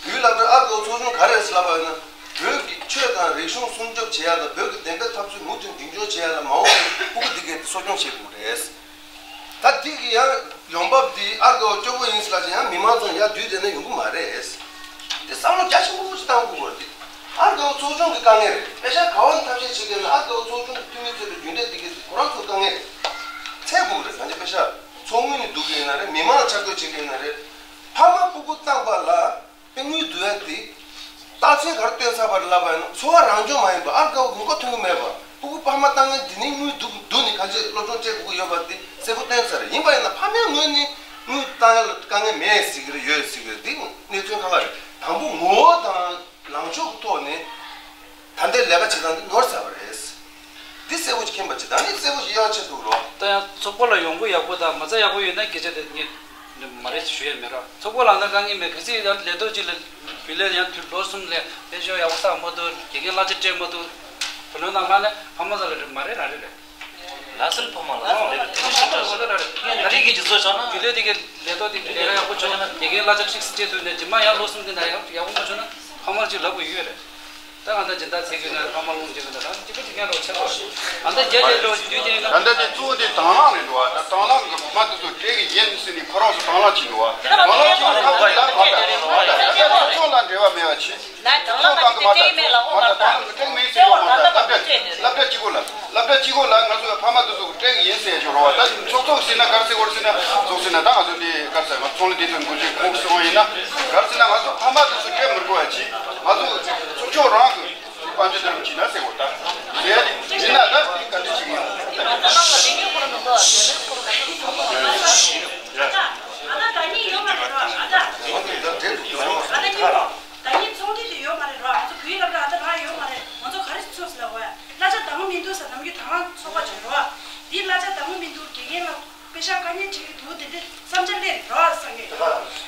བོད་ཡིག་སློབ་གྲྭ་ཨར་དགའ་བོ་ཚོགས་ཆུང་ག་རེ་རེད་ཟེར་ལབ་པ་ཡིན་ན། བོད་ཀྱི་ཆོས་དང་རིག་གཞུང་སྲུང་སྐྱོབ་བྱེད་ཡ་དང་བོད་ཀྱི་བདེན་པའི་འཐབ་རྩོད་མུ་མཐུད་རྒྱུན་འཁྱོངས་བྱེད་ཡ་ལ་མ་འོངས་པའི་ཕྲུ་གུ་འདི་གས་འདི་གསོ་སྐྱོང་བྱེད་དགོས་རེད། ད་འདི་གི་ཡང་ཡོང་འབབ་འདི་ཨར་དགའ་བོ་སྐྱོ་པོ་ཡིན་ཟེར་ལབ་ཅིག་ཡང་མི་མང་ཚོ་ཡར་བསྡུས་བསྡད་ན་ཡོང་གི་མ་རེད། དེ་བསམ་བློ་རྒྱ་ཆེན་པོ་ཞིག་བཏང་དགོས་པ་རེད། ཨར་དགའ་བོ་ཚོགས་ཆུང་གི་དཀའ་ངལ་རེད། པེ་ཤ་ག་བ་ནས་ཐབས་ཤེས་བྱེད་མཁན་ལ་ཨར་དགའ་བོ་ཚོགས་ཆུང་གི་འཐུས་མི་ཚོས་རྒྱུན་ལས་འདི་གས་ཁོ་རང་ཚོའི་དཀའ་ངལ་རེད། འཚོལ་དགོས་རེད། གང་ཅི་པེ་ཤ་ཚོགས་དངུལ་ནས་བསྡུ་གི་ཡིན་ན་རེད། མི་མང་ལ་ཆ་བགོས་བྱེད་ཀྱི་ཡིན་ན་རེད། ཕ་མ་སྤུ་གུ་བཏང་པ་ལ་དེ་དངུལ་བསྡུ་ཡ་དེ་རྟགས་མཚན་ག་རེ་སྟོན་ཚར་བ་རེད་ལབ་པ་ཡིན་ན། འཚོ་བ་རང་སྐྱོང་མ་ཡིན་པ་ཨར་དགའ་བོ་གི་མགོ་ཐོན་གི་མེད་པ། སྤུ་གུ་ཕ་མ་བཏང་མཁན་དེ་ནས་དངུལ་བསྡུ་བསྡུ་ནས་གང་ཅི་སློབ་སྦྱོང་སྤྲད་དགོས་ཀྱི་ཡོད་པ་དེ་གསལ་པོ་སྟོན་ཚར་རེད། ཡིན་པ་ཡིན་ན་ཕ་མའི་ངོས་ནས་དངུལ་བཏང་ཡ་ལ་དཀའ་ངལ་མེད་ཟེར་གི་རེད། ཡོད་ཟེར་གི་རེད། འདི་གནས་ཚུལ་ཁག་ཁག་རེད། དང་པོ་ངོ་བོ་དང་ལངས་ཕྱོགས་ཀྱི་ཐོག་ནས་ད་ལྟའི་ལས་ཀ་བྱེད་སྟངས་འདི་ནོར་ཚར་བ་རེད། འདི་གསལ་པོ་ཞིག་མཁྱེན་པ་ཅིག་དང་ནི་གསལ་པོ་ཞིག་ཡོང་ཆེད་དུ་རོགས། ད་ཡང་ཚོགས་པ་ལ་ཡོང་སྒོ་ཡག་པོ་དང་མ་རྩ་ཡག་པོ་ཡོད་ན་སྐད་ཆ་དེ་ངས་མ་རེད་ཞུ་ཡ་མེད་ར། ཚོགས་པ་ལ་ན་དཀའ་ངལ་མེད། གལ་སྲིད་ཡང་ལས་ཐོག་ཅིག་ལ་བུ་ལས་ཡང་དུས་ལོ་གསུམ་ལས་དཔལ་འབྱོར་ཡག་པོ་བསགས་མ་ཐུབ། དགེ་རྒན་གླ་ཆ་སྤྲད་མ་ཐུབ། བུ་ལོན་ནང་ལྷག་ནས་ཕ་མ་ཚོ་ལ་རེད་མ་རེད་རང་རེད་རེད། ལག་སེལ་ཕ་མ་ལ་ལག་སེལ་ལས་ཀ་དེ་འདྲ་ཞིག་སྤྲད་སོང་། ང་རང་གི་གཅིག་གིས་བཟོས་བཞག་ན་རྒྱུན་ལས་དེ་གའི་ལས་ཐོག་དེ་ལས་ཀ་ཡག་པོ་བྱུང་ན་དགེ་རྒན་གླ་ཆ་ཁྲིགས་སུ་སྤྲད་ཐུབ་ནས་རྗེས་མ་ཡང་ལོ་གསུམ་དེ་ན་ཡག་ཡག་པོ་མ་བྱུང་ན་ཕ་མར་ཅིག་ལབ་དགོས་ཡོད་རེད། ད་ང་ད་སྦྱིན་བདག་ཚེ་གི་ན་ཕ་མ་ལུང་རྒྱུ་གི་ན་རང་གཅིག་པ་གཅིག་རྐྱང་རོགས་ཆེ་བ། ང་ད་རྒྱ་རྒྱ་ལོ་དུས་དེ་ན། ད་ལྟ་དེ་གཙོ་བོ་དེ་དང་བླངས་རེད་འགྲོ་བ། ད་དང་བླངས་གི་མ་དེ་ཚོ་གྲས་ཀྱི་ཡན་ཟིན་ནས་ཁོ་རང་ཚོ་དང་བླངས་བྱེད་འགྲོ་བ། དང་བླངས་བྱེད་འགྲོ་ཁ་ཁོ་ལ་ཁ་ད་ད་ད་ཚོགས་ཆུང་ལ་འབྲེལ་བ་མེད་པ་བྱེད། ན་དང་བླངས་མ་ཚོགས་དང་གི་མ་ད་ད་ད་ད་ལམ་གི་སྟེང་མེད་ཟེར་ཡོང་བ་ད་སློབ་གྲྭ་སློབ་གྲྭ་གཅིག་པོ་ལ་སློབ་གྲྭ་གཅིག་པོ་ལ་ང་ཚོ་ཕ་མ་དེ་ཚོ་གི་སྤྲད་གི་ཡིན་ཟེར་ཞོར་བ། ད་ཚོགས་ཚོགས་ཟིན་ན་གར་སེ་བར་ཟིན་ན་ཚོགས་ཟིན་ན་ད་ང་ཚོ་འདི་གར་སེ་ང་ཚོང་ལས་སྡེ་ཚན་འགོ་ཁྲིད་ཁོང་གི་སོང་ཡིན་ན་གར་སེ་ན་ང་ཚོ་ཕ་མ་དེ་ཚོ་སྤྲད་མི་དགོས་པ་བྱེད། ང་ཚོ་ཚོགས་ཆུང་རང་གི་དཔལ་འབྱོར་དེ་རུ་བྱེད་ན་ཟེར་བ་ད་ཟེར་ཡ་དེ་ཡིན་ན་ད་དེ་ག་འདྲ་བྱེད་ཀྱི་ཡོད། ང་ད་ད་གཉིས་ཡོད་མ་རེད་རོ། ང་ད་ང་ད་གཉིས་ཡོད་མ་རེད་རོ། ད་ངས་ཚོང་འབྲེལ་དེ་ཡོད་མ་རེད་རོ། ང་ཚོ་བོད་ཡིག་སློབ་གྲྭ་ཨ་ད་རང་ཡོད་མ་རེད། ང་ཚོ་ག་རེ་ཚོགས་ཟེར་ལབ་དགོས་ཡ། གླ་ཆ་འདང་མི་འདུག་ཟེར་ནམ་རྒྱུན་དང་བླངས་ཚོགས་པ་བྱོས་རོ། འདིའི་གླ་ཆ་འདང་མི་འདུག་དགེ་རྒན་ལ་པེ་ཤག་དཀའ་ངལ་འཕྲད་ཀྱི་འདུག་དེ་འདྲའི་བསམ་འཆར་སླེབས་རེད་རོ་ཟེར་གི། ང་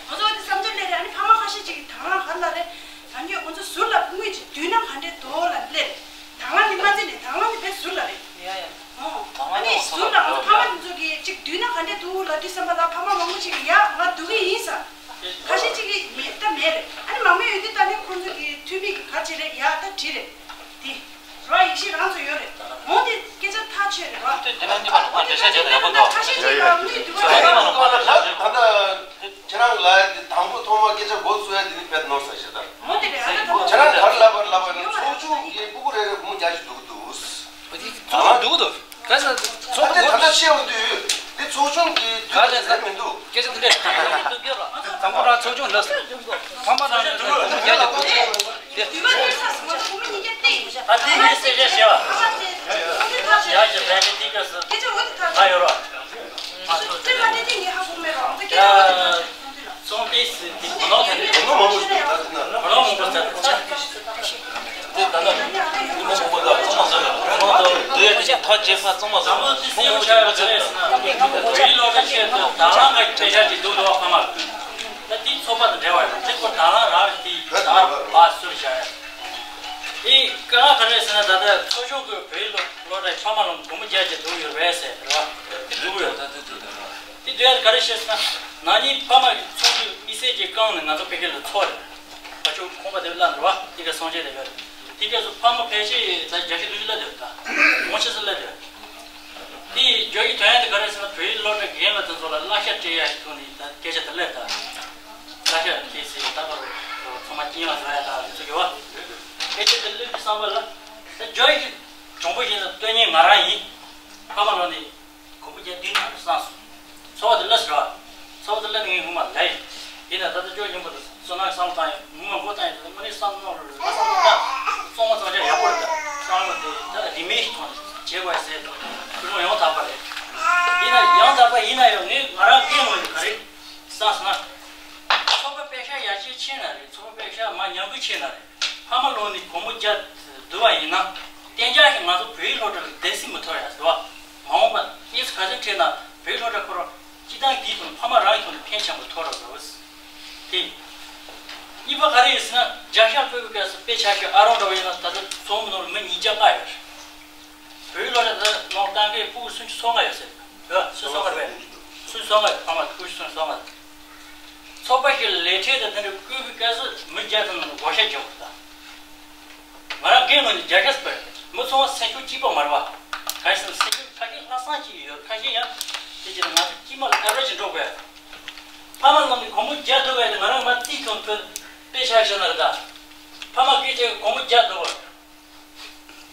ཚོ་འོ་དེ་བསམ་འཆར་སླེབས་རེད། ཨ་ནི་ཕ་མ་ཁ་ཤས་ཅིག་གིས་དང་བླངས་ག་རེ་ལབ་རེད། ནམ་རྒྱུན་ང་ཚོ་ཟུར་ལ་དངུལ་ཅིག་བསྡུས་ན་ག་འདྲས་འདུག་ལབ་སླེབས་རེད། དང་བླངས་ནི་མ་བརྩིས་ནས་དང་བླངས་ནི་དཔེ་ཟུར་ལ་རེད། ཡ་ཡ། ཨོ། ཨ་ནི་ཟུར་ལ་ང་ཚོ་ཕ་མ་དེ་ཚོ་གིས་ཅིག་བསྡུས་ན་ག་འདྲས་འདུག་ལབ་དུས་ཙམ་པ་ལ་ཕ་མ་མང་པོ་ཅིག་གིས་ཡ་ང་བསྡུ་གི་ཡིན་ཟེར། ཁ་ཤས་ཅིག་གིས་མེད་ད་མེད་རེད། ཨ་ནི་མང་པོ་ཡོད་དུས་ད་ནི་ཁོང་ཚོ་གི་འཐུས་མི་གི་ག་ཅི་རེད་ཡ་ད་བྲིས་རེད། དེ་རོ་ཡིག་ཤེས་རང་ཚོ་ཡོད་རེད། འོ་དེ་སྐད་ཆ་ཐག་ཆོད་རེད་རོ། དེ་དེ་ནས་འདི་མ་ལ་ཁ་འགྲེལ་བཤད་བྱས་ན་ཡག་པོ་འདུག་ཁ་ཤས་ཅིག་ལ་དངུལ་བསྡུ་བ་རེད། ད་ད་ད་ཁྱེད་རང་ལ་དེ་དང་པོ་ཐོག་མ་སྐད་ཆ་འགོ་བཙུགས་ཡ་དེ་ནི་བེད་ནོར་ས་ཞེ་ད། འོ་དེ་རེད། ཨ་ད་ད་ཁྱེད་རང་ག་རེ་ལབ་པ་ལབ་པ་ན་ཚོགས་ཆུང་གི་སྤུ་གུ་རེ་རེ་སྒོར་མོ་བརྒྱ་ཞིག་འདུག་འདུག་ཚོགས་ཆུང་འདུག་འདུག་ག་ས་ཚོགས་པ་ད་ལྟ་ཤེས་འོང་དུས་འདི་ཚོགས་ཆུང་གི་དུས་ཚོད་མི་འདུག་སྐད་ཆ་འདི་འདྲས། དང་པོ་རང་ཚོགས་ཆུང་ལ་ཕ་མ་རང་རྒྱ་རྒྱ་དེ་ད་དེ་ངས་གསལ་བཤད་བྱས་པ་ཡག་གི་ལས་ཀ་དེ་ག་སི་ད་ཡོད་རོགས། ཚོང་དེ་སྲིད་དེ་གོ་ལོག་ཐད་དེ་གོ་ལོག་མང་པོ་ཞིག་འདུག་ད་དེ་ན་གོ་ལོག་མང་པོ་ཟེར་དེ་ཆ་དེ་ད་ན་མི་མང་པོ་དང་ཚང་མ་ཟེར་ལ་ཁོང་ཚོ་འདི་ཡ་དེ་ཐག་བཅད་ཁ་ཚང་མ་ཟེར་ལ་ཁོང་མང་པོ་ཞིག་མ་ཚད་ད་བོད་ཡིག་སློབ་གྲྭ་ཆེད་དུ་དང་བླངས་ཀྱི་དཔེ་ཆ་ཅིག་འདུག་འདུག་ཁ་མ་ད་དེ་ཚོགས་པ་དང་འབྲེལ་བ་ཡོད་དེ་ཁོ་དང་བླངས་རག་རེད་དེ་ད་བ་སུར་བྱ་ཡ་དེ་ཀ་ག་རེ་ཟེར་ན་ད་ལྟ་ཚོགས་ཆུང་གི་བོད་ཡིག་སློབ་གྲྭའི་ཕ་མ་ལ་སྒོར་མོ་བརྒྱ་ཅིག་འདུག་ཡོད་རེད་ཟེར་རེད་བ་འདུག་ཡོད་ད་དེ་དེ་དེ་རེད། དེ་དུས་ཡར་ག་རེ་བཤད་ཟེར་ན། ན་ནིང་ཕ་མ་གི་ཚོགས་འདུ་དམིགས་བསལ་གྱིས་བསྐངས་ནས་ང་ཚོ་བོད་སྐད་ལ་ཚོགས་རེད། ཕ་ཕྱོགས་ཁོང་པ་དེ་བླ་འགྲོ་བ་དེ་ག་སངས་རྒྱས་དེ་ཡོད་རེད། དེ་སྐབས་སུ་ཕ་མ་ཕལ་ཆེར་ད་བརྒྱ་ཆ་བདུན་ཅུ་སླེབས་བསྡད་ཡོད། ད་ངོ་ཆེ་ས་སླེབས་བསྡད་ཡོད། དེ་བརྗོད་ཀྱི་དོན་དེ་ག་རེ་ཟེར་ན། བོད་ཡིག་སློབ་གྲྭ་རྒན་པ་དེ་ཚོ་ལ་བསླབ་བྱ་སྤྲད་ཡ་ཞིག་ཐོག་ནས་ད་སྐད་ཆ་དེ་སླེབས། ད་བསླབ་བྱ་དེ་ཟེར་ད་བར་ཚང་མ་སྐྱིད་ལ་བཟོ་ཡ་ད་དེ་ཚོ་ཡོད་བ། སྐད་ཆ་དེ་སླེབས་ཀྱི་བསམ་པ་ལ་ད་བརྗོད་ཀྱི་གྱོང་པོ་ཡིན་ན་སྟོན་མཁན་ང་རང་ཡིན། ཕ་མ་ལོ་ནས་གོང་བུ་བརྒྱ་བདུན་ནང་སངས་སོང་། ཚོགས་པ་དེ་སླེབས་ར། ཚོགས་པ་དེ་སླེབས་ནས་ངས་ངོ་མ་ལས་ཡིན། ཡིན་ན་ད་ལྟ་ཅོག་ཡིན་པ་དང་བསོད་ནམས་བསམ་བློ་བཏང་ཡིན། ངོ་མ་མགོ་བཏང་ཡིན། ད་ལྟ་དངོས་གནས་བསམ་བློ་ལ་བསམ་བློ་ད་གཙང་མ་གཙང་ཆ་ཡག་པོ་རེད། ད་བསམ་བློ་དེ་ད་རིན་མེད་ཞིག་མཐོང་བྱེད་དགོས་ཟེར་དུས་ཁོ་རང་ཡང་དག་པ་རེད། ཡིན་ན་ཡང་དག་པ་ཡིན་ན་ཡང་ངས་ང་རང་སྒེར་ངོས་ནས་ག་རེ་བསམ་སོང་ན། ཚོགས་པ་པེ་ཤ་ཡར་རྒྱས་ཕྱིན་ན་རེད། ཚོགས་པ་པེ་ཤ་མར་ཉམས་རྒུད་ཕྱིན་ན་རེད། ཕ་མ་ལོ་ནས་སྒོར་མོ་བརྒྱ་བསྡུ་བ་ཡིན་ན། གཏན་འཇགས་ཀྱི་ང་ཚོ་བོད་ཡིག་སློབ་གྲྭ་ལ་སྡེ་སྲིད་མི་ཐོབ་ཡ་བཟོ་བ། མ་འོངས་པ་གཉིས་སུ་ག་ཚོད་ཁྲིད་ན་བོད་ཡིག་སློབ་གྲྭ་ཁོ་རང་སྤྱི་བཏང་དེའི་ཐོག་ནས་ཕ་མ་རང་གི་ཐོག་ནས་ཕན་ཆེན་པོ་ཐོགས་རོགས་ཟེར་བ། དེ། གཉིས་པ་ག་རེ་ཡིན་ཟེར་ན། བརྒྱ་ཆ་བཀོད་པའི་སྐབས་སུ་དཔེ་ཆ་ཤོད་ཨ་རོང་འདྲ་བོ་ཡིན་ན་ད་ལྟ་ཚོགས་མི་ནང་ལ་མི་ཉིས་བརྒྱ་ལྔ་ཡོད་རེད། བོད་ཡིག་སློབ་གྲྭ་ད་ནང་གཏན་འཁེལ་ཕྲུ་གུ་སུམ་ཅུ་སོ་ལྔ་ཡོད་ཟེར། ཡོད་སུམ་ཅུ་སོ་ལྔ་རེད། སུམ་ཅུ་སོ་ལྔ་ཡོད། ཕ་མ་ཕྲུ་གུ་སུམ་ཅུ་སོ་ལྔ་རེད། ཚོགས་པ་ཞིག་ལ་ལས་བྲལ་དང་དེ་འདྲ་བསྐོས་པའི་སྐབས་སུ་མི་བརྒྱ་དང་བགོ་བཤའ་རྒྱག་དགོས་ད། ང་རང་སྒེར་ངོས་ནས་བརྒྱ་ཆ་སུ་པར་མི་ཚང་མ་སེམས་ཤུགས་གཅིག་པ་མ་རེད་བ། གང་ཡིན་ཟེར་ན་སེམས་ཤུགས་ཁ་ཤས་ལྷག་བསམ་གཅིག་ཡོད། ཁ་ཤས་ཡང་དེ་བྱས་ན་ང་ཚོ་དཀྱིལ་མ་ལ་ཨེ་ཝ་རེ་ཇི་འགྲོ་དགོས། ཕ་མ་ལ་ནི་སྒོར་མོ་བརྒྱ་བསྡུ་བས་ང་རང་མ་རྩིས་ཐོན་ཐོན་དཔེ་ཆ་བཞག་ན་རེད་ད། ཕ་མ་སྐད་ཆ་སྒོར་མོ་བརྒྱ་བསྡུ་བ།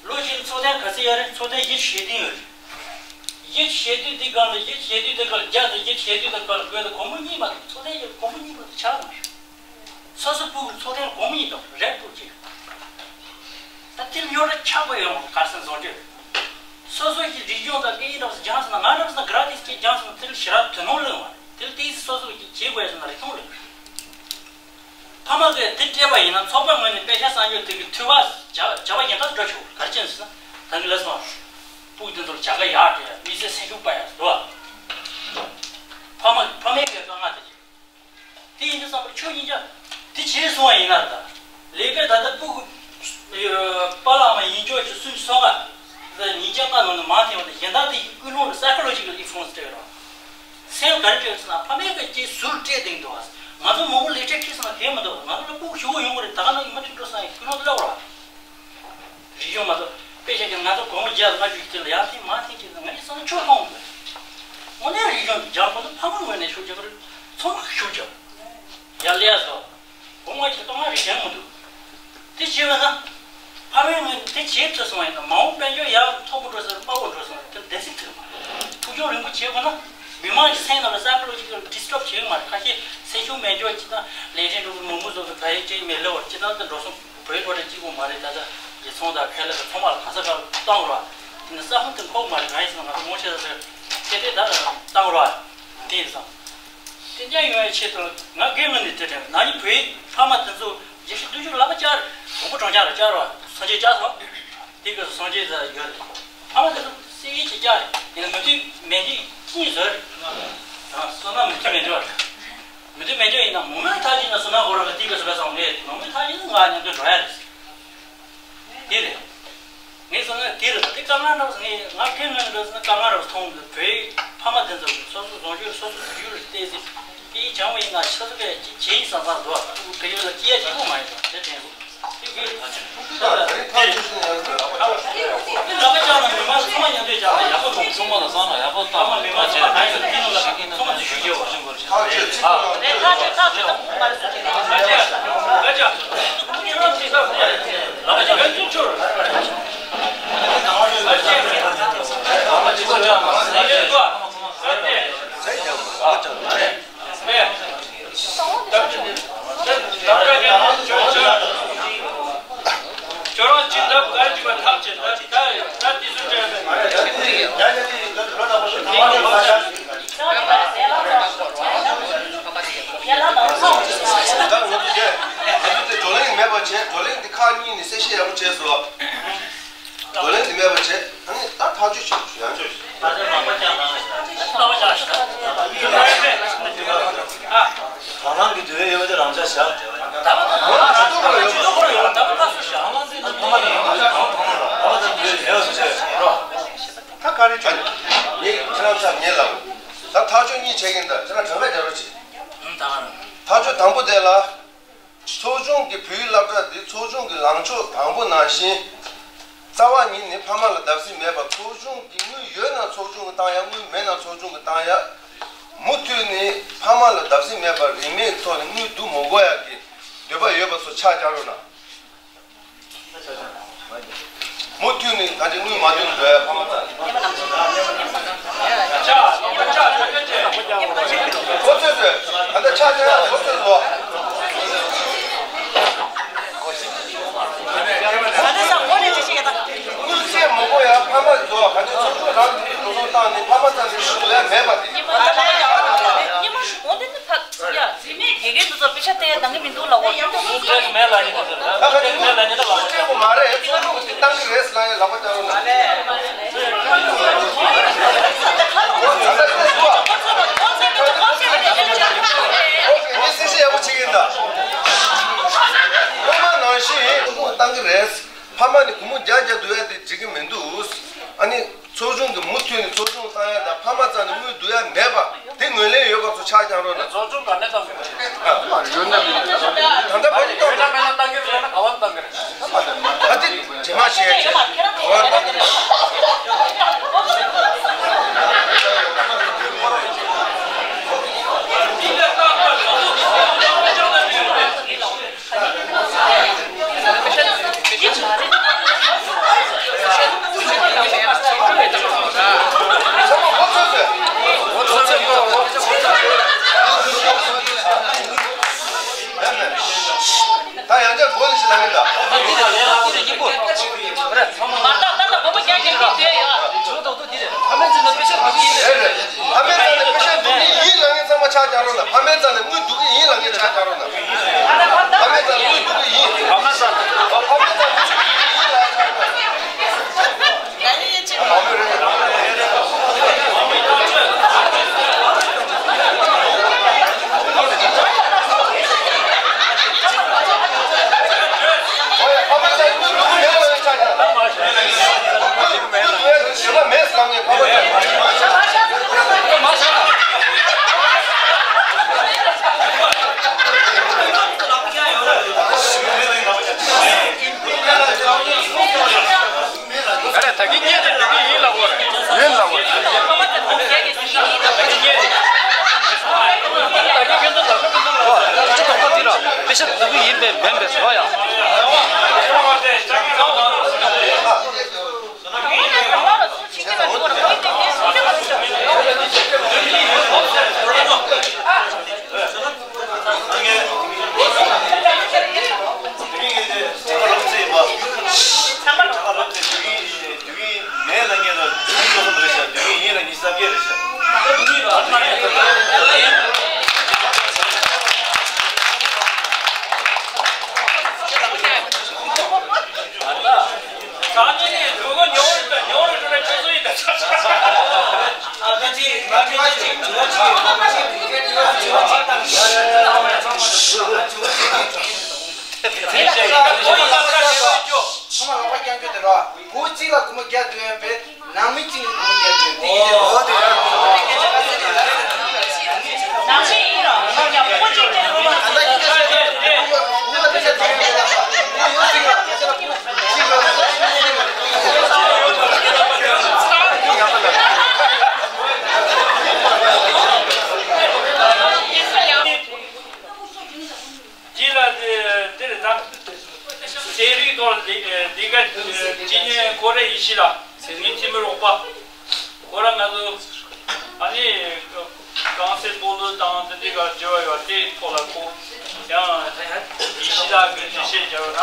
ལོ་གཅིག་ཚོགས་ཐེངས་ག་ཚོད་ཡོད་རེད། ཚོགས་ཐེངས་བཞི་བཅུ་ཞེ་བདུན་ཡོད་རེད། བཞི་བཅུ་ཞེ་བདུན་དེ་སྒང་ལ་བཞི་བཅུ་ཞེ་བདུན་དེ་སྒང་ལ་བརྒྱ་དང་བཞི་བཅུ་ཞེ་བདུན་དེ་སྒང་ལ་བགོས་ན་སྒོར་མོ་གཉིས་མ་གཏོགས་ཚོགས་ཐེངས་ཡོད་སྒོར་མོ་གཉིས་མ་གཏོགས་ཆགས་མ་རེད། སོ་སོ་སྤུ་གུ་ཚོགས་ཐེངས་སྒོར་མོ་གཉིས་དང་རེད་འདུག་ཅིག་ད་དེ་ལ་ཡོད་ར་ཆགས་པ་ཡོང་གར་སོང་བཟོ་རྒྱུ། སོ་སོ་ཡི་རིག་གཞུང་དང་སྐད་ཡིག་རབ་སྦྱངས་སོང་ན། ང་རབ་སོང་ན་ག་ར་དེ་སྐད་སྦྱངས་སོང་ན་དེ་ལ་ཞེ་དྲག་དོ་སྣང་གླེང་བ་དེ་ལ་དེ་སོ་སོ་ཡི་བྱེད་དགོས་སོང་ན་རིག་མཐོང་གླེང་བ། ཕ་མ་གིས་དེ་སྤྲད་པ་ཡིན་ན་ཚོགས་པ་ངོས་ནས་པེ་ཤ་གསར་འཇོག་དེ་གི་འཐུས་པ་བྱ་བྱ་བ་གཞན་དག་འགྲོ་ཆོག་ག་རེ་བྱས་ཟེར་ན། ད་གི་ལ་སོང་། སྤུ་གུ་དེ་ཚོར་བྱ་དགའ་ཡག་སྤྲད་ཡ། མི་ཚེ་སེམས་ཤུགས་སྤར་ཡ་འདུག་བ། ཕ་མ་ཕ་མའི་གི་དཀའ་ངལ་དེ་བྱེད། དེ་ཡིན་དུས་ཙམ་པར་ཆོས་ཉིད་ཀྱང་དེ་བྱས་སོང་བ་ཡིན་ན་ད། ལས་ཀ་ད་ལྟ་སྤུ་གུ་པཱ་ལགས་མ་ཡིན་ཆོག་ཅིག་སུམ་ཅུ་སོ་ལྔ། ཉིས་བརྒྱ་ལྔ་ནང་ནས་མང་ཐེངས་བ་དེ་གཞན་དག་དེ་ཡི་ཀུན་སློང་ལ་སའི་ཁོ་ལོ་ཇི་ཀལ་ཨིན་ཕུ་ལུ་ཨེན་སི་སྤྲད་རོགས། སེམས་ག་རེ་སྤྲད་ཟེར་ན་ཕ་མའི་སྐད་ཅིག་ཟུར་སྤྲད་བསྡད་འདུག་བ། ང་ཚོ་མང་པོ་ལས་བྲེལ་ཁེལ་སོང་ན་དེ་མི་འདུག་ང་ཚོ་ལ་སྤུ་གུ་ཞུ་བོ་ཡོང་གི་རེད། ད་ག་ནང་ཡིན་མ་ཐུག་འགྲོ་སོང་ཡིན་ཀུན་སློང་དེ་སླེབས་རོགས། རིག་གཞུང་མ་གཏོགས་དཔེ་ཆ་ཅན་ང་ཚོ་སྒོར་མོ་བརྒྱ་དང་ལྔ་བཅུ་ཞིག་དེ་ལ་ཡར་འཐེན་མར་འཐེན་བྱས་ན་ང་ཡི་བསམ་ན་ཆོག་མཐོང་མི་འདུག་དངོས་གནས་རིག་གཞུང་སྦྱང་དགོས་ན་ཕ་མ་ངོས་ནས་ཤུགས་རྒྱག་དགོས་རེད། ཚང་མ་ཤུགས་རྒྱག་ཡར་སླེབས་ཡ་ཟེར་བ། སྒོར་མོ་ཅིག་གཏོང་ཡ་རིགས་གཞན་མི་འདུག་དེ་བྱས་པ་ན། ཕ་མའི་ངོས་ནས་དེ་བྱེད་ཐུབ་སོང་བ་ཡིན་ན་མ་འོངས་དཔལ་འབྱོར་ཡར་མཐོ་པོ་འགྲོ་ཟེར་དམའ་བོ་འགྲོ་སོང་དེ་བདེ་སྲིད་ཐུབ་མ་རེད། ཕུགས་རྒྱང་རིང་པོ་བྱེད་དགོས་ན། མི་མང་གི་སེམས་ནང་ལ་སའི་ཁོ་ལོ་ཇི་ཀལ་ཌི་སི་ཊརབ་བྱེད་ཀྱི་མ་རེད། ཁ་ཤས་སེམས་ཤུགས་མེད་འཇོག་སྤྱིར་བཏང་ལས་བྲེལ་འགྲོ་གི་མང་པོ་བཟོ་གི་ག་ཡེ་ཅིག་མེད་ལེ་བར་སྤྱིར་བཏང་དུ་འགྲོ་སོང་བོད་སློབ་གྲྭ་གཅིག་པོ་མ་རེད། ད་ལྟ་རྒྱལ་ཚོང་དང་ཁེ་ལས་ཀྱི་ཚང་མ་ལ་གང་ས་གང་བཏང་རོགས། དེ་ནི་ས་ཁོངས་དེ་འཁོར་མ་རེད། གང་ཡིན་ཟེར་ན་ང་ཚོ་ངོ་ཤེས་ས་ཟེར་ཁེ་དེ་ད་བཏང་རོགས་དེ་ཡིན་ཙང་། དེ་འདྲ་ཡོང་བའི་ཆེད་དུ་ང་སྒེར་ངོས་ནས་དེ་དྲན་ན་ནིང་བོད་ཕ་མ་དེ་ཚོ་བརྒྱ་ཆ་བདུན་ཅུ་ལག་པ་བཅར་དགོངས་པ་གྲངས་ཀྱང་ར་བཅར་བ་སངས་རྒྱས་བཅར་སོང་། དེ་ག་སངས་རྒྱས་ཟེར་ཡོད་རེད། ཕ་མ་དེ་ཚོ་སེ་ཡིན་གྱི་བཅར་རེད། ཡིན་ན་མི་མཐུན་མེད་ཀྱི་གཉིས་བཟོས་རེད། བསོད་ནམས་མི་མཐུན་མེད་འཇོག་རེད། མི་མཐུན་མེད་འཇོག་ཡིན་ན་མང་མོས་ཐག་ཆོད་ན་བསོད་ནམས་འོར་བ་དེ་ག་སུ་བས་སོང་ངས་མང་མོས་ཐག་ཆོད་ན་ང་མཉམ་དུ་འགྲོ་ཡ་རེད། དེ་རེད། ངས་བསམ་ན་དེ་རེད། ད་དེ་དཀའ་ངལ་འདྲ་བོ་ངས་ང་སྒེར་ངོས་ནས་འདྲ་བོ་ན་དཀའ་ངལ་འདྲ་བོ་མཐོང་གི། བོད་ཕ་མ་དེ་ཚོ་སོ་སོ་བཟང་སྤྱོད་སོ་སོ་བཟོ་རྒྱུ་ལ་བལྟས་ཚེ་དེའི་བྱང་བ་ཡིན་ན་ཆ་ཚུགས་ཀྱི་ཅི་བྱེད་ཡིན་བསམ་བསམ་འདུག་ཨ་ཁུ་བོད་ཡུལ་ལ་སྐྱེ་ཡ་གཅིག་པོ་མ་ཡིན་པ་དེ་དྲན་སོང་། དེ་གི་ད་དེ་ཐག་ཆོད་ཤིང་ཡང་དགོས་ཨ་ཁུ་བོ། དེ་ལག་པ་བཅག་ན་མི་མང་ཚང་མ་མཉམ་དུ་བཅག་ན་ཡག་པོ་མཐོང་། ཚང་མ་ལ་བསམ་ན་ཡག་པོ་ཕ་མ་མི་མང་ཚང་མ་གང་ཡིན་ན་དེ་ནང་ལ་ཚང་མ་དེ་ཞུ་རྒྱུ་བ། ཐག་ཆོད་ཚིག་པ་ཡང་དགོས། ཁྱོད་རང་ཅི་འདྲ་ག་རེ་བྱེད་པ་ཐག་བཅད། ད་ད་ད་དེ་ཚོ་དྲན་མེད། ད་ང་ཚོ་དེ་ང་ཚོ་དེ་བགྲོ་གླེང་མེད་པ་བྱས། བགྲོ་གླེང་འདི་ཁག་གཉིས་ནས་གསལ་བཤད་ཡག་པོ་བྱས་སོང་། བགྲོ་གླེང་འདི་མེད་པ་བྱས། ད་ནི་ད་ཐག་གཅོད་བྱེད་དགོས་ཡང་ཆོག་ཤིག་ད་ལྟ་ལག་པ་བརྐྱངས་གནང་། ལག་པ་བརྐྱངས་ཤིག་ད་ལྟ་ལག་པ་བརྐྱངས། ཨ། ད་ལམ་གྱི་དུས་ཡོད་པ་དེ་རང་འཇགས་བཞག་ད་ལྟ་ད་ལྟ་ཇུས་གཏོགས་ཁོ་རང་ཡོད་ད་ལྟ་ཕར་ཚུར་བཞག་ད་ལྟ་དུས་ཡོད་ཟེར་རོ། ད་ག་རེ་བྱུང་། ངས་ཁྱེད་རང་ཚོར་ངས་ལབ། ད་ཐག་གཅོད་གཉིས་བྱེད་ཀྱིན་ད་ཁྱེད་རང་གྲངས་ཀ་རྒྱག་རོགས་གྱིས། ཨང་། ད་ག་རང་། ཐག་གཅོད་དང་པོ་དེ་ལ། ཚོགས་ཆུང་གི་བོད་ཡིག་སློབ་གྲྭ་འདི་ཚོགས་ཆུང་གི་ལངས་ཕྱོགས་དང་པོ་ནང་བཞིན། རྩ་བ་ཉིད་ནས་ཕ་མ་ལ་བརྡབ་གསིག་མེད་པར་ཚོགས་ཆུང་གི་དངུལ་ཡོད་ན་ཚོགས་ཆུང་གི་བཏང་ཡ། དངུལ་མེད་ན་ཚོགས་ཆུང་གི་བཏང་ཡ། མུ་མཐུད་ནས་ཕ་མ་ལ་བརྡབ་གསིག་མེད་པར་རིན་མེད་ཐོག་ནས་དངུལ་བསྡུ་མི་དགོས་ཡ་གི་འདོད་པ་ཡོད་པ་ཚོ་ཕྱག་བརྐྱང་རོགས་གནང་། མུ་མཐུད་ནས་ད་ཅི་དངུལ་མ་བསྡུས་འགྲོ་ཡ་ཕ་མ་ཚོ། ཁོ་ཚོས་ཚོས་ད་ལྟ་ཕྱག་བརྐྱང་ཡ་ཁོ་ཚོས་ཚོ། དངུལ་ཆད་མི་དགོས་ཡ་ཕ་མ་ཚོ། ག་ཚོད་ཚོགས་ཆུང་རང་གིས་འགྲོ་སོང་བཏང་ནས་ཕ་མ་ཚོ་ལ་ཞུ་ཡ་མེད་པ་དེ། ཉི་མ་ཉི་མ་འོ་དེ་ནི་ཕ་ཡ། རིན་མེད་དགེ་རྒན་དེ་ཚོ་དཔེ་ཆ་སྟེར་ཡ་འདང་གི་མི་འདུག་ལབ་གོ། སློབ་གྲྭའི་མེད་ལ་ཉེ་དུ་ཟེར། སློབ་གྲྭའི་མེད་ལ་ཉེ་དུ་ལབ་གོ། སློབ་གྲྭའི་མ་རེད། ཚོགས་དྲུང་གི་དེ་བཏང་གི་རེད་ཟེར་ལབ་ཡ་ལབ་པ་བྱ་རོགས་གནང་། ཨོ་ད་ལྟ་ཁོ་ཚོ་ཁོ་ཚོ་ཁོ་ཚོ་ཁོ་ཚོ་ཁོ་ཚོ་ངས་གསལ་བཤད་ཡག་པོ་བྱེད་ཀྱི་ཡིན་ད། སློབ་མ་ནང་བཞིན་ཚོགས་དྲུང་བཏང་གི་རེད། ཕ་མ་ནས་སྒོར་མོ་བརྒྱ་བརྒྱ་བསྡུ་ཡ་དེ་འགྲིག་གི་མི་འདུག། ཨ་ནི། ཚོགས་ཆུང་གི་མུ་མཐུད་ནས་ཚོགས་ཆུང་བཏང་ཡ་དང་ཕ་མ་རྩ་ནས་དངུལ་བསྡུ་ཡ་མེད་པ་དེ་ངོས་ལེན་ཡོད་པ་ཚོ་ཕྱག་བརྐྱང་རོགས་གནང་། ཚོགས་ཆུང་ག་ནས་བཏང་གི་རེད། ཨ། ཡོད་ན་མིན་ད་ལྟ་བར་དུ་བཏང་ཡོད་ན་མེད་ན་བཏང་གི་རེད་ན་ག་བ་བཏང་གི་རེད། ད་དེ་རྗེས་མ་བཤད་ཡ་བྱེད་ག་བ་བཏང་གི་རེད། ད་ཡང་བསྐྱར་མགོ་ནས་ཞིག་ལ་མིན་ད། མར་ད་ད་ད་སྒོར་མོ་བརྒྱ་བརྒྱ་ཞིག་བསྡད་ཡོད། ཕ་མའི་རྩ་ནས་པེ་ཤ་བསྡུ་གི་ཡིན་ལབ་ཡ་ཅིག་ཡོད་རེད། ཕ་མའི་རྩ་ནས་པེ་ཤ་བསྡུ་གི་ཡིན་ལབ་མཁན་ཚང་མ་ཕྱག་བརྐྱང་རོགས་གནང་། ཕ་མའི་རྩ་ནས་དངུལ་བསྡུ་གི་ཡིན་ལབ་མཁན་ཕྱག་བརྐྱང་རོགས་གནང་། ཕ་མའི་རྩ་ནས་དངུལ་བསྡུ་གི་ཡིན། ཕ་མའི་རྩ་ནས། ཨོ། ཕ་མའི་རྩ་ནས་དངུལ་བསྡུ་གི་ཡིན་ལབ་ཡ་ཕྱག་བརྐྱང་རོགས་གནང་། ཨ་རེ། ད་གིན་ངས་དེ་འདི་གི་ཡིན་ལབ་དགོས་རེད། ཡིན་ལབ་དགོས་རེད། ད་གིན་ངས་དེ། ད་གིན་ཁྱོད་ཚོ་ད་ཁ་མི་འདུག་ལ། ཁྱོད་ཚོ་ཁོ་འདི་ལ་པེ་ཤ་བསྡུ་གི་ཡིན་པས་མིན་པས་བཟོ་ཡ། ཚང་མ་ལག་པ་བརྐྱང་རྒྱུ་དེ་རོ། བུ་གཅིག་ལ་སྒོར་མོ་བརྒྱ་བསྡུ་ཡོད་པས་ནང་མི་གཅིག་ནས་སྒོར་མོ་བརྒྱ་བསྡུ་ཡོད་པས། ནང་མི་ཡིན་རོ། ཡང་བུ་གཅིག་དེ་རོ། ད་ལྟ་ཁྱེད་ཀྱི་ཤེས་བུ་ལ་ཕེ་ཤ་དེ་རེད་ལ། བུ་ཡོད་ཚིག་ལ་ཕེ་ཤ་ལ་བུ་གཅིག་ལ་ཕེ་ཤ་གཅིག་ལ། གཅིག་ལ་དེ་དེ་རེད་ད། ཚན་རིག་ཐོག་ལས་ལས་ཀ་ཇི་སྙེད་ཁོ་རེ་ཡིད་ཆེས་ལ་ངའི་འཐུས་མི་རོགས་པ་ཁོ་ར་ང་ཚོ་ཨ་ནི་རྐང་རྩེད་སྤོ་ལོ་དང་དེ་འདྲའི་ག་འབྲེལ་བ་ཡོད་དེ་ཐོག་ལ་ཁོ་ཡང་ཡིད་ཆེས་ལ་གི་འགྲེལ་བཤད་རྒྱབ་ཡོད་ན།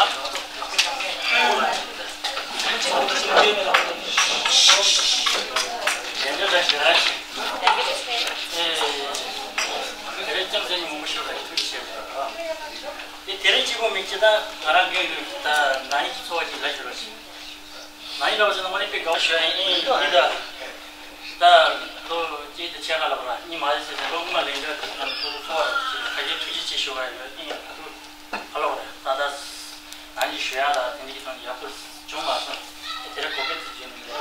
དེ་རིང་གཅིག་པོ་མིན་གྱི་ད་ང་རང་གི་ད་ན་ནིང་གི་འཚོ་བ་ཅིག་ལ་ཞུ་རོགས་ཞུ། ན་ནིང་ལ་བ་ཞུ་ན་མ་ནི་པི་གའོ་ཞུ་ཡིན་ཡིན་ད། ད་ལོ་གཅིག་དང་ཕྱེད་ཀ་ལ་བ་ལ་གཉིས་མ་ཟེར་ཟེར་ལོ་དགུ་མ་ལེན་འདྲ་དེ་ང་ཚོ་འཚོ་བ་ཅིག་ད་གའི་ཐུགས་རྗེ་ཆེ་ཞུ་བ་ཡོད་ཡིན། ད་དུ་ཧ་ལོ་རེད། ད་ད་ན་ནིང་ཞུ་ཡ་ད་དེ་འདྲ་གི་ཐོག་ནས་ཡག་པོ་བྱུང་མ་སོང་། དེ་རིང་གོ་སྐབས་དེ་བརྗེད་ནི་མ་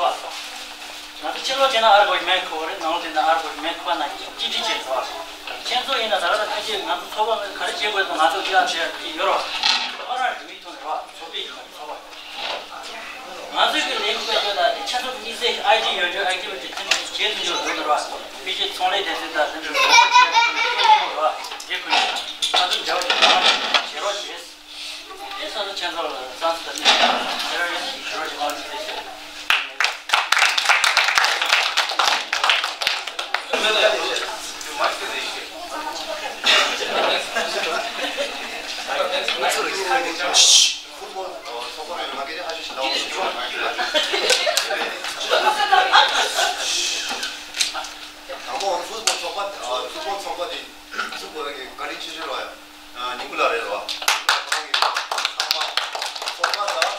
འགྲོ་བ། ང་ཚོ་ཕྱི་ལོགས་བྱས་ན་ཨར་གོ་མེད་ཁོ་རེད། ནང་ལོགས་བྱས་ན་ཨར་གོ་མེད་ཁོ་ན་ཡིན་ཅི་ཅི་བྱས་འགྲོ་བ། ཁྱེད་ཚོ་ཡིན་ན་ད་ལྟ་ཕལ་ཆེར་ང་ཚོ་ཚོགས་པ་ག་རེ་བྱེད་དགོས་ཟེར་ང་ཚོ་ཡ་བྱས་ཡོད་རོགས། ང་ཚོའི་གི་ལས་འགུལ་སྤེལ་ཡོད་ལ་ཆ་ཚང་གཉིས་སེ་ཨའི་ཏི་ཡོད་རྒྱུ་ཨེག་ཊི་བི་ཊི་ཐེངས་ཇེ་ཆུང་དུ་འགྲོ་གི་རེད་བ། ཕལ་ཆེར་ཚོང་ལས་སྡེ་ཚན་དང་དེ་འདྲ་རོགས་པ་བྱེད་ཡག་གི་ཁྱོན་མི་རེད་བ། དེ་ཁུལ་ནས་ང་ཚོ་འབྲེལ་བ་ཞིག་གནང་བྱེད་རོགས་བྱེད། དེ་ས་ཚོ་ཆ་ཚང་ལ་ས་ཚོ་དང་ནི་ཕྱི་རོལ་གྱི་ཁང་ཚན་ཞིག་ཕུཊ་བོལ་ཚོགས་པ་རེད། ང་སྐད་ཆ་ཧ་ཤོད་ཤིག་ལབ་འོང་། དང་པོ་ཕུཊ་བོལ་ཚོགས་པ། ཕུཊ་བོལ་ཚོགས་པ་དེ་ཚུགས་པ་རང་གི་བཀའ་དྲིན་ཆེ་ཤོས་རེད་བ། ཉིན་གུང་ལགས་རེད་བ། ཁོ་རང་གི་ཚང་མ་ཚོགས་པ་དང་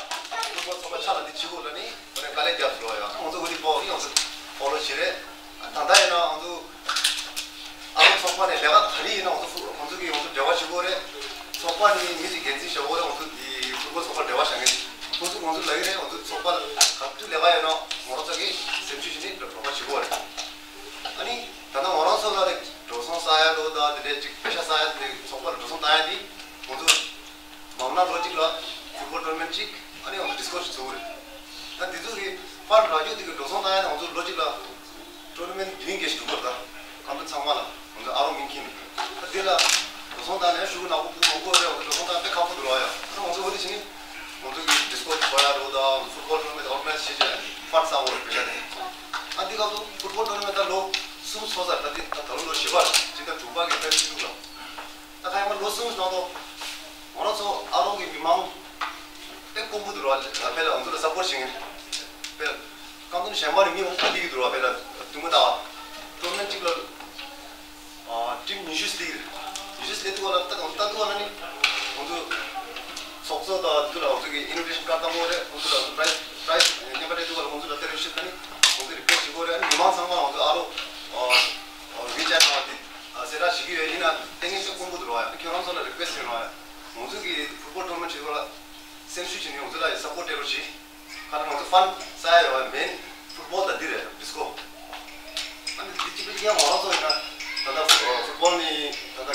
ཕུཊ་བོལ་ཚོགས་པ་ཆ་ལ་འདི་བྱེད་དགོས་ལ་ནི་ཁོ་རང་དཀའ་ལས་རྒྱབ་ཟེར་བ་ཡ། ཁོང་ཚོ་འོ་དེ་པོ་ཡོང་ཚོ་ཧྥོ་ལོ་བྱེད་རེད། ད་ལྟ་ཡིན་ན་ང་ཚོ་ཨ་རོགས་ཚོགས་པ་ནས་ལས་ཀ་ག་རེ་ཡིན་ན་ང་ཚོ་ཁོང་ཚོ་གིས་ང་ཚོ་འབྲེལ་བ་བྱེད་དགོས་རེད། ཚོགས་པ་ནི་མི་ཞིག་འགན་འཛིན་བྱེད་དགོས་རེད། ང་ཚོ་འདི་ཕུཊ་བོལ་ཚོགས་པར་འབྲེལ་བ་བྱ་མཁན་ཁོང་ཚོ་ང་ཚོ་ལབ་ཀྱི་རེད། ང་ཚོ་ཚོགས་པ་ག་དུས་ལས་ཀ་ཡོད་ན་ང་རང་ཚོ་གིས་སེམས་ཤུགས་བྱས་ནས་རོགས་པ་བྱེད་དགོས་རེད། ཨ་ནི་ད་ལྟ་ང་རང་ཚོ་ལ་ནི་འགྲོ་སོང་བསགས་ཡ་འགྲོ་དང་དེ་འདྲའི་ཅིག་པེ་ཤ་བསགས་ཡ་དེ་ཚོགས་པ་ལ་འགྲོ་སོང་བཏང་ཡ་དེ་ང་ཚོ་མང་ན་ལོ་གཅིག་ལ་ཕུཊ་བོལ་ཊོར་ནི་མེན་ཊི་གཅིག་ཨ་ནི་ང་ཚོ་ཌི་སི་ཀོ་ཞིག་ཚུགས་རེད། ད་འདི་ཚོ་གི་ཕར་རག་རྒྱུ་དེ་གི་འགྲོ་སོང་བཏང་ཡ་དེ་ང་ཚོ་ལོ་གཅིག་ལ་ཊོར་ནི་མེན་ཊི་བདུན་བརྒྱད་ཞིག་འགྲོ་གི་རེད། ད་ཁམས་པ་ཚང་མ་ལ་ང་ཚོ་ཨ་རོགས་མིང་འཁྱེར་ནས་ད་དེ་ལ་འགྲོ་སོང་བཏང་ནས་ཤོག་གུ་ནག་པོ་ཕུལ་མང་པོ་རེད། ང་ཚོ་འགྲོ་སོང་བཏང་དཔེ་ཁག་པོ་འདུག་ར་ཡ། ད་ང་ཚོ་འོ་དེ་བྱས་ནས་ང་ཚོ་གི་ཌི་སི་ཀོ་ཞིག་ཚུགས་ཡ་འགྲོ་དང་ཕུཊ་བོལ་ཊོར་ནི་མེན་ཊི་ཨོར་ག་ནའི་ཛི་བྱེད་ཀྱི་ཕར་བསགས་དགོས་རེད་པེ་ཤ་དེ། ཨ་འདི་སྐབས་སུ་ཕུཊ་བོལ་ཊོར་ནི་མེན་ཊི་ད་ལོ་གསུམ་ཚོགས་ཚར། ད་འདི་ད་ད་ལོ་ལོ་བཞི་པ་རེད། སྤྱི་ཟླ་དྲུག་པ་གི་ཚེས་བཅུ་དྲུག་ལ། ད་ཁ་ཡ་མ་ལོ་གསུམ་ནང་དུ་ང་རང་ཚོ་ཨ་རོགས་ཀྱི་མི་མང་དཔེ་དཀོན་པོ་འདུག་ར། ཕེ་ལ་ང་ཚོ་ལ་སབ་པོར་བྱེད་མཁན་ཕེ་ལ་ཀང་ཏུན་གཞན་པ་ནས་མི་མང་པོ་སླེབས་ཀྱི་འདུག་ར། ཕེ་ལ་ཐུང་མ་ད་ཊོར་ནི་མེན་ཊི་གཅིག་ལ་ཊིམ་ཉི་ཤུ་སླེབས་ཀྱི་རེད། ཉི་ཤུ་སླེབས་དུས་ལ་ལྟ་ལྟ་དུས་ལ་ནི་ང་ཚོ་ཚོགས་གཙོ་དང་དེ་ཚོ་ལ་ང་ཚོ་གི་ཨིན་ཝི་ཊེ་ཤན་ཀར་བཏང་དགོས་རེད། ང་ཚོ་ལ་པ་རའི་སི་པ་རའི་སི་རྙེད་པ་སྤྲད་དུས་ལ་ང་ཚོ་ལ་ལྟ་རེ་ཤི་ད་ནི་ང་ཚོ་རི་ཀུ་ཨེ་སི་ཊི་བྱེད་དགོས་རེད། ཨ་ནི་མི་མང་ཚང་མ་ང་ཚོ་ཨ་རོགས་ཝི་ཅེཊ་ནང་དེ་གསལ་བསྒྲགས་བྱེད་ཀྱི་ཡོད། ཡིན་ན་ལྟས་ངན་ཚོ་དཀོན་པོ་འདུག་ར་ཡ། ཁྱོད་རང་ཚོ་ལ་རི་ཀུ་ཨེ་སི་ཊི་ཡོད་ར་ཡ། ང་ཚོ་གི་ཕུཊ་བོལ་ཊོར་ནི་མེན་ཊི་བྱེད་དགོས་ལ་སེམས་ཤུགས་བྱས་ནས་ང་ཚོ་ལ་ཡ་སབ་པོར་སྤྲད་རོགས་བྱེད། ཁ་ན་ང་ཚོ་ཕན་བསགས་ཡ་ཡོད་པ་མེན། ཕུཊ་བོལ་ད་འདི་རེད། ཌི་སི་ཀོ། ཨ་ནི་འདི་གཅིག་པུ་གཅིག་ཡང་ང་རང་ཚོ་ཡིན་ན་ད་ལྟ་ཕུཊ་བོལ་ནི་ད་ལྟ་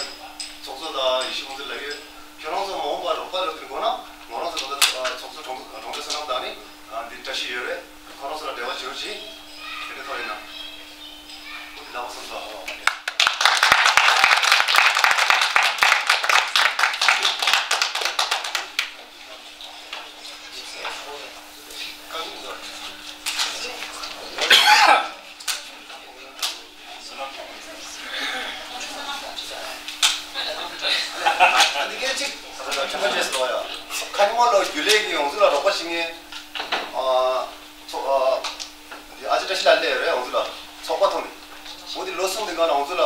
ཚོགས་གཙོ་དང་ཡེ་ཤེས་ཕུན་ཚོགས་ལགས་ཡོད། ཁྱོད་རང་ཚོ་མ་འོངས་པར་རོགས་པ་ལ་ཐུག་དགོས་ན་ང་རང་ཚོ་ད་ལྟ་ཚོགས་གཙོ་གྲོང་གྲོང་སྡེ་བསོད་ནམས་དང་ནི་འདི་བཀྲ་ཤིས་ཡོད་རེད། ཁོ་རང་ཚོ་ལ་འབྲེལ་བ་བྱེད་རོགས་གྱིས། དེ་འདྲ་ཐོག་ཡིན་ན་འོ་འདི་ལགས་པ་སོང་ཙང་། འདི་གའི་གཅིག་ཁ་ཉིན་མོ་ལ་རྒྱུན་ལས་ཀྱི་ཡོངས་འཛུགས་ལ་རོགས་པ་བྱེད་མཁན་ཨ་ཚོགས་ཨ་འདི་ཨ་ཅེ་བཀྲ་ཤིས་ལགས་སླེབས་ཡོད་རེད། ཡོངས་འཛུགས་ལ་ཚོགས་པ་ཐོག་ནས་འོ་འདི་ལོ་གསུམ་འདི་སྒང་ལ་ཡོངས་འཛུགས་ལ་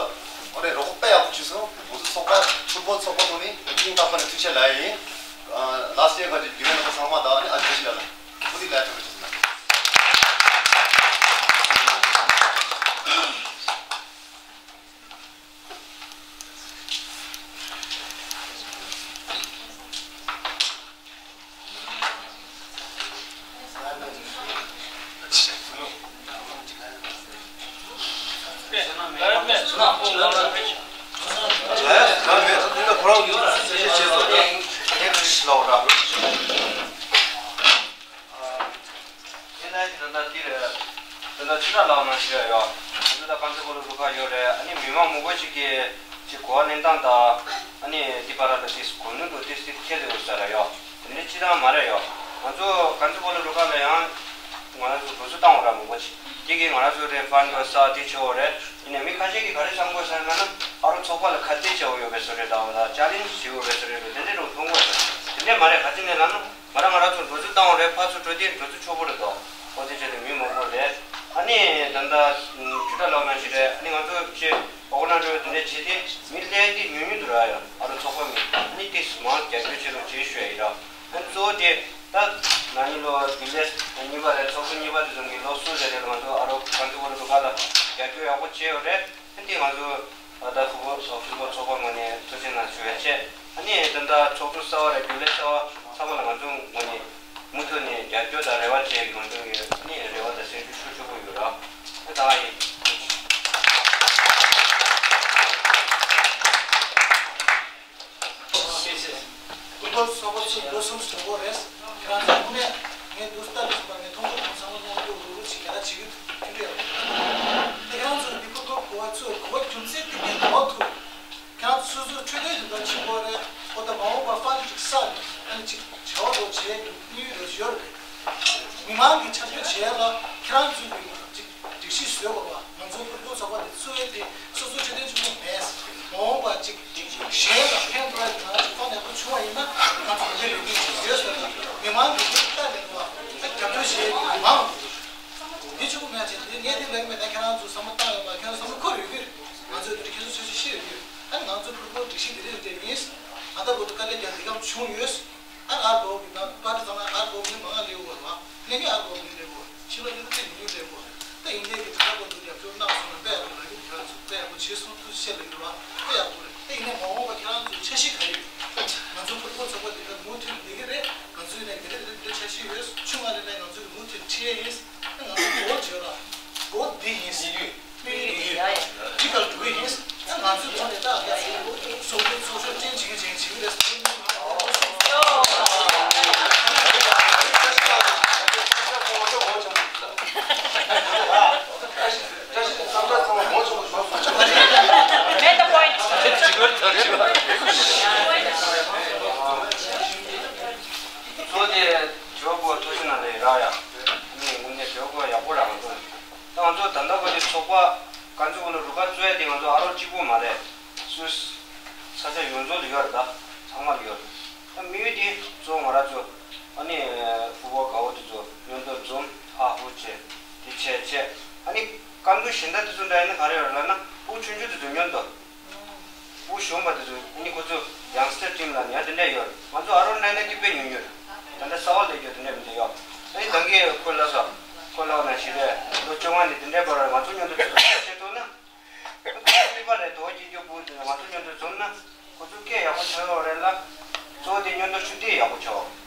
ཨོ་རེད་རོགས་པ་དཔེ་ཡག་པོ་བྱས་སོང་། ཡོངས་འཛུགས་ཚོགས་པ་ཕུཊ་བོལ་ཚོགས་པ་ཐོག་ནས་སྙིང་ཐག་པ་ནས་ཐུགས་རྗེ་ཆེ་ལབ་ཡིན། ལ་སི་ཊི་ཡར་ཁ་ཅིག་རྒྱུན་ལས་རྣམ་པ་ཚང་མ་དང་ཨ་ཅེ་བཀྲ་ཤིས་ལགས་ལ། ཁྱེད་ལ་ཡིན་ན་འདིར་ད་ལྟ་ཕྱི་ནང་ལའང་མ་ཤེས་ཡ་ཡོད། ང་ཚོ་ད་རྐང་རྩེད་སྤོ་ལོ་རུ་ཁག་ཡོད་རེད། ཨ་ནི་མི་མང་མང་པོ་ཞིག་གིས་ཅིག་གོ་བ་ལེན་སྟངས་དང་ཨ་ནི་འདི་བར་ལ་ཏིས་གོ་ནུས་འདུག་ཏིས་ཏིས་ཁྱེར་ཡོད་ས་ར་ཡོད། དེ་འདྲ་སྤྱི་བཏང་མ་རེད་ཡོད། ང་ཚོ་རྐང་རྩེད་སྤོ་ལོ་རུ་ཁག་ལ་ཡང་ང་རང་ཚོ་འགྲོ་སོང་བཏང་བ་ར་མང་པོ་ཅིག་དེ་གིས་ང་རང་ཚོ་རེ་ཕན་ཡོད་ས་དེ་ཆེ་བོ་རེད། ཡིན་ནའི་མི་ཁ་ཤས་ཀྱིས་ག་རེ་བསམ་དགོས་ས་ན་ཨ་རོགས་ཚོགས་པ་ལ་ཁ་གཏད་བྱ་བ་ཡོད་པའི་བཟོ་འདྲ་དང་ཅ་ལེན་ཇི་བྱེད་དགོས་པའི་བཟོ་འདྲ་རེད། དེ་འདྲ་རུ་མཐོང་གི་ཡོད་རེད། དེ་འདྲ་མ་རེད། ག་ཅི་ནས་ལབ་ན། ང་རང་ང་རང་ཚོ་འགྲོ་སོང་བཏང་བ་རེད། ཕར་ཚུར་འགྲོ་དུས་འགྲོ་སོང་ཆོག་པོ་རེད་དོ། ཨོ་དེ་བྱས་ཏེ་མི་མང་པོ་རེད། ཨ་ནི་ད་ལྟ་ཇུ་ཏ་ལགས་ནང་བཞིན་རེད། ཨ་ནི་ང་ཚོ་ཅེ་ཨོ་གོ་ནན་རེད། དེ་འདྲ་བྱས་ཏེ་མི་སླེབས་ཏེ་ཉུང་ཉུང་འདུག་ར་ཡ། ཨ་རོགས་ཚོགས་པ་མི་ཨ་ནི་ཏིས་མང་རྒྱབ་སྐྱོར་བྱེད་རོགས་བྱེད་ཞུ་ཡ་ཡིན་ར། ཨ་ནི་གཙོ་བོ་དེ་ད་ན་ནིང་ལོ་རྒྱུན་ལས་གཉིས་པ་རེད། ཚོགས་གཙོ་གཉིས་པ་དེ་ཚོ་གི་ལོ་གསུམ་རེ་རེ་ལ་ང་ཚོ་ཨ་རོགས་གང་ཚོད་བོ་ལ་འགྲོ་ག་ལ་རྒྱབ་སྐྱོར་ཡག་པོ་བྱས་ཡོད་རེད། ཨ་ནི་ང་ཚོ་ད་ལྟ་ཧྥུ་ཊི་བོལ་ཧྥུ་ཊི་བོལ་ཚོགས་པ་ངོས་ནས་ཐུགས་རྗེ་གནང་ཞུ་ཡ་བྱས། ཨ་ནི་ད་ལྟ་ཚོགས་གཙོ་གསར་པ་རེད། རྒྱུན་ལས་གསར་པ་ཚང་མ་ལ་ང་ཚོ་ངོས་ནས་མུ་མཐུད་ནས་རྒྱབ་སྐྱོར་དང་རེ་བ་བྱས་ཀྱི་ང་ཚོ་གི་ཨ་ནི་རེ་བ་དང་སེམས་ཤུགས་ཤུགས་ཆེན་པོ་ཡོད་ར། ཨ་ད་ཡིན། ཧྥུཊ་བོལ་ཚོགས་པ་ཚུགས་ལོ་གསུམ་སོང་གོ་རེད། ས་ནས་ཨ་ནི་ཅིག་བྱ་བ་འགྲོ་བྱེད་དུ་དམིགས་ཡུལ་རེ་ཡོད་རེད། མི་མང་གི་ཆ་སྐྱོང་བྱེད་ལ་ཁྱེད་རང་ཚོས་ཀྱི་ཅིག་སྒྲིག་གཞི་བཟོས་པ་བ་ང་ཚོ་ཕུར་བུ་ཚོགས་པ་དེ་གཙོས་དེ་སོ་སོ་ཆོས་དོན་ཆུང་ངུ་མེད། མ་འོངས་པ་ཅིག་གཞན་ལ་ཕན་ཐོགས་ཡ་ང་ཚོ་ཏང་ཡག་པོ་བྱུང་བ་ཡིན་ན་ང་ཚོ་འདི་འདྲའི་ལས་འགུལ་ཅིག་ཡོད་ཟེར་ན་མི་མང་གི་ལུགས་ལྟ་ལས་པ་ཨ་རྒྱབ་སྐྱོར་བྱེད་མི་མང་འདི་ཆོག་གི་མེད་ཅེས་འདི་ངས་འདི་ལས་མེད་ན་ཁྱེད་རང་ཚོ་བསམ་བློ་བཏང་ཡོད་པ་ཁྱེད་རང་ཚོ་བསམ་བློ་འཁོར་ཡོད་ཀྱི་རེད། ང་ཚོས་འདི་འདྲ་ཁྱེད་ཚོ་ཆོས་ཆོས་ཤེས་ཡོད་ཀྱི་རེད། ཨ་ནི་ང་ཚོ་ཕུར་བུ་སྒྲིག་གཞི་འདི་རེད་འདྲ་ཡིན། ད་ལྟ་བར་དུ་དཀའ་ལས་ཀྱང་འདི་གམ་བྱུང་ཡོད། ཨ་ཨར་གོ་གི་ན་པར་ཏི་ཚང་མ་ཨར་གོ་གི་མང་ང་ལེའུ་བར་བ་ལེ་ནི་ཨར་གོ་གི་ལེའུ་བར་ཕྱི་ལ་ཡོད་ཏེ་ཉི་ཡོད་ལེའུ་བར་ད་ཡིན་ལེ་གི་ད་ལྟ་བར་དུ་རྒྱབ་སྐྱོར་གནང་སོང་ན་དཔེ་ཡག་པོ་ལ་གི་དེ་ཚོ་དཔེ་ཡག་པོ་བྱེད་སོང་དུ་བཤད་ལེ་གི་བ་དཔེ་ཡག་པོ་རེད། ད་ཡིན་ནའི་མ་འོངས་པ་ཁྱེད་རང་ཚོའི་འཆར་གཞི་ག་རེ་ཡོད། ང་ཚོ་ཕུར་བུ་ཚོགས་པ་འདི་ལ་མུ་མཐུད་ལས་ཀྱི་རེད། ང་ཚོའི་ནས་འདི་རེད་འདི་རེད་འདི་འཆར་གཞི་ཡོད། ཆུང་ང་རེད་ནས་ང་ཚོའི་མུ་མཐུད་ཁྲིད་ཡས་ཡིན། ང་ཚོ་གོ་བརྗོད་ལ་གོ་འདི་ཡིན་ཟེར་རྒྱུ། འདི་ག་ལ་འགྲོ་གི་ཡིན། ང་ཚོའི་ཐོག་ནས་ད་ཚོགས་འདུ་ཚོགས་ཆོག་ཅན་བྱེད་ཀྱི་བྱེད་ཀྱི་རེད། མེད་ད་པོ་ཡིན། གཙོ་བོ་དེ་ཇོ་བོ་ཐུགས་རྗེ་གནང་ལེ་རག་ཡ། ངས་དངོས་གནས་ཇོ་བོ་ཡག་པོ་རག་མ་སོང་། ད་ང་ཚོ་ད་ལྟ་བར་དུ་ཚོགས་པ་ག་ཚོད་ཀྱི་ལོ་རུ་ཁག་གཙོས་དེ་ང་ཚོ་ཨ་རོགས་གཅིག་པུ་མ་རེད། སུ་ས་ཆ་ཡོངས་རྫོགས་ལ་ཡོད་རེད། ད་ཚང་མ་ལ་ཡོད་རེད། ད་དམིགས་ཡུལ་དེ་གཙོ་བོ་ང་རང་ཚོ་ཨ་ནི་ཕྲུ་གུ་དགའ་བོ་དེ་ཚོ་མཉམ་དུ་འཛོམས་ཧ་ཧུ་བྱས་དེ་བྱས་བྱས་ཨ་ནི་སྐར་འདུ་གཞན་དག་དེ་ཚོ་འདྲ་ཡིན་ན་ག་རེ་ཡོད་རེད་ལབ་ན་ཕྲུ་གུ་ཆུང་ཆུང་དེ་ཚོ་མཉམ་དུ། ཕྲུ་གུ་གཞོན་པ་དེ་ཚོ་ནི་ཁོ་ཚོ་ཡང་སི་ཊར་ཊིམ་ལ་ནི་ཡང་དེ་འདྲ་ཡོད། ང་ཚོ་ཨ་རོགས་ནང་ནས་ཀྱི་དཔེ་ཉུང་ཉུང་རེད། ད་ལྟ་གསར་པ་སླེབས་རྒྱུ་དེ་འདྲ་མི་འདུག་ཡོད། ཨ་ནི་ད་གིན་ཁོས་ལབ་སོང་། ཁོས་ལབ་པ་ནང་བཞིན་རེད། ལོ་བཅོ་ལྔ་ནས་དེ་འདྲའི་བར་ང་ཚོ་མཉམ་དུ་ཚོགས་པ་བྱེད་ཐུབ་ན། ཁོ་ཚོ་གཉིས་པ་རེད། དོ་སྐྱིད་སྐྱོ་བུ་དེ་ང་ཚོ་མཉམ་དུ་འཛོམས་ན་ཁོ་ཚོ་སྐད་ཡག་པོ་ཆགས་ཡོད་རེད་ལ། གཙོ་བོ་དེ་མཉམ་དུ་ཆུ་ཐིགས་ཡག་པོ་ཆགས།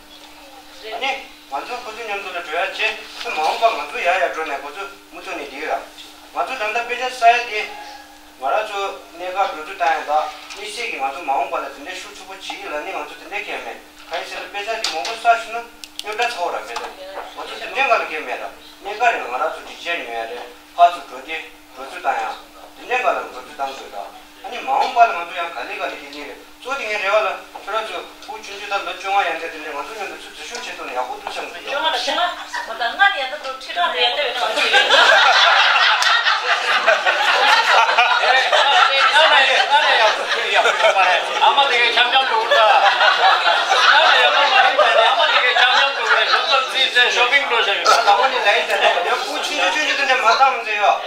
ཨ་ནི་ང་ཚོ་ཁོ་ཚོ་མཉམ་དུ་ལ་འགྲོ་ཡ་བྱས་ཁོ་མ་འོངས་པ་ང་ཚོ་ཡར་ཡར་འགྲོ་ནས་ཁོ་ཚོ་མུ་མཐུད་ནས་འདི་ར། ང་ཚོ་ད་ལྟ་དཔེ་ཆ་ས་ཡ་དེ། ང་རང་ཚོ་གནས་སྐབས་འགྲོ་རྒྱུ་བཏང་ཡང་དག་དམིགས་བསལ་གྱིས་ང་ཚོ་མ་འོངས་པ་ལ་དེ་འདྲའི་ཤུགས་ཆེན་པོ་བྱེད་ཀྱི་ལ་ནི་ང་ཚོ་དེ་འདྲའི་གལ་མེད། གང་ཡིན་ཟེར་ན་དཔེ་ཆ་དེ་མང་པོ་བསགས་ཤེས་ན་རྙོག་དྲ་ཚ་བོ་ར་དཔེ་ཆ་དེ་ང་ཚོ་དེ་འདྲའི་ང་ལ་གལ་མེད་ར། གནས་སྐབས་རིང་ང་རང་ཚོ་སྒྲིག་ཆས་ཉོ་ཡ་རེད། ཕར་ཚུར་འགྲོ་དེ་འགྲོ་རྒྱུ་བཏང་ཡང་དེ་འདྲའི་ང་ལ་འགྲོ་རྒྱུ་བཏང་དགོས་ར། ཨ་ནི་མ་འོངས་པ་ལ་ང་ཚོ་ཡང་ག་ལེ་ག་ལེ་དེ་ལས་རེད། གཙོ་དེ་ངའི་རེ་བ་ལ་ཁྱོད་རང་ཚོ་ཕྲུ་གུ་ཆུང་ཆུང་དང་ལོ་བཅོ་ལྔ་ཡན་ཆད་དེ་འདྲའི་ང་ཚོ་མཉམ་དུ་ཚུར་འཛུལ་ཞུགས་བྱེད་ཐུབ་ན་ཡག་པོ་འདུག་བསམ་གྱི་འདུག་བཅོ་ལྔ་ལ་བཅོ་ལྔ་མ་ད་ལྔ་ནས་ཡན་ད་དུ་ཁྲི་ཕྲག་རེ་ཡན་ད་བའི་ནང་ཞིག་རེད། ཨ་མ་དེ་གའི་འཆམ་འཆམ་འགྲོ་གི་རེད། ཨ་མ་དེ་གའི་འཆམ་འཆམ་འགྲོ་གི་རེད། ཞོགས་ཙམ་རྩིས་ཚེ་ཤོ་པིང་འགྲོ་བཞག་ཡོད། ད་ལྟ་བོ་ནི་ལ་ཡིན་ཟེར་ནས་ཡང་ཕྲུ་གུ་ཆུང་ཆུང་ཆུང་ཆུང་དེ་འདྲ་མ་བཏང་མི་ཚེ་ཡོད།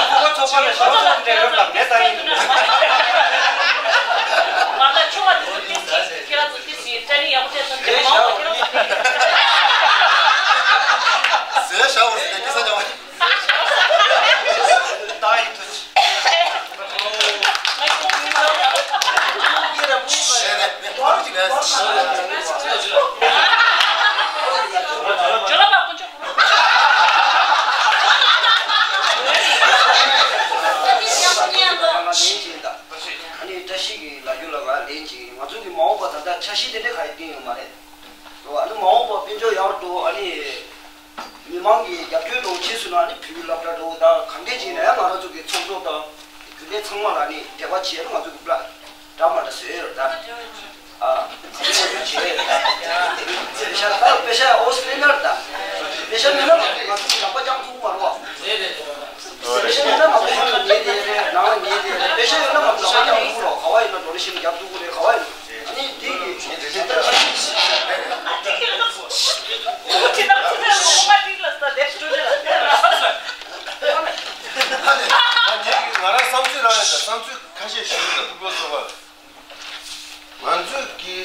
ཕྲུ་གུ་ཚོགས་པ་ལ་ཞོགས་ཙམ་འདྲ་ཡོད་དམ་མེད་ད་ཡིན། མ་ད་ཆུང་བ་དེ་ཚོ་ཏིས་ཏིས་ཁྱེད་རང་ཚོ་ཏིས་ཡིན་ཏྲ་ནི་ཡག་པོ་བྱས་སོང་ཟེར་མ་འོངས་པ་ཁྱེད་རང་ཚོ་ཏིས་ཟེར་ཤ་བོ་ཟེར་ཏིས་ས་ཉོ་བ། ད་ཡིན་ཐུ་ཆི། ཨ་ནི་བཀྲ་ཤིས་ཀྱི་ལ་རྒྱུ་ལ་ང་ལན་གཅིག་ང་ཚོ་གི་མ་འོངས་པ་ད་ལྟ་འཆར་གཞི་དེ་འདྲ་ག་ཡི་བཏིང་ཡོད་མ་རེད། ཨ་ནི་མ་འོངས་པ་དཔལ་འབྱོར་ཡག་རུ་འགྲོ། ཨ་ནི་མི་མང་གི་རྒྱབ་སྐྱོར་འགྲོ་ཕྱིས་སུ་ན་ཨ་ནི་བོད་ཡིག་སློབ་གྲྭ་འགྲོ་ད་གང་འདྲས་ཅིག་ན་ཡང་ང་རང་ཚོ་གི་ཚོགས་གཙོ་དང་རྒྱུན་ལས་ཚང་མ་ལ་ཨ་ནི་འབྲེལ་བ་བྱས་ཨ་ནི་ང་ཚོ་གི་པྲ་འདྲ་མ་འདྲ་བཟོས་ཡོད་རེད་ད། ཨ། ཁ་ཆེ་བྱས། པེ་ཤ་ད་པེ་ཤ་ཨོ་སི་ཏྲེ་ལི་ཡ་ད། པེ་ཤ་མེད་ན་ང་ཚོ་ལག་པ་བརྐྱང་ཐུབ་མ་རེད་བ། པེ་ཤ་མེད་ན་ང་ཚོ་ཧོན་ལ་ཉལ་བསྡད་རེད། ནང་ལ་ཉལ་བསྡད་རེད། པེ་ཤ་ཡོད་ན་ང་ཚོ་ལག་པ་བརྐྱང་ཐུབ་རོགས། ག་བ་ཡིན་ན་ཌོ་ནེ་ཤན་རྒྱབ་ཐུབ་ཀྱི་རེད། ག་བ་ཡིན་ན། ཨ་ནི་དེ་གི་ང་རང་བསམ་ཚུལ་རང་ཡིན་ད། བསམ་ཚུལ་ཁ་ཤས་ཞུ་ཡིན་ད། ཕུར་བུ་ཚོགས་པ་ང་ཚོས་ཀྱི།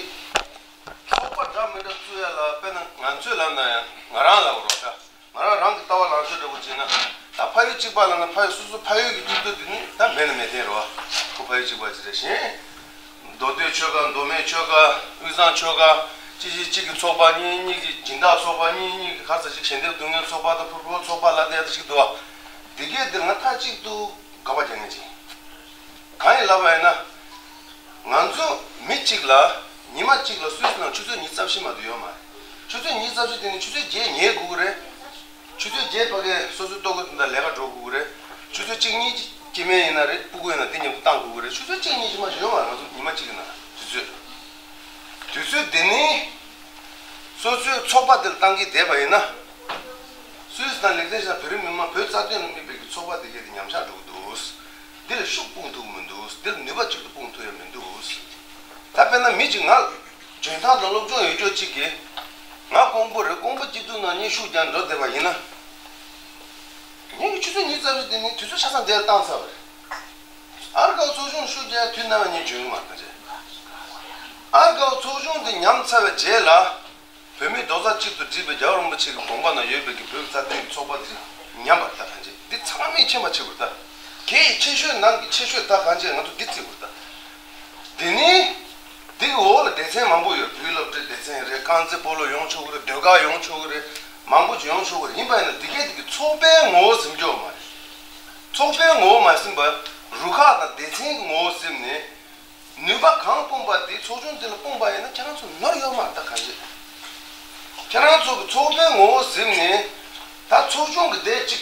ཚོགས་པ་འདྲ་མི་འདྲ་བཙུགས་ཡ་ལ་དཔེར་ན་ང་ཚོས་ལབ་ན་ཡང་ང་རང་ལབ་རོགས་ད། ང་རང་རང་གི་ལྟ་བ་ལངས་ཕྱོགས་འདྲ་པོ་བྱས་ན། ད་ཕ་ཡུལ་གཅིག་པ་ལབ་ན་ཕ་ཡུལ་སོ་སོ་ཕ་ཡུལ་གྱི་གཅིག་སྡུད་དེ་ནི་ད་མེད་ན་མེད་དེ་རེད་བ། ཁོ་ཕ་ཡུལ་གཅིག་པ་ཅིག་རེད་ཤིང་། མདོ་སྟོད་ཆོལ་ཁ། མདོ་སྨད་ཆོལ་ཁ། དབུས་གཙང་ཆོལ་ཁ། གཅིག་གིས་གཅིག་གི་ཚོགས་པ། གཉིས་གཉིས་ཀྱི་སྦྱིན་བདག་ཚོགས་པ། གཉིས་གཉིས་ཀྱི་ག་ས་ཅིག་ཞལ་འདེབས་སྡུག་བསྔལ་ཚོགས་པ་དང་ཕུར་བུ་ཚོགས་པ་ལབ་དེ་ཡ་ད་ཞིག་འདུག་བ། དེ་གས་དེ་ང་མཐའ་གཅིག་ཏུ་དགག་པ་རྒྱག་མཁན་ཅིག་གང་ཡིན་ལབ་པ་ཡིན་ན། ང་ཚོ་མི་གཅིག་ལ་ཉི་མ་གཅིག་ལ་སུད་སི་ནང་ཆུ་ཚོད་ཉི་ཤུ་རྩ་བཞི་མ་གཏོགས་ཡོད་མ་རེད། ཆུ་ཚོད་ཉི་ཤུ་རྩ་བཞི་དེ་ནི་ཆུ་ཚོད་བརྒྱད་ཉལ་དགོས་ཀྱི་རེད། ཆུ་ཚོད་བརྒྱད་ཕ་གིར་སོ་སོའི་ལྟོ་གོས་དེ་འདྲ་ལས་ཀ་འགྲོ་དགོས་ཀྱི་རེད། ཆུ་ཚོད་གཅིག་གཉིས་སྐྱེ་དམན་ཡིན་ན་རེད། སྤུ་གུ་ཡིན་ན་དེ་མཉམ་དུ་བཏང་དགོས་ཀྱི་རེད། ཆུ་ཚོད་གཅིག་གཉིས་ཅིག་མ་ཞིག་ཡོད་མ་རེད། ང་ཚོ་ཉི་མ་གཅིག་གི་ནང་ཆུ་ཚོད། དུས་ཚོད་འདི་ནི་སོ་སོའི་ཚོགས་པ་དེ་ལ་བཏང་གི་བསྡད་པ་ཡིན་ན། སུད་སི་དང་ལིག་ཏེན་ཤི་ཊེན། བོད་རིགས་མི་མང་བོད་རྩ་དོན་ལ་དམིགས་པའི་གི་ཚོགས་པ་དེ་གས་དེ་ཉམས་ཆག་འགྲོ་གི་འདུག་འདི་ལ་ཤུགས་སྤུངས་ཐུབ་ཀྱི་མི་འདུག་འདི་ལ་ནུས་པ་གཅིག་ཏུ་སྤུངས་ཐུབ་ཡ་མི་འདུག་ད་དཔེར་ན་མི་གཅིག་ང་འཇོན་ཐང་དང་སློབ་སྦྱོང་ཡོད་ཅོག་གཅིག་གིས་ང་ཀོང་པོ་རེད། ཀོང་པོ་སྐྱིད་སྡུག་ནང་བཞིན་ཤུགས་རྒྱག་འགྲོ་བསྡད་པ་ཡིན་ན། ངས་ཆུ་ཚོད་ཉི་ཤུ་རྩ་བཞི་དེ་ནི་དུས་ཚོད་ཆ་ཚང་དེར་བཏང་ཚར་བ་རེད། ཨར་དགའ་བོ་ཚོགས་ཆུང་ཤུགས་རྒྱག་དུས་ནམ་ཡང་ངས་འཇོན་གི་མ་རེད། ཨར་དགའ་བོ་ཚོགས་ཆུང་དེ་ཉམས་ཚར་བའི་རྗེས་ལ། བོད་མིའི་རྡོག་རྩ་གཅིག་ཏུ་སྒྲིལ་བའི་རྒྱལ་བ་རིན་པོ་ཆེ་གི་དགོངས་པ་ནང་ཡོད་པའི་གི་བོད་ཀྱི་རྩ་དོན་གྱི་ཚོགས་པ་དེ་ཉམས་པ་རེད། ད་གང་བྱེད། འདི་ཚང་མས་མཁྱེན་པ་བྱེད་དགོས་རེད། ད་གལ་ཆེ་ཤོས་ནང་གི་ཆེ་ཤོས་ད་གང་བྱེད། ང་ཚོ་འདི་བརྩི་དགོས་རེད། ད་འདི་ནི་འདི་གི་འོག་ལ་སྡེ་ཚན་མང་པོ་ཡོད། བོད་སློབ་གྲྭའི་སྡེ་ཚན་རེད། རྐང་རྩེད་སྤོ་ལོ་ཡོང་ཆོག་གི་རེད། ཟློས་གར་ཡོང་ཆོག་གི་རེད། མང་པོ་ཅིག་ཡོང་ཆོག་གི་རེད། ཡིན་པ་ཡིན་ན་འདི་གས་འདི་གི་ཚོགས་པའི་ངོ་བོ་ཟིན་རྒྱུ་མ་རེད། ཚོགས་པའི་ངོ་བོ་མ་ཟིན་པར་རུ་ཁག་དང་སྡེ་ཚན་གྱི་ངོ་བོ་ཟིན་ནས། ནུས་པ་གང་སྤུངས་པ་དེ་ཚོགས་ཆུང་དེ་ལ་སྤུངས་པ་ཡིན་ན་ཁྱེད་རང་ཚོ་ནོར་ཡོད་མ་རེད། ད་གང་བྱེད། ཁྱེད་རང་ཚོ་གི་ཚོགས་པའི་ངོ་བོ་ཟིན་ནས། ད་ཚོགས་ཆུང་གི་སྡེ་གཅིག་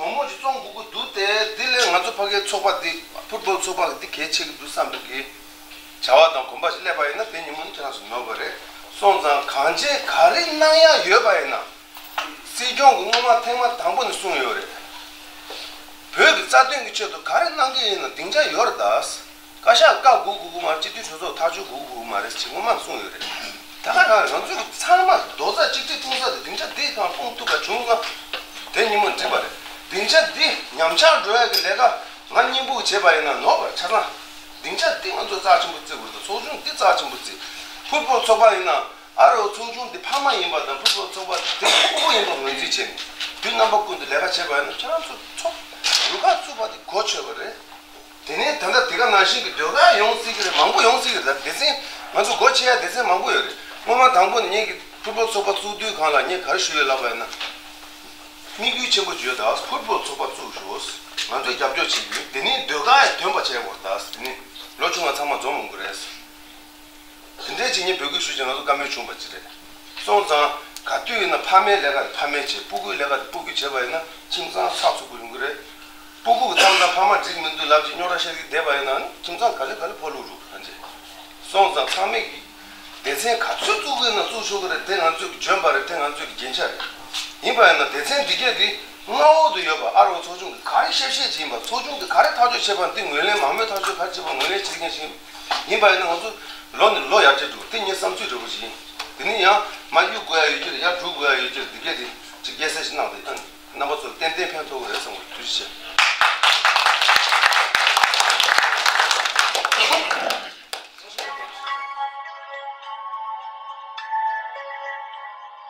མང་མོ་ཅིག་བཙོང་དགོས་ཀྱི་འདུག་སྟེ། དེ་ལས་ང་ཚོ་ཕ་གིའི་ཚོགས་པ་འདི་ཕུཊ་བྷོལ་ཚོགས་པ་གི་འདི་གལ་ཆེ་གི་འདུག་བསམ་པའི་གི་བྱ་བ་དང་གོམ་པ་ཞིག་སླེབས་པ་ཡིན་ན། དེ་ཉིན་མོ་ནི་ཁྱེད་རང་ཚོ་ནོར་བ་རེད། སོང་ཙང་གང་བྱེད། ག་རེ་གནང་ཡ་ཡོད་པ་ཡིན་ན། སྲིད་སྐྱོང་གིས་སྔོན་མ་ཐེངས་མ་དང་པོ་ནས་གསུངས་ཡོད་རེད། བོད་ཀྱི་རྩ་དོན་གྱི་ཆེད་དུ་ག་རེ་གནང་གི་ཡིན་ན་སྡིངས་ཆ་ཡོད་རེད་ད། བཀའ་ཤག་བཀའ་སྒུག་དགོས་ཀྱི་མ་རེད། སྤྱི་འཐུས་གྲོས་ཚོགས་ཐག་གཅོད་སྒུག་དགོས་ཀྱི་མ་རེད་ཅེས་སྔོན་མ་གསུངས་ཡོད་རེད། ད་ག་རང་རང་ཚོས་ཚང་མ་རྡོག་རྩ་གཅིག་སྒྲིལ་ཐུབ་ས་དེ་སྡིངས་ཆ་འདི་གང་སྤུངས་ཐུབ་པ་བྱུང་ན། དེ་ཉིན་མོ་འགྲིག་པ་རེད། སྡིངས་ཆ་འདི་ཉམས་ཆག་འགྲོ་ཡ་གི་ལས་ཀ་ང་སྙིང་པོ་བྱས་པ་ཡིན་ན་ནོར་བ་ཆ་ཚང་། སྡིངས་ཆ་འདི་ང་ཚོ་རྩ་ཆེན་པོ་བརྩི་དགོས་རེད། ཚོགས་ཆུང་འདི་རྩ་ཆེན་པོ་བརྩི། ཕུཊ་བྷོལ་ཚོགས་པ་ཡིན་ན། ཨ་རོ་ཚོགས་ཆུང་འདི་ཕ་མ་ཡིན་པ་དང་། ཕུཊ་བྷོལ་ཚོགས་པ་དེ་ཕྲུ་གུ་ཡིན་པ་ངོས་འཛིན་བྱས་ནས། དུས་རྣམ་པ་ཀུན་ཏུ་ལས་ཀ་བྱས་པ་ཡིན་ན། ཁྱེད་རང་ཚོ་ཚོགས་རུ་ཁག་བཙུགས་པ་དེ་གོ་ཆོད་པ་རེད། དེ་ནས་ད་ལྟ་དེ་ག་ནང་བཞིན་གྱི་ཟློས་གར་ཡོང་སྲིད་ཀྱི་རེད། མང་པོ་ཡོང་སྲིད་ཀྱི་རེད། ད་སྡེ་ཚན་ང་ཚོ་སྒོ་ཕྱེ་ཡ་སྡེ་ཚན་མང་པོ་ཡོད་རེད། སྔོན་མ་དང་པོ་ནས་ངེད་ཀྱི་ཕུཊ་བྷོལ་ཚོགས་པ་བཙུགས་དུས་སྒང་ལ་ངས་ག་རེ་ཞུས་ཡོད་ལབ་པ་ཡིན་ན། དམིགས་ཡུལ་ཆེན་པོ་ཅིག་ཡོད། ད་ཕུཊ་བྷོལ་ཚོགས་པ་བཙུགས་ཤོག་ང་ཚོས་རྒྱབ་སྐྱོར་བྱེད་ཀྱི་ཡོད། དེ་ནས་ཟློས་གར་ཡང་འདོན་པ་བྱེད་དགོས། ད་དེ་ནས་ལོ་ཆུང་བ་ཚང་མ་འཛོམས་འོང་གི་རེད། དེ་འདྲའི་ཅིག་ངས་འབོད་སྐུལ་ཞུས་ཀྱང་ང་ཚོ་བཀའ་མོལ་བྱུང་བ་ཅིག་རེད། སོང་ཙང་ག་དུས་ཡིན་ན་ཕ་མའི་ལས་ཀ་ཕ་མས་བྱེད། སྤུ་གུའི་ལས་ཀ་སྤུ་གུས་བྱེད་པ་ཡིན་ན་ཁྱིམ་ཚང་ཚགས་ཚུད་པོ་ཡོང་གི་རེད། སྤུ་གུ་གི་མཚམས་དང་ཕ་མ་འགྲིག་མི་འདུག་ལབ་ཅིག་རྙོག་དྲ་བཤད་ཀྱི་བསྡད་པ་ཡིན་ན་ནི་ཁྱིམ་ཚང་ག་ལེ་ག་ལེ་ཕོ་ལུག་རུ་ཧན་ཅེ། སོང་ཙང་ཚང་མས་ཀྱིས་སྡེ་ཚན་ག་ཚོད་བཙུགས་ཀྱི་ཡིན་ན་བཙུགས་ཆོག་གི་རེད། དེ་ང་ཚོས་ཀྱི་འཇོན་པ་རེད། དེ་ང་ཚོས་ཀྱི་རྒྱན་ཆ་རེད། ཡིན་པ་ཡིན་ན་སྡེ་ཚན་འདི་གས་འདི་མངའ་འོག་ཏུ་ཡོད་པ་ཨ་རོ་ཚོགས་ཆུང་གི་ག་རེ་བཤད་བཤད་ཅིག་ཡིན་པ། ཚོགས་ཆུང་གི་ག་རེ་ཐག་གཅོད་བྱས་པ་འདི་ངོས་ལེན། མང་མོས་ཐག་གཅོད་ག་རེ་བྱས་པ་ངོས་ལེན་བྱེད་མཁན་ཞིག་ཡིན་པ་ཡིན་ན་ང་ཚོ་ལོ་ནས་ལོ་ཡར་རྒྱས་འགྲོ། དེ་ངའི་བསམ་ཚུལ་འདྲ་པོ་ཞིག་ཡིན། དེ་ནས་ཡང་མར་གཡུག་དགོས་ཡ་ཡོད་ཀྱི་རེད། ཡར་འགྲོ་དགོས་ཡ་ཡོད་ཀྱི་རེད། འདི་གས་དེ་ཅིག་རྒྱལ་སྲས་ཤིག་གནང་སྟེ་རྣམ་པ་ཚོར་ཏན་ཏན་ཕན་ཐོགས་ཀྱི་རེད་བསམ་གྱི་འདུག་ཐུགས་རྗེ་ཆེ།